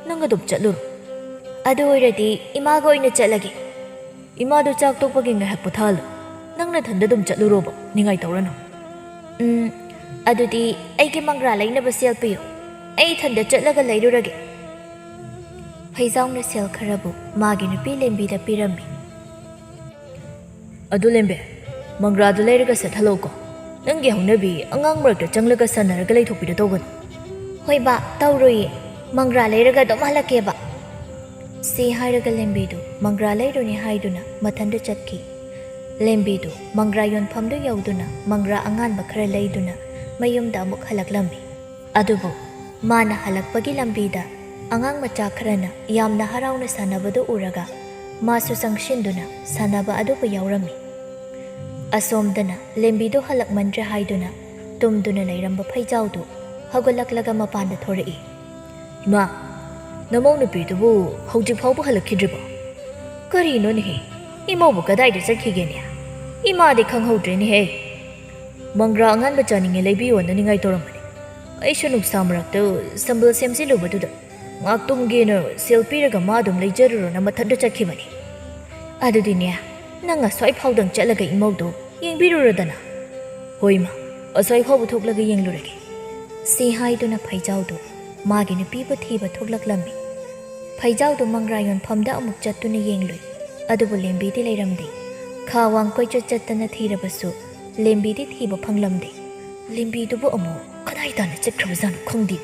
ꯅꯪ ꯑꯗꯨꯝ ꯆꯠꯂꯨꯔꯣ꯫" "ꯑꯗꯨ ꯑꯣꯏꯔꯗꯤ ꯏꯃꯥꯒ ꯑꯣꯏꯅ ꯆꯠꯂꯒꯦ꯫" "ꯏꯃꯥꯗꯣ ꯆꯥꯛ ꯇꯣꯛꯄꯒꯤ ꯉꯥꯏꯍꯥꯛ ꯄꯣꯊꯥꯍꯜꯂꯣ, ꯅꯪ ꯅꯊꯟꯗ ꯑꯗꯨꯝ ꯆꯠꯂꯨꯔꯣꯕ, ꯅꯤꯡꯉꯥꯏ ꯇꯧꯔꯅꯨ꯫" "ꯎꯝ, ꯑꯗꯨꯗꯤ ꯑꯩꯒꯤ ꯃꯪꯒ꯭ꯔꯥ ꯂꯩꯅꯕ ꯁꯦꯜ ꯄꯤꯌꯨ, ꯑꯩ ꯏꯊꯟꯗ ꯆꯠꯂꯒ ꯂꯩꯔꯨꯔꯒꯦ꯫" ꯐꯩꯖꯥꯎꯅ ꯁꯦꯜ ꯈꯔꯕꯨ ꯃꯥꯒꯤ ꯅꯨꯄꯤ ꯂꯦꯝꯕꯤꯗ ꯄꯤꯔꯝꯃꯤ꯫ "ꯑꯗꯨ ꯂꯦꯝꯕꯤ, ꯃꯪꯒ꯭ꯔꯥꯗꯨ ꯂꯩꯔꯒ ꯁꯠ ꯍꯜꯂꯛꯎꯀꯣ꯫ ꯅꯪꯒꯤ ꯍꯧꯅꯕꯤ ꯑꯉꯥꯡ ꯃꯔꯛꯇ ꯆꯪꯂꯒ ꯁꯥꯟꯅꯔꯒ ꯂꯩꯊꯣꯛꯄꯤꯗꯣ ꯇꯧꯒꯅꯨ꯫" "ꯍꯣꯏ ꯕꯥ, ꯇꯧꯔꯣꯏꯌꯦ꯫ ꯃꯪꯒ꯭ꯔꯥ ꯂꯩꯔꯒ ꯑꯗꯨꯝ ꯍꯜꯂꯛꯀꯦꯕ꯫" ꯁꯤ ꯍꯥꯏꯔꯒ ꯂꯦꯝꯕꯤꯗꯨ ꯃꯪꯒ꯭ꯔꯥ ꯂꯩꯔꯨꯅꯤ ꯍꯥꯏꯗꯨꯅ ꯃꯊꯟꯇ ꯆꯠꯈꯤ꯫ ꯂꯦꯝꯕꯤꯗꯨ ꯃꯪꯒ꯭ꯔꯥ ꯌꯣꯟꯐꯝꯗꯨ ꯌꯧꯗꯨꯅ ꯃꯪꯒ꯭ꯔꯥ ꯑꯉꯥꯟꯕ ꯈꯔ ꯂꯩꯗꯨꯅ ꯃꯌꯨꯝꯗ ꯑꯃꯨꯛ ꯍꯜꯂꯛꯂꯝꯃꯤ꯫ ꯑꯗꯨꯕꯨ ꯃꯥꯅ ꯍꯜꯂꯛꯄꯒꯤ ꯂꯝꯕꯤꯗ ꯑꯉꯥꯡ ꯃꯆꯥ ꯈꯔꯅ ꯌꯥꯝꯅ ꯍꯔꯥꯎꯅ ꯁꯥꯟꯅꯕꯗꯨ ꯎꯔꯒ ꯃꯥꯁꯨ ꯆꯪꯁꯤꯟꯗꯨꯅ ꯁꯥꯟꯅꯕ ꯑꯗꯨꯕꯨ ꯌꯥꯎꯔꯝꯃꯤ꯫ ꯑꯁꯣꯝꯗꯅ ꯂꯦꯝꯕꯤꯗꯨ ꯍꯜꯂꯛꯃꯟꯗ꯭ꯔꯦ ꯍꯥꯏꯗꯨꯅ ꯇꯨꯝꯗꯨꯅ ꯂꯩꯔꯝꯕ ꯐꯩꯖꯥꯎꯗꯨ ꯍꯧꯒꯠꯂꯛꯂꯒ ꯃꯄꯥꯟꯗ ꯊꯣꯔꯛꯏ꯫ "ꯏꯃꯥ, ꯅꯃꯧ ꯅꯨꯄꯤꯗꯨꯕꯨ ꯍꯧꯖꯤꯛ ꯐꯥꯎꯕ ꯍꯜꯂꯛꯈꯤꯗ꯭ꯔꯤꯕꯣ? ꯀꯔꯤꯅꯣꯅꯦꯍꯦ, ꯏꯃꯧꯕꯨ ꯀꯗꯥꯏꯗ ꯆꯠꯈꯤꯒꯦꯅꯦ? ꯏꯃꯥꯗꯤ ꯈꯪꯍꯧꯗ꯭ꯔꯦꯅꯦꯍꯦ꯫ ꯃꯪꯒ꯭ꯔꯥ ꯑꯉꯥꯟꯕ ꯆꯥꯅꯤꯡꯉꯦ, ꯂꯩꯕꯤꯌꯣꯅ ꯅꯤꯡꯉꯥꯏ ꯇꯧꯔꯝꯕꯅꯤ꯫ ꯑꯩꯁꯨ ꯅꯨꯡꯁꯥ ꯃꯔꯛꯇ ꯁꯝꯕꯜ ꯁꯦꯝꯖꯤꯜꯂꯨꯕꯗꯨꯗ ꯉꯥꯛꯇꯨꯝꯒꯦꯅ ꯁꯦꯜ ꯄꯤꯔꯒ ꯃꯥ ꯑꯗꯨꯝ ꯂꯩꯖꯔꯨꯔꯣꯅ ꯃꯊꯟꯇ ꯆꯠꯈꯤꯕꯅꯤ꯫ ꯑꯗꯨꯗꯤꯅꯦ, ꯅꯪ ꯑꯁ꯭ꯋꯥꯏ ꯐꯥꯎꯗꯪ ꯆꯠꯂꯒ ꯏꯃꯧꯗꯣ ꯌꯦꯡꯕꯤꯔꯨꯔꯗꯅ꯫" "ꯍꯣꯏ ꯏꯃꯥ, ꯑꯁ꯭ꯋꯥꯏ ꯐꯥꯎꯕ ꯊꯣꯛꯂꯒ ꯌꯦꯡꯂꯨꯔꯒꯦ," ꯁꯤ ꯍꯥꯏꯗꯨꯅ ꯐꯩꯖꯥꯎꯗꯨ ꯃꯥꯒꯤ ꯅꯨꯄꯤꯕꯨ ꯊꯤꯕ ꯊꯣꯛꯂꯛꯂꯝꯃꯤ꯫ ꯐꯩꯖꯥꯎꯗꯨ ꯃꯪꯒ꯭ꯔꯥ ꯌꯣꯟꯐꯝꯗ ꯑꯃꯨꯛ ꯆꯠꯇꯨꯅ ꯌꯦꯡꯂꯨꯏ, ꯑꯗꯨꯕꯨ ꯂꯦꯝꯕꯤꯗꯤ ꯂꯩꯔꯝꯗꯦ꯫ ꯈꯥ ꯋꯥꯡ ꯀꯣꯏꯆꯠ ꯆꯠꯇꯅ ꯊꯤꯔꯕꯁꯨ ꯂꯦꯝꯕꯤꯗꯤ ꯊꯤꯕ ꯐꯪꯂꯝꯗꯦ꯫ "ꯂꯦꯝꯕꯤꯗꯨꯕꯨ ꯑꯃꯨꯛ ꯀꯗꯥꯏ ꯇꯥꯅ ꯆꯠꯈ꯭ꯔꯕꯖꯥꯠꯅꯣ ꯈꯪꯗꯦ꯫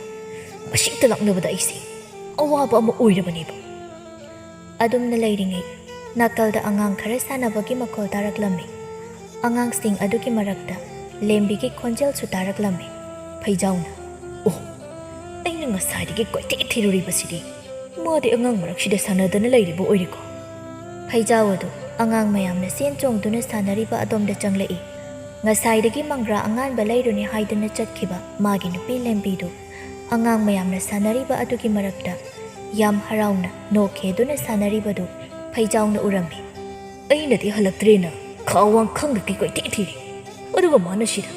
ꯃꯁꯤꯇ ꯂꯥꯛꯅꯕꯗ ꯑꯩꯁꯦ ꯑꯋꯥꯕ ꯑꯃ ꯑꯣꯏꯔꯕꯅꯦꯕ꯫" ꯑꯗꯨꯝꯅ ꯂꯩꯔꯤꯉꯩ ꯅꯥꯀꯜꯗ ꯑꯉꯥꯡ ꯈꯔ ꯁꯥꯟꯅꯕꯒꯤ ꯃꯈꯣꯜ ꯇꯥꯔꯛꯂꯝꯃꯤ꯫ ꯑꯉꯥꯡꯁꯤꯡ ꯑꯗꯨꯒꯤ ꯃꯔꯛꯇ ꯂꯦꯝꯕꯤꯒꯤ ꯈꯣꯟꯖꯦꯜꯁꯨ ꯇꯥꯔꯛꯂꯝꯃꯤ꯫ ꯐꯩꯖꯥꯎꯅ, "ꯑꯣ, ꯑꯩꯅ ꯉꯁꯥꯏꯗꯒꯤ ꯀꯣꯏꯊꯤ ꯊꯤꯔꯨꯔꯤꯕꯁꯤꯗꯤ꯫ ꯃꯥꯗꯤ ꯑꯉꯥꯡ ꯃꯔꯛꯁꯤꯗ ꯁꯥꯟꯅꯗꯅ ꯂꯩꯔꯤꯕ ꯑꯣꯏꯔꯦꯀꯣ?" ꯐꯩꯖꯥꯎ ꯑꯗꯨ ꯑꯉꯥꯡ ꯃꯌꯥꯝꯅ ꯆꯦꯟ ꯆꯣꯡꯗꯨꯅ ꯁꯥꯟꯅꯔꯤꯕ ꯑꯗꯣꯝꯗ ꯆꯪꯂꯛꯏ꯫ ꯉꯁꯥꯏꯗꯒꯤ ꯃꯪꯒ꯭ꯔꯥ ꯑꯉꯥꯟꯕ ꯂꯩꯔꯨꯅꯤ ꯍꯥꯏꯗꯨꯅ ꯆꯠꯈꯤꯕ ꯃꯥꯒꯤ ꯅꯨꯄꯤ ꯂꯦꯝꯕꯤꯗꯨ ꯑꯉꯥꯡ ꯃꯌꯥꯝꯅ ꯁꯥꯟꯅꯔꯤꯕ ꯑꯗꯨꯒꯤ ꯃꯔꯛꯇ ꯌꯥꯝ ꯍꯔꯥꯎꯅ ꯅꯣꯛ ꯈꯦꯗꯨꯅ ꯁꯥꯟꯅꯔꯤꯕꯗꯨ ꯐꯩꯖꯥꯎꯅ ꯎꯔꯝꯃꯤ꯫ "ꯑꯩꯅꯗꯤ ꯍꯜꯂꯛꯇ꯭ꯔꯦꯅ ꯈꯥ ꯋꯥꯡ ꯈꯪꯗꯒꯩ ꯀꯣꯏꯊꯤ ꯊꯤꯔꯤ, ꯑꯗꯨꯒ ꯃꯥꯅ ꯁꯤꯗ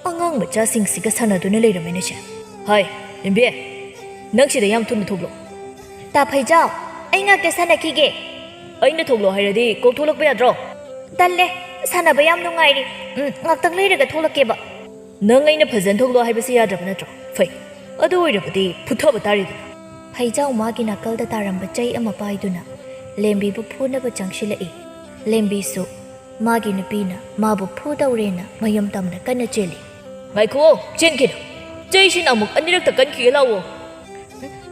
ꯑꯉꯥꯡ ꯃꯆꯥꯁꯤꯡꯁꯤꯒ ꯁꯥꯟꯅꯗꯨꯅ ꯂꯩꯔꯝꯃꯦꯅꯦ ꯁꯦ꯫ ꯍꯥꯏ, ꯂꯦꯝꯕꯤ, ꯅꯪ ꯁꯤꯗ ꯌꯥꯝ ꯊꯨꯅ ꯊꯣꯛꯂꯛꯑꯣ꯫" "ꯇꯥ ꯐꯩꯖꯥꯎ, ꯑꯩ ꯉꯥꯛꯇ ꯁꯥꯟꯅꯈꯤꯒꯦ꯫" "ꯑꯩꯅ ꯊꯣꯛꯂꯛꯑꯣ ꯍꯥꯏꯔꯗꯤ ꯀꯣꯛ ꯊꯣꯛꯂꯛꯄ ꯌꯥꯗ꯭ꯔꯣ?" "ꯇꯜꯂꯦ, ꯁꯥꯟꯅꯕ ꯌꯥꯝ ꯅꯨꯡꯉꯥꯏꯔꯤ꯫ ꯎꯝ, ꯉꯥꯛꯇꯪ ꯂꯩꯔꯒ ꯊꯣꯛꯂꯛꯀꯦꯕ꯫" "ꯅꯪ ꯑꯩꯅ ꯐꯖꯅ ꯊꯣꯛꯂꯛꯑꯣ ꯍꯥꯏꯕꯁꯤ ꯌꯥꯗ꯭ꯔꯕ ꯅꯠꯇ꯭ꯔꯣ? ꯐꯩ, ꯑꯗꯨ ꯑꯣꯏꯔꯕꯗꯤ ꯐꯨꯊꯕ ꯇꯥꯔꯦꯗꯅ꯫" ꯐꯩꯖꯥꯎ ꯃꯥꯒꯤ ꯅꯥꯀꯜꯗ ꯇꯥꯔꯝꯕ ꯆꯩ ꯑꯃ ꯄꯥꯏꯗꯨꯅ ꯂꯦꯝꯕꯤꯕꯨ ꯐꯨꯅꯕ ꯆꯪꯁꯤꯜꯂꯛꯏ꯫ ꯂꯦꯝꯕꯤꯁꯨ ꯃꯥꯒꯤ ꯅꯨꯄꯤꯅ ꯃꯥꯕꯨ ꯐꯨꯗꯧꯔꯦꯅ ꯃꯌꯨꯝ ꯇꯝꯅ ꯀꯟꯅ ꯆꯦꯜꯂꯤ꯫ "ꯉꯥꯏꯈꯨꯑꯣ, ꯆꯦꯟꯈꯤꯅꯨ꯫ ꯆꯩꯁꯤꯅ ꯑꯃꯨꯛ ꯑꯅꯤꯔꯛꯇ ꯀꯟꯈꯤꯒꯦ ꯂꯥꯛꯑꯣ꯫"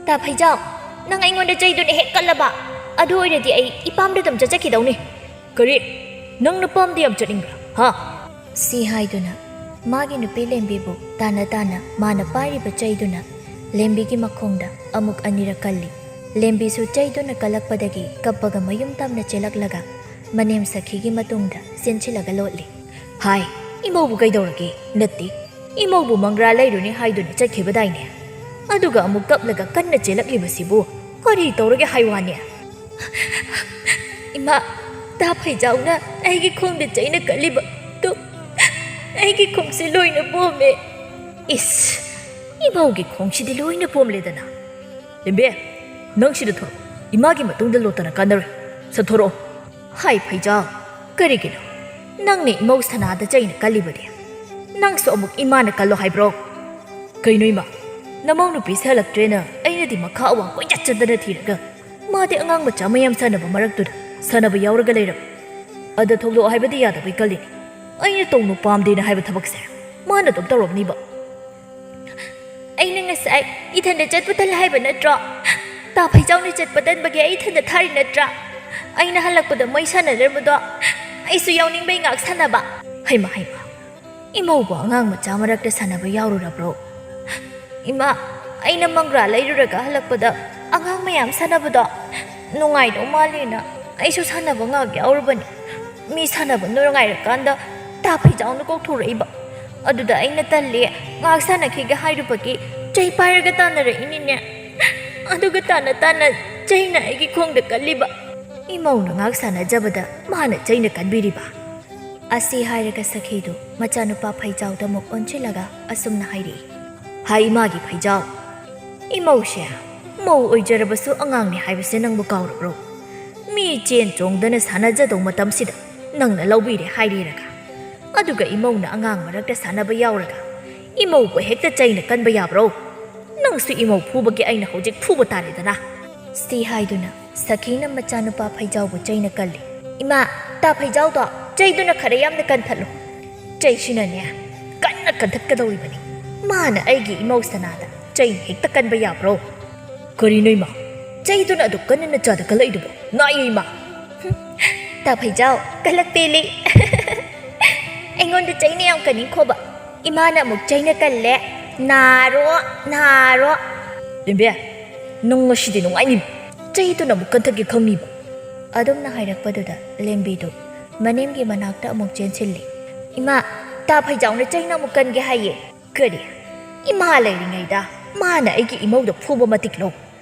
"ꯇꯥ ꯐꯩꯖꯥꯎ, ꯅꯪ ꯑꯩꯉꯣꯟꯗ ꯆꯩꯗꯨꯅ ꯍꯦꯛ ꯀꯜꯂꯕ, ꯑꯗꯨ ꯑꯣꯏꯔꯗꯤ ꯑꯩ ꯏꯄꯥꯝꯗ ꯑꯗꯨꯝ ꯆꯠꯆꯈꯤꯗꯧꯅꯤ꯫" "ꯀꯔꯤ? ꯅꯪ ꯅꯄꯥꯝꯗ ꯌꯥꯝ ꯆꯠꯅꯤꯡꯕ꯭ꯔꯥ, ꯍꯥ?" ꯁꯤ ꯍꯥꯏꯗꯨꯅ ꯃꯥꯒꯤ ꯅꯨꯄꯤ ꯂꯦꯝꯕꯤꯕꯨ ꯇꯥꯅ ꯇꯥꯅ ꯃꯥꯅ ꯄꯥꯏꯔꯤꯕ ꯆꯩꯗꯨꯅ ꯂꯦꯝꯕꯤꯒꯤ ꯃꯈꯣꯡꯗ ꯑꯃꯨꯛ ꯑꯅꯤꯔꯛ ꯀꯜꯂꯤ꯫ ꯂꯦꯝꯕꯤꯁꯨ ꯆꯩꯗꯨꯅ ꯀꯜꯂꯛꯄꯗꯒꯤ ꯀꯞꯄꯒ ꯃꯌꯨꯝ ꯇꯝꯅ ꯆꯦꯜꯂꯛꯂꯒ ꯃꯅꯦꯝ ꯁꯈꯤꯒꯤ ꯃꯇꯨꯡꯗ ꯆꯦꯟꯁꯤꯜꯂꯒ ꯂꯣꯠꯂꯤ꯫ ꯍꯥꯏ, ꯏꯃꯧꯕꯨ ꯀꯩꯗꯧꯔꯒꯦ? ꯅꯠꯇꯦ, ꯏꯃꯧꯕꯨ ꯃꯪꯒ꯭ꯔꯥ ꯂꯩꯔꯨꯅꯤ ꯍꯥꯏꯗꯨꯅ ꯆꯠꯈꯤꯕꯗꯥꯏꯅꯦ? ꯑꯗꯨꯒ ꯑꯃꯨꯛ ꯀꯞꯂꯒ ꯀꯟꯅ ꯆꯦꯜꯂꯛꯂꯤꯕꯁꯤꯕꯨ ꯀꯔꯤ ꯇꯧꯔꯒꯦ ꯍꯥꯏ ꯋꯥꯅꯦ? ꯏꯃꯥ, ꯇꯥ ꯐꯩꯖꯥꯎꯅ ꯑꯩꯒꯤ ꯈꯣꯡꯗ ꯆꯩꯅ ꯀꯜꯂꯤꯕꯗꯨ ꯑꯩꯒꯤ ꯈꯣꯡꯁꯦ ꯂꯣꯏꯅ ꯄꯣꯝꯃꯦ꯫ ꯏꯁ, ꯏꯃꯧꯒꯤ ꯈꯣꯡꯁꯤꯗꯤ ꯂꯣꯏꯅ ꯄꯣꯝꯂꯦꯗꯅ꯫ ꯂꯦꯝꯕꯤ, ꯅꯪ ꯁꯤꯗ ꯊꯣꯔꯛꯑꯣ꯫ ꯏꯃꯥꯒꯤ ꯃꯇꯨꯡꯗ ꯂꯣꯠꯇꯅ ꯀꯥꯟꯅꯔꯣꯏ꯫ ꯁꯠꯊꯣꯔꯛꯑꯣ꯫ ꯍꯥꯏ ꯐꯩꯖꯥꯎ, ꯀꯔꯤꯒꯤꯅꯣ? ꯅꯪꯅ ꯏꯃꯧ ꯁꯅꯥꯗ ꯆꯩꯅ ꯀꯜꯂꯤꯕꯗꯤ? ꯅꯪꯁꯨ ꯑꯃꯨꯛ ꯏꯃꯥꯅ ꯀꯜꯂꯣ ꯍꯥꯏꯕ꯭ꯔꯣ? ꯀꯩꯅꯣ ꯏꯃꯥ? ꯅꯃꯧ ꯅꯨꯄꯤ ꯁꯜꯂꯛꯇ꯭ꯔꯦꯅ ꯑꯩꯅꯗꯤ ꯃꯈꯥ ꯑꯋꯥꯡ ꯀꯣꯏꯆꯠ ꯆꯠꯇꯅ ꯊꯤꯔꯒ ꯃꯥꯗꯤ ꯑꯉꯥꯡ ꯃꯆꯥ ꯃꯌꯥꯝ ꯁꯥꯟꯅꯕ ꯃꯔꯛꯇꯨꯗ ꯁꯥꯟꯅꯕ ꯌꯥꯎꯔꯒ ꯂꯩꯔꯕ꯫ ꯑꯗ ꯊꯣꯛꯂꯛꯑꯣ ꯍꯥꯏꯕꯗꯤ ꯌꯥꯗꯕꯩ ꯀꯜꯂꯤꯅꯤ꯫ ꯑꯩꯅ ꯇꯧꯅꯨ ꯄꯥꯝꯗꯦꯅ ꯍꯥꯏꯕ ꯊꯕꯛꯁꯦ ꯃꯥꯅ ꯑꯗꯨꯝ ꯇꯧꯔꯝꯅꯤꯕ꯫ ꯑꯩꯅ ꯉꯁꯥꯏ ꯏꯊꯟꯗ ꯆꯠꯄ ꯇꯜꯂꯦ ꯍꯥꯏꯕ ꯅꯠꯇ꯭ꯔꯣ? ꯇꯥ ꯐꯩꯖꯥꯎꯅ ꯆꯠꯄ ꯇꯟꯕꯒꯤ ꯑꯩ ꯏꯊꯟꯗ ꯊꯥꯔꯤ ꯅꯠꯇ꯭ꯔꯥ? ꯑꯩꯅ ꯍꯜꯂꯛꯄꯗ ꯃꯣꯏ ꯁꯥꯟꯅꯔꯝꯕꯗꯣ ꯑꯩꯁꯨ ꯌꯥꯎꯅꯤꯡꯕꯩ ꯉꯥꯛ ꯁꯥꯟꯅꯕ꯫ ꯍꯩꯃ ꯍꯩꯃ, ꯏꯃꯧꯕꯨ ꯑꯉꯥꯡ ꯃꯆꯥ ꯃꯔꯛꯇ ꯁꯥꯟꯅꯕ ꯌꯥꯎꯔꯨꯔꯕ꯭ꯔꯣ? ꯏꯃꯥ, ꯑꯩꯅ ꯃꯪꯒ꯭ꯔꯥ ꯂꯩꯔꯨꯔꯒ ꯍꯜꯂꯛꯄꯗ ꯑꯉꯥꯡ ꯃꯌꯥꯝ ꯁꯥꯟꯅꯕꯗꯣ ꯅꯨꯡꯉꯥꯏꯗꯧ ꯃꯥꯜꯂꯦꯅ ꯑꯩꯁꯨ ꯁꯥꯟꯅꯕ ꯉꯥꯛ ꯌꯥꯎꯔꯨꯕꯅꯤ꯫ ꯃꯤ ꯁꯥꯟꯅꯕ ꯅꯨꯡꯉꯥꯏꯔꯀꯥꯟꯗ ꯇꯥ ꯐꯩꯖꯥꯎꯅ ꯀꯧꯊꯣꯔꯛꯏꯕ꯫ ꯑꯗꯨꯗ ꯑꯩꯅ ꯇꯜꯂꯦ, ꯉꯥꯛ ꯁꯥꯟꯅꯈꯤꯒꯦ ꯍꯥꯏꯔꯨꯕꯒꯤ ꯆꯩ ꯄꯥꯏꯔꯒ ꯇꯥꯟꯅꯔꯛꯏꯅꯤꯅꯦ꯫ ꯑꯗꯨꯒ ꯇꯥꯟꯅ ꯇꯥꯟꯅ ꯆꯩꯅ ꯑꯩꯒꯤ ꯈꯣꯡꯗ ꯀꯜꯂꯤꯕ꯫ ꯏꯃꯧꯅ ꯉꯥꯛ ꯁꯥꯟꯅꯖꯕꯗ ꯃꯥꯅ ꯆꯩꯅ ꯀꯟꯕꯤꯔꯤꯕ꯫ ꯑꯁꯤ ꯍꯥꯏꯔꯒ ꯁꯈꯤꯗꯨ ꯃꯆꯥꯅꯨꯄꯥ ꯐꯩꯖꯥꯎꯗ ꯑꯃꯨꯛ ꯑꯣꯟꯁꯤꯜꯂꯒ ꯑꯁꯨꯝꯅ ꯍꯥꯏꯔꯛꯏ꯫ ꯍꯥꯏ ꯏꯃꯥꯒꯤ ꯐꯩꯖꯥꯎ, ꯏꯃꯧꯁꯦ ꯃꯧ ꯑꯣꯏꯖꯔꯕꯁꯨ ꯑꯉꯥꯡꯅꯤ ꯍꯥꯏꯕꯁꯦ ꯅꯪꯕꯨ ꯀꯥꯎꯔꯕ꯭ꯔꯣ? ꯃꯤ ꯆꯦꯟ ꯆꯣꯡꯗꯅ ꯁꯥꯟꯅꯖꯗꯧ ꯃꯇꯝꯁꯤꯗ ꯅꯪꯅ ꯂꯧꯕꯤꯔꯦ ꯍꯥꯏꯔꯤꯔꯒ? ꯑꯗꯨꯒ ꯏꯃꯧꯅ ꯑꯉꯥꯡ ꯃꯔꯛꯇ ꯁꯥꯟꯅꯕ ꯌꯥꯎꯔꯒ ꯏꯃꯧꯕꯨ ꯍꯦꯛꯇ ꯆꯩꯅ ꯀꯟꯕ ꯌꯥꯕ꯭ꯔꯣ? ꯅꯪꯁꯨ ꯏꯃꯧ ꯐꯨꯕꯒꯤ ꯑꯩꯅ ꯍꯧꯖꯤꯛ ꯐꯨꯕ ꯇꯥꯔꯦꯗꯅ꯫ ꯁꯤ ꯍꯥꯏꯗꯨꯅ ꯁꯈꯤꯅ ꯃꯆꯥꯅꯨꯄꯥ ꯐꯩꯖꯥꯎꯕꯨ ꯆꯩꯅ ꯀꯜꯂꯤ꯫ ꯏꯃꯥ, ꯇꯥ ꯐꯩꯖꯥꯎꯗꯣ ꯆꯩꯗꯨꯅ ꯈꯔ ꯌꯥꯝꯅ ꯀꯟꯊꯠꯂꯨ꯫ ꯆꯩꯁꯤꯅꯅꯦ ꯀꯟꯅ ꯀꯟꯊꯠꯀꯗꯧꯔꯤꯕꯅꯤ꯫ ꯃꯥꯅ ꯑꯩꯒꯤ ꯏꯃꯧ ꯁꯅꯥꯗ ꯆꯩ ꯍꯦꯛꯇ ꯀꯟꯕ ꯌꯥꯕ꯭ꯔꯣ? ꯀꯔꯤꯅꯣ ꯏꯃꯥ? ꯆꯩꯗꯨꯅ ꯑꯗꯨꯛ ꯀꯟꯅ ꯅꯆꯥꯗ ꯀꯜꯂꯛꯏꯗꯨꯕꯣ? ꯉꯥꯛꯑꯦ ꯏꯃꯥ꯫ ꯍꯨꯝ, ꯇꯥ ꯐꯩꯖꯥꯎ, ꯀꯜꯂꯛꯄꯦꯜꯂꯤ꯫ ꯑꯩꯉꯣꯟꯗ ꯆꯩꯅ ꯌꯥꯝ ꯀꯟꯅꯤꯡꯈꯣꯕ꯫ ꯏꯃꯥꯅ ꯑꯃꯨꯛ ꯆꯩꯅ ꯀꯜꯂꯦ꯫ ꯅꯥꯔꯣ, ꯅꯥꯔꯣ꯫ ꯂꯦꯝꯕꯤ, ꯅꯪ ꯉꯁꯤꯗꯤ ꯅꯨꯡꯉꯥꯏꯅꯤ꯫ ꯆꯩꯗꯨꯅ ꯑꯃꯨꯛ ꯀꯟꯊꯛꯀꯦ ꯈꯪꯅꯤꯕ꯫ ꯑꯗꯨꯝꯅ ꯍꯥꯏꯔꯛꯄꯗꯨꯗ ꯂꯦꯝꯕꯤꯗꯨ ꯃꯅꯦꯝꯒꯤ ꯃꯅꯥꯛꯇ ꯑꯃꯨꯛ ꯆꯦꯟꯁꯤꯜꯂꯤ꯫ "ꯏꯃꯥ, ꯇꯥ ꯐꯩꯖꯥꯎꯅ ꯆꯩꯅ ꯑꯃꯨꯛ ꯀꯟꯒꯦ ꯍꯥꯏꯌꯦ꯫" "ꯀꯔꯤ? ꯏꯃꯥ ꯂꯩꯔꯤꯉꯩꯗ ꯃꯥꯅ ꯑꯩꯒꯤ ꯏꯃꯧꯗ ꯐꯨꯕ ꯃꯇꯤꯛ ꯂꯧ?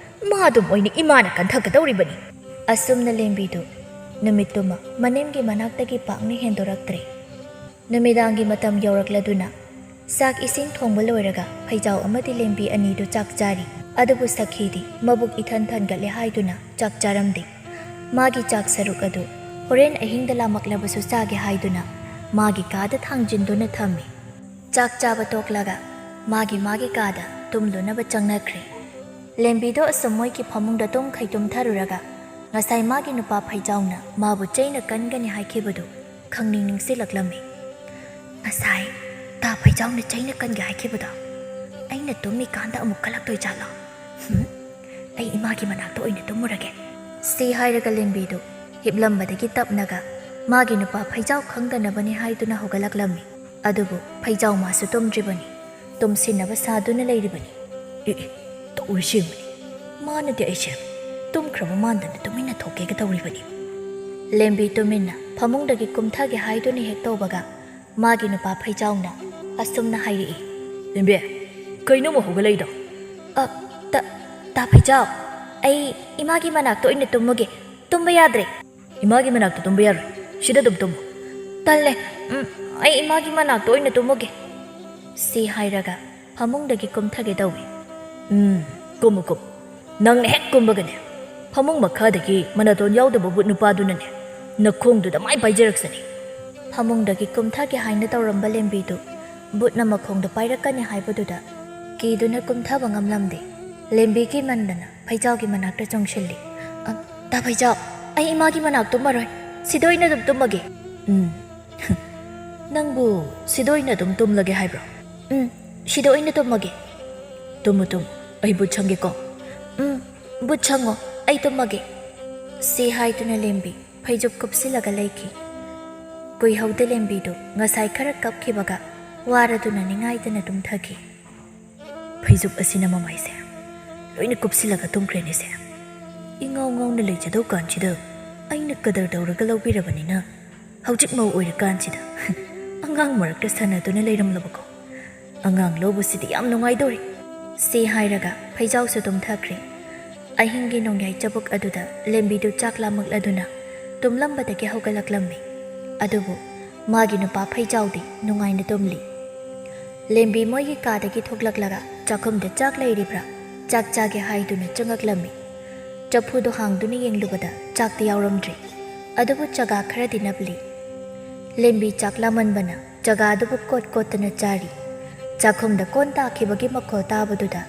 ꯃꯥ ꯑꯗꯨꯝ ꯑꯣꯏꯅ ꯏꯃꯥꯅ ꯀꯟꯊꯒꯗꯧꯔꯤꯕꯅꯤ꯫" ꯑꯁꯨꯝꯅ ꯂꯦꯝꯕꯤꯗꯨ ꯅꯨꯃꯤꯠꯇꯨꯃ ꯃꯅꯦꯝꯒꯤ ꯃꯅꯥꯛꯇꯒꯤ ꯄꯥꯛꯅ ꯍꯦꯟꯗꯣꯔꯛꯇ꯭ꯔꯦ꯫ ꯅꯨꯃꯤꯗꯥꯡꯒꯤ ꯃꯇꯝ ꯌꯧꯔꯛꯂꯗꯨꯅ ꯆꯥꯛ ꯏꯁꯤꯡ ꯊꯣꯡꯕ ꯂꯣꯏꯔꯒ ꯐꯩꯖꯥꯎ ꯑꯃꯗꯤ ꯂꯦꯝꯕꯤ ꯑꯅꯤꯗꯨ ꯆꯥꯛ ꯆꯥꯔꯤ꯫ ꯑꯗꯨꯕꯨ ꯁꯈꯤꯗꯤ ꯃꯕꯨꯛ ꯏꯊꯟ ꯊꯟꯒꯠꯂꯦ ꯍꯥꯏꯗꯨꯅ ꯆꯥꯛ ꯆꯥꯔꯝꯗꯦ꯫ ꯃꯥꯒꯤ ꯆꯥꯛ ꯁꯔꯨꯛ ꯑꯗꯨ ꯍꯣꯔꯦꯟ ꯑꯍꯤꯡꯗ ꯂꯥꯝꯃꯛꯂꯕꯁꯨ ꯆꯥꯒꯦ ꯍꯥꯏꯗꯨꯅ ꯃꯥꯒꯤ ꯀꯥꯗ ꯊꯥꯡꯖꯤꯟꯗꯨꯅ ꯊꯝꯃꯤ꯫ ꯆꯥꯛ ꯆꯥꯕ ꯇꯣꯛꯂꯒ ꯃꯥꯒꯤ ꯃꯥꯒꯤ ꯀꯥꯗ ꯇꯨꯝꯂꯨꯅꯕ ꯆꯪꯅꯈ꯭ꯔꯦ꯫ ꯂꯦꯝꯕꯤꯗꯣ ꯑꯁꯨꯝ ꯃꯣꯏꯒꯤ ꯐꯃꯨꯡꯗ ꯇꯨꯝꯈꯩ ꯇꯨꯝꯊꯔꯨꯔꯒ ꯉꯁꯥꯏ ꯃꯥꯒꯤ ꯅꯨꯄꯥ ꯐꯩꯖꯥꯎꯅ ꯃꯥꯕꯨ ꯆꯩꯅ ꯀꯟꯒꯅꯤ ꯍꯥꯏꯈꯤꯕꯗꯨ ꯈꯪꯅꯤꯡ ꯅꯤꯡꯁꯤꯜꯂꯛꯂꯝꯃꯤ꯫ "ꯉꯁꯥꯏ ꯇꯥ ꯐꯩꯖꯥꯎꯅ ꯆꯩꯅ ꯀꯟꯒꯦ ꯍꯥꯏꯈꯤꯕꯗꯣ ꯑꯩꯅ ꯇꯨꯝꯃꯤꯀꯥꯟꯗ ꯑꯃꯨꯛ ꯀꯜꯂꯛꯇꯣꯏ ꯖꯥꯠꯂꯣ? ꯍꯨꯝ? ꯑꯩ ꯏꯃꯥꯒꯤ ꯃꯅꯥꯛꯇ ꯑꯣꯏꯅ ꯇꯨꯝꯃꯨꯔꯒꯦ꯫" ꯁꯤ ꯍꯥꯏꯔꯒ ꯂꯦꯝꯕꯤꯗꯨ ꯍꯤꯞꯂꯝꯕꯗꯒꯤ ꯇꯞꯅꯒ ꯃꯥꯒꯤ ꯅꯨꯄꯥ ꯐꯩꯖꯥꯎ ꯈꯪꯗꯅꯕꯅꯤ ꯍꯥꯏꯗꯨꯅ ꯍꯧꯒꯠꯂꯛꯂꯝꯃꯤ꯫ ꯑꯗꯨꯕꯨ ꯐꯩꯖꯥꯎ ꯃꯥꯁꯨ ꯇꯨꯝꯗ꯭ꯔꯤꯕꯅꯤ꯫ ꯇꯨꯝꯁꯤꯟꯅꯕ ꯁꯥꯗꯨꯅ ꯂꯩꯔꯤꯕꯅꯤ꯫ "ꯑꯦ, ꯑꯦ, ꯇꯧꯔꯤꯁꯤ ꯌꯦꯡꯉꯨꯅꯦ꯫ ꯃꯥꯅꯗꯤ ꯑꯩꯁꯦ ꯇꯨꯝꯈ꯭ꯔꯕ ꯃꯥꯟꯗꯅ ꯇꯨꯃꯤꯟꯅ ꯊꯣꯛꯀꯦꯒ ꯇꯧꯔꯤꯕꯅꯤ꯫" ꯂꯦꯝꯕꯤ ꯇꯨꯃꯤꯟꯅ ꯐꯃꯨꯡꯗꯒꯤ ꯀꯨꯝꯊꯒꯦ ꯍꯥꯏꯗꯨꯅ ꯍꯦꯛ ꯇꯧꯕꯒ ꯃꯥꯒꯤ ꯅꯨꯄꯥ ꯐꯩꯖꯥꯎꯅ ꯑꯁꯨꯝꯅ ꯍꯥꯏꯔꯛꯏ꯫ "ꯂꯦꯝꯕꯤ, ꯀꯩꯅꯣ ꯑꯃꯨꯛ ꯍꯧꯒꯠꯂꯛꯏꯗꯣ?" "ꯑ, ꯇ-, ꯇꯥ ꯐꯩꯖꯥꯎ, ꯑꯩ ꯏꯃꯥꯒꯤ ꯃꯅꯥꯛꯇ ꯑꯣꯏꯅ ꯇꯨꯝꯃꯒꯦ꯫ ꯇꯨꯝꯕ ꯌꯥꯗ꯭ꯔꯦ꯫" "ꯏꯃꯥꯒꯤ ꯃꯅꯥꯛꯇ ꯇꯨꯝꯕ ꯌꯥꯔꯣꯏ꯫ ꯁꯤꯗ ꯑꯗꯨꯝ ꯇꯨꯝꯃꯨ꯫" "ꯇꯜꯂꯦ꯫ ꯎꯝ, ꯑꯩ ꯏꯃꯥꯒꯤ ꯃꯅꯥꯛꯇ ꯑꯣꯏꯅ ꯇꯨꯝꯃꯒꯦ꯫" ꯁꯤ ꯍꯥꯏꯔꯒ ꯐꯃꯨꯡꯗꯒꯤ ꯀꯨꯝꯊꯒꯦ ꯇꯧꯏ꯫ "ꯎꯝ, ꯀꯨꯝꯃꯨ, ꯀꯨꯝꯃꯨ꯫ ꯅꯪꯅ ꯍꯦꯛ ꯀꯨꯝꯕꯒꯅꯦ, ꯐꯃꯨꯡ ꯃꯈꯥꯗꯒꯤ ꯃꯅꯥꯇꯣꯟ ꯌꯥꯎꯗꯕ ꯕꯨꯠ ꯅꯨꯄꯥꯗꯨꯅꯅꯦ, ꯅꯈꯣꯡꯗꯨꯗ ꯃꯥꯏ ꯄꯥꯏꯖꯔꯛꯁꯅꯤ꯫" ꯐꯃꯨꯡꯗꯒꯤ ꯀꯨꯝꯊꯒꯦ ꯍꯥꯏꯅ ꯇꯧꯔꯝꯕ ꯂꯦꯝꯕꯤꯗꯨ ꯕꯨꯠꯅ ꯃꯈꯣꯡꯗ ꯄꯥꯏꯔꯛꯀꯅꯤ ꯍꯥꯏꯕꯗꯨꯗ ꯀꯤꯗꯨꯅ ꯀꯨꯝꯊꯕ ꯉꯝꯂꯝꯗꯦ꯫ ꯂꯦꯝꯕꯤ ꯀꯤꯃꯟꯗꯅ ꯐꯩꯖꯥꯎꯒꯤ ꯃꯅꯥꯛꯇ ꯆꯪꯁꯤꯜꯂꯤ꯫ "ꯑ, ꯇꯥ ꯐꯩꯖꯥꯎ, ꯑꯩ ꯏꯃꯥꯒꯤ ꯃꯅꯥꯛ ꯇꯨꯝꯃꯔꯣꯏ꯫ ꯁꯤꯗ ꯑꯣꯏꯅ ꯑꯗꯨꯝ ꯇꯨꯝꯃꯒꯦ꯫" "ꯎꯝ, ꯅꯪꯕꯨ ꯁꯤꯗ ꯑꯣꯏꯅ ꯑꯗꯨꯝ ꯇꯨꯝꯂꯒꯦ ꯍꯥꯏꯕ꯭ꯔꯣ?" "ꯎꯝ, ꯁꯤꯗ ꯑꯣꯏꯅ ꯇꯨꯝꯃꯒꯦ꯫" "ꯇꯨꯝꯃꯨ, ꯇꯨꯝꯃꯨ, ꯑꯩ ꯕꯨꯠ ꯁꯪꯒꯦꯀꯣ꯫" "ꯎꯝ, ꯕꯨꯠ ꯁꯪꯉꯣ, ꯑꯩ ꯇꯨꯝꯃꯒꯦ꯫" ꯁꯤ ꯍꯥꯏꯗꯨꯅ ꯂꯦꯝꯕꯤ ꯐꯩꯖꯨꯞ ꯀꯨꯞꯁꯤꯜꯂꯒ ꯂꯩꯈꯤ꯫ ꯀꯨꯏꯍꯧꯗꯦ ꯂꯦꯝꯕꯤꯗꯨ ꯉꯁꯥꯏ ꯈꯔ ꯀꯞꯈꯤꯕꯒ ꯋꯥꯔꯗꯨꯅ ꯅꯤꯡꯉꯥꯏꯗꯅ ꯇꯨꯝꯊꯈꯤ꯫ "ꯐꯩꯖꯨꯞ ꯑꯁꯤꯅ ꯃꯃꯥꯏꯁꯦ ꯂꯣꯏꯅ ꯀꯨꯞꯁꯤꯜꯂꯒ ꯇꯨꯝꯈ꯭ꯔꯦꯅꯦꯁꯦ꯫ ꯏꯉꯥꯎ ꯉꯥꯎꯅ ꯂꯩꯖꯗꯧ ꯀꯥꯟꯁꯤꯗ ꯑꯩꯅ ꯀꯗꯔ ꯇꯧꯔꯒ ꯂꯧꯕꯤꯔꯕꯅꯤꯅ ꯍꯧꯖꯤꯛ ꯃꯧ ꯑꯣꯏꯔꯀꯥꯟꯁꯤꯗ ꯑꯉꯥꯡ ꯃꯔꯛꯇ ꯁꯥꯟꯅꯗꯨꯅ ꯂꯩꯔꯝꯂꯕꯀꯣ? ꯑꯉꯥꯡ ꯂꯧꯕꯁꯤꯗꯤ ꯌꯥꯝ ꯅꯨꯡꯉꯥꯏꯗꯧꯔꯤ꯫ ꯁꯤ ꯍꯥꯏꯔꯒ ꯐꯩꯖꯥꯎꯁꯨ ꯇꯨꯝꯊꯈ꯭ꯔꯦ꯫ ꯑꯍꯤꯡꯒꯤ ꯅꯣꯡꯌꯥꯏ ꯆꯕꯨꯛ ꯑꯗꯨꯗ ꯂꯦꯝꯕꯤꯗꯨ ꯆꯥꯛ ꯂꯥꯝꯃꯛꯂꯗꯨꯅ ꯇꯨꯝꯂꯝꯕꯗꯒꯤ ꯍꯧꯒꯠꯂꯛꯂꯝꯃꯤ꯫ ꯑꯗꯨꯕꯨ ꯃꯥꯒꯤ ꯅꯨꯄꯥ ꯐꯩꯖꯥꯎꯗꯤ ꯅꯨꯡꯉꯥꯏꯅ ꯇꯨꯝꯂꯤ꯫ ꯂꯦꯝꯕꯤ ꯃꯣꯏꯒꯤ ꯀꯥꯗꯒꯤ ꯊꯣꯛꯂꯛꯂꯒ ꯆꯥꯛꯈꯨꯝꯗ ꯆꯥꯛ ꯂꯩꯔꯤꯕ꯭ꯔꯥ, ꯆꯥꯛ ꯆꯥꯒꯦ ꯍꯥꯏꯗꯨꯅ ꯆꯪꯉꯛꯂꯝꯃꯤ꯫ ꯆꯐꯨꯗꯣ ꯍꯥꯡꯗꯨꯅ ꯌꯦꯡꯂꯨꯕꯗ ꯆꯥꯛꯇꯤ ꯌꯥꯎꯔꯝꯗ꯭ꯔꯦ꯫ ꯑꯗꯨꯕꯨ ꯆꯒꯥ ꯈꯔꯗꯤ ꯅꯞꯂꯤ꯫ ꯂꯦꯝꯕꯤ ꯆꯥꯛ ꯂꯥꯝꯃꯟꯕꯅ ꯆꯒꯥꯗꯨꯕꯨ ꯀꯣꯠ ꯀꯣꯠꯇꯅ ꯆꯥꯔꯤ꯫ ꯆꯥꯛꯈꯨꯝꯗ ꯀꯣꯟ ꯇꯥꯈꯤꯕꯒꯤ ꯃꯈꯣꯜ ꯇꯥꯕꯗꯨꯗ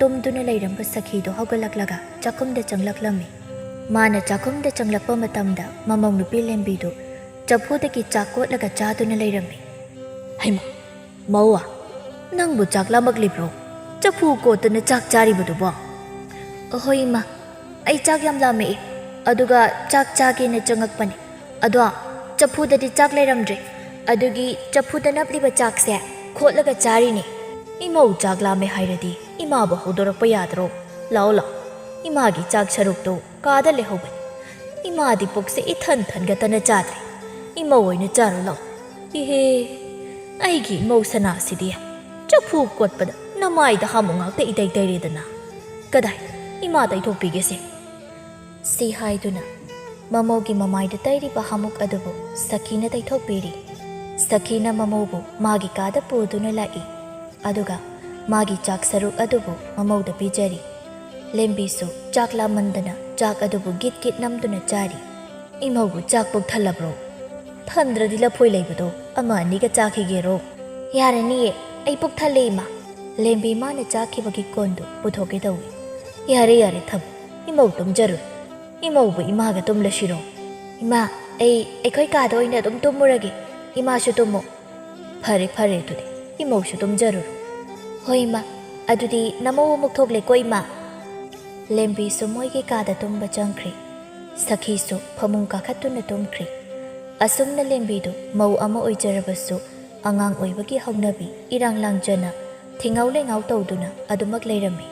ꯇꯨꯝꯗꯨꯅ ꯂꯩꯔꯝꯕ ꯁꯈꯤꯗꯣ ꯍꯧꯒꯠꯂꯛꯂꯒ ꯆꯥꯛꯈꯨꯝꯗ ꯆꯪꯂꯛꯂꯝꯃꯤ꯫ ꯃꯥꯅ ꯆꯥꯛꯈꯨꯝꯗ ꯆꯪꯂꯛꯄ ꯃꯇꯝꯗ ꯃꯃꯧ ꯅꯨꯄꯤ ꯂꯦꯝꯕꯤꯗꯨ ꯆꯐꯨꯗꯒꯤ ꯆꯥꯛ ꯀꯣꯠꯂꯒ ꯆꯥꯗꯨꯅ ꯂꯩꯔꯝꯃꯤ꯫ "ꯍꯩꯃꯥ, ꯃꯧꯋꯥ, ꯅꯪꯕꯨ ꯆꯥꯛ ꯂꯥꯝꯃꯛꯂꯤꯕ꯭ꯔꯣ? ꯆꯐꯨ ꯀꯣꯠꯇꯨꯅ ꯆꯥꯛ ꯆꯥꯔꯤꯕꯗꯨꯕꯣ?" "ꯑꯍꯣꯏ ꯏꯃꯥ, ꯑꯩ ꯆꯥꯛ ꯌꯥꯝ ꯂꯥꯝꯃꯛꯑꯦ, ꯑꯗꯨꯒ ꯆꯥꯛ ꯆꯥꯒꯦꯅ ꯆꯪꯉꯛꯄꯅꯦ꯫ ꯑꯗꯣ ꯆꯐꯨꯗꯗꯤ ꯆꯥꯛ ꯂꯩꯔꯝꯗ꯭ꯔꯦ, ꯑꯗꯨꯒꯤ ꯆꯐꯨꯗ ꯅꯞꯂꯤꯕ ꯆꯥꯛꯁꯦ ꯈꯣꯠꯂꯒ ꯆꯥꯔꯤꯅꯦ꯫ ꯏꯃꯧ ꯆꯥꯛ ꯂꯥꯝꯃꯦ ꯍꯥꯏꯔꯗꯤ ꯏꯃꯥꯕꯨ ꯍꯧꯗꯣꯔꯛꯄ ꯌꯥꯗ꯭ꯔꯣ? ꯂꯥꯛꯑꯣ ꯂꯥꯛꯑꯣ, ꯏꯃꯥꯒꯤ ꯆꯥꯛ ꯁꯔꯨꯛꯇꯣ ꯀꯥꯗ ꯂꯩꯍꯧꯕꯅꯤ꯫ ꯏꯃꯥꯗꯤ ꯄꯨꯛꯁꯦ ꯏꯊꯟ ꯊꯟꯒꯠꯇꯅ ꯆꯥꯗ꯭ꯔꯦ꯫ ꯏꯃꯧ ꯑꯣꯏꯅ ꯆꯥꯔꯣ ꯂꯥꯛꯑꯣ꯫" "ꯏꯍꯦ, ꯑꯩꯒꯤ ꯏꯃꯧ ꯁꯅꯥꯁꯤꯗꯤ ꯆꯐꯨ ꯀꯣꯠꯄꯗ ꯅꯃꯥꯏꯗ ꯍꯥꯃꯨ ꯉꯥꯛꯇ ꯏꯇꯩ ꯇꯩꯔꯦꯗꯅ꯫ ꯀꯗꯥꯏ, ꯏꯃꯥ ꯇꯩꯊꯣꯛꯄꯤꯒꯦꯁꯦ꯫" ꯁꯤ ꯍꯥꯏꯗꯨꯅ ꯃꯃꯧꯒꯤ ꯃꯃꯥꯏꯗ ꯇꯩꯔꯤꯕ ꯍꯥꯃꯨꯛ ꯑꯗꯨꯕꯨ ꯁꯈꯤꯅ ꯇꯩꯊꯣꯛꯄꯤꯔꯤ꯫ ꯁꯈꯤꯅ ꯃꯃꯧꯕꯨ ꯃꯥꯒꯤ ꯀꯥꯗ ꯄꯨꯗꯨꯅ ꯂꯥꯛꯏ꯫ ꯑꯗꯨꯒ ꯃꯥꯒꯤ ꯆꯥꯛ ꯁꯔꯨꯛ ꯑꯗꯨꯕꯨ ꯃꯃꯧꯗ ꯄꯤꯖꯔꯤ꯫ ꯂꯦꯝꯕꯤꯁꯨ ꯆꯥꯛ ꯂꯥꯝꯃꯟꯗꯅ ꯆꯥꯛ ꯑꯗꯨꯕꯨ ꯒꯤꯠ ꯒꯤꯠ ꯅꯝꯗꯨꯅ ꯆꯥꯔꯤ꯫ "ꯏꯃꯧꯕꯨ ꯆꯥꯛ ꯄꯨꯛ ꯊꯜꯂꯕ꯭ꯔꯣ? ꯊꯟꯗ꯭ꯔꯗꯤ ꯂꯐꯣꯏ ꯂꯩꯕꯗꯣ ꯑꯃ ꯑꯅꯤꯒ ꯆꯥꯈꯤꯒꯦꯔꯣ?" "ꯌꯥꯔꯅꯤꯌꯦ, ꯑꯩ ꯄꯨꯛ ꯊꯜꯂꯦ ꯏꯃꯥ꯫" ꯂꯦꯝꯕꯤ ꯃꯥꯅ ꯆꯥꯈꯤꯕꯒꯤ ꯀꯣꯟꯗꯨ ꯄꯨꯊꯣꯛꯀꯦ ꯇꯧꯏ꯫ "ꯌꯥꯔꯦ ꯌꯥꯔꯦ, ꯊꯝꯃꯨ, ꯏꯃꯧ ꯇꯨꯝꯖꯔꯨ꯫ ꯏꯃꯧꯕꯨ ꯏꯃꯥꯒ ꯇꯨꯝꯂꯁꯤꯔꯣ?" "ꯏꯃꯥ, ꯑꯩ ꯑꯩꯈꯣꯏ ꯀꯥꯗ ꯑꯣꯏꯅ ꯑꯗꯨꯝ ꯇꯨꯝꯃꯨꯔꯒꯦ꯫ ꯏꯃꯥꯁꯨ ꯇꯨꯝꯃꯣ꯫" "ꯐꯔꯦ ꯐꯔꯦ, ꯑꯗꯨꯗꯤ ꯏꯃꯧꯁꯨ ꯇꯨꯝꯖꯔꯨꯔꯣ꯫" "ꯍꯣꯏ ꯏꯃꯥ, ꯑꯗꯨꯗꯤ ꯅꯃꯧ ꯑꯃꯨꯛ ꯊꯣꯛꯂꯦꯀꯣ ꯏꯃꯥ꯫" ꯂꯦꯝꯕꯤꯁꯨ ꯃꯣꯏꯒꯤ ꯀꯥꯗ ꯇꯨꯝꯕ ꯆꯪꯈ꯭ꯔꯦ꯫ ꯁꯈꯤꯁꯨ ꯐꯃꯨꯡ ꯀꯥꯈꯠꯇꯨꯅ ꯇꯨꯝꯈ꯭ꯔꯦ꯫ ꯑꯁꯨꯝꯅ ꯂꯦꯝꯕꯤꯗꯨ ꯃꯧ ꯑꯃ ꯑꯣꯏꯖꯔꯕꯁꯨ ꯑꯉꯥꯡ ꯑꯣꯏꯕꯒꯤ ꯍꯧꯅꯕꯤ ꯏꯔꯥꯡ ꯂꯥꯡꯖꯅ ꯊꯤꯉꯥꯎ ꯂꯩꯉꯥꯎ ꯇꯧꯗꯨꯅ ꯑꯗꯨꯃꯛ ꯂꯩꯔꯝꯃꯤ꯫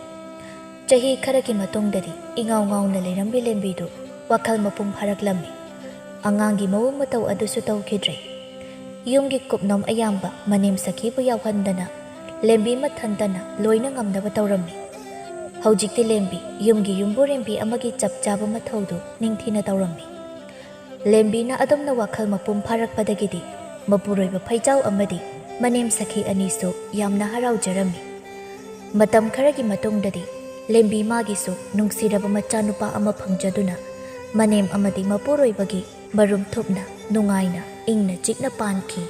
ꯆꯍꯤ ꯈꯔꯒꯤ ꯃꯇꯨꯡꯗꯗꯤ ꯏꯉꯥꯎ ꯉꯥꯎꯅ ꯂꯩꯔꯝꯕꯤ ꯂꯦꯝꯕꯤꯗꯨ ꯋꯥꯈꯜ ꯃꯄꯨꯡ ꯐꯥꯔꯛꯂꯝꯃꯤ꯫ ꯑꯉꯥꯡꯒꯤ ꯃꯑꯣꯡ ꯃꯇꯧ ꯑꯗꯨꯁꯨ ꯇꯧꯈꯤꯗ꯭ꯔꯦ꯫ ꯌꯨꯝꯒꯤ ꯀꯨꯞꯅꯣꯝ ꯑꯌꯥꯝꯕ ꯃꯅꯦꯝ ꯁꯈꯤꯕꯨ ꯌꯥꯎꯍꯟꯗꯅ ꯂꯦꯝꯕꯤ ꯃꯊꯟꯇꯅ ꯂꯣꯏꯅ ꯉꯝꯅꯕ ꯇꯧꯔꯝꯃꯤ꯫ ꯍꯧꯖꯤꯛꯇꯤ ꯂꯦꯝꯕꯤ ꯌꯨꯝꯒꯤ ꯌꯨꯝꯕꯨꯔꯦꯝꯕꯤ ꯑꯃꯒꯤ ꯆꯞ ꯆꯥꯕ ꯃꯊꯧꯗꯨ ꯅꯤꯡꯊꯤꯅ ꯇꯧꯔꯝꯃꯤ꯫ ꯂꯦꯝꯕꯤꯅ ꯑꯗꯨꯝꯅ ꯋꯥꯈꯜ ꯃꯄꯨꯝ ꯐꯥꯔꯛꯄꯗꯒꯤꯗꯤ ꯃꯄꯨꯔꯣꯏꯕ ꯐꯩꯖꯥꯎ ꯑꯃꯗꯤ ꯃꯅꯦꯝ ꯁꯈꯤ ꯑꯅꯤꯁꯨ ꯌꯥꯝꯅ ꯍꯔꯥꯎꯖꯔꯝꯃꯤ꯫ ꯃꯇꯝ ꯈꯔꯒꯤ ꯃꯇꯨꯡꯗꯗꯤ ꯂꯦꯝꯕꯤ ꯃꯥꯒꯤꯁꯨ ꯅꯨꯡꯁꯤꯔꯕ ꯃꯆꯥꯅꯨꯄꯥ ꯑꯃ ꯐꯪꯖꯗꯨꯅ ꯃꯅꯦꯝ ꯑꯃꯗꯤ ꯃꯄꯨꯔꯣꯏꯕꯒꯤ ꯃꯔꯨꯝ ꯊꯨꯞꯅ ꯅꯨꯡꯉꯥꯏꯅ ꯏꯪꯅ ꯆꯤꯛꯅ ꯄꯥꯟꯈꯤ꯫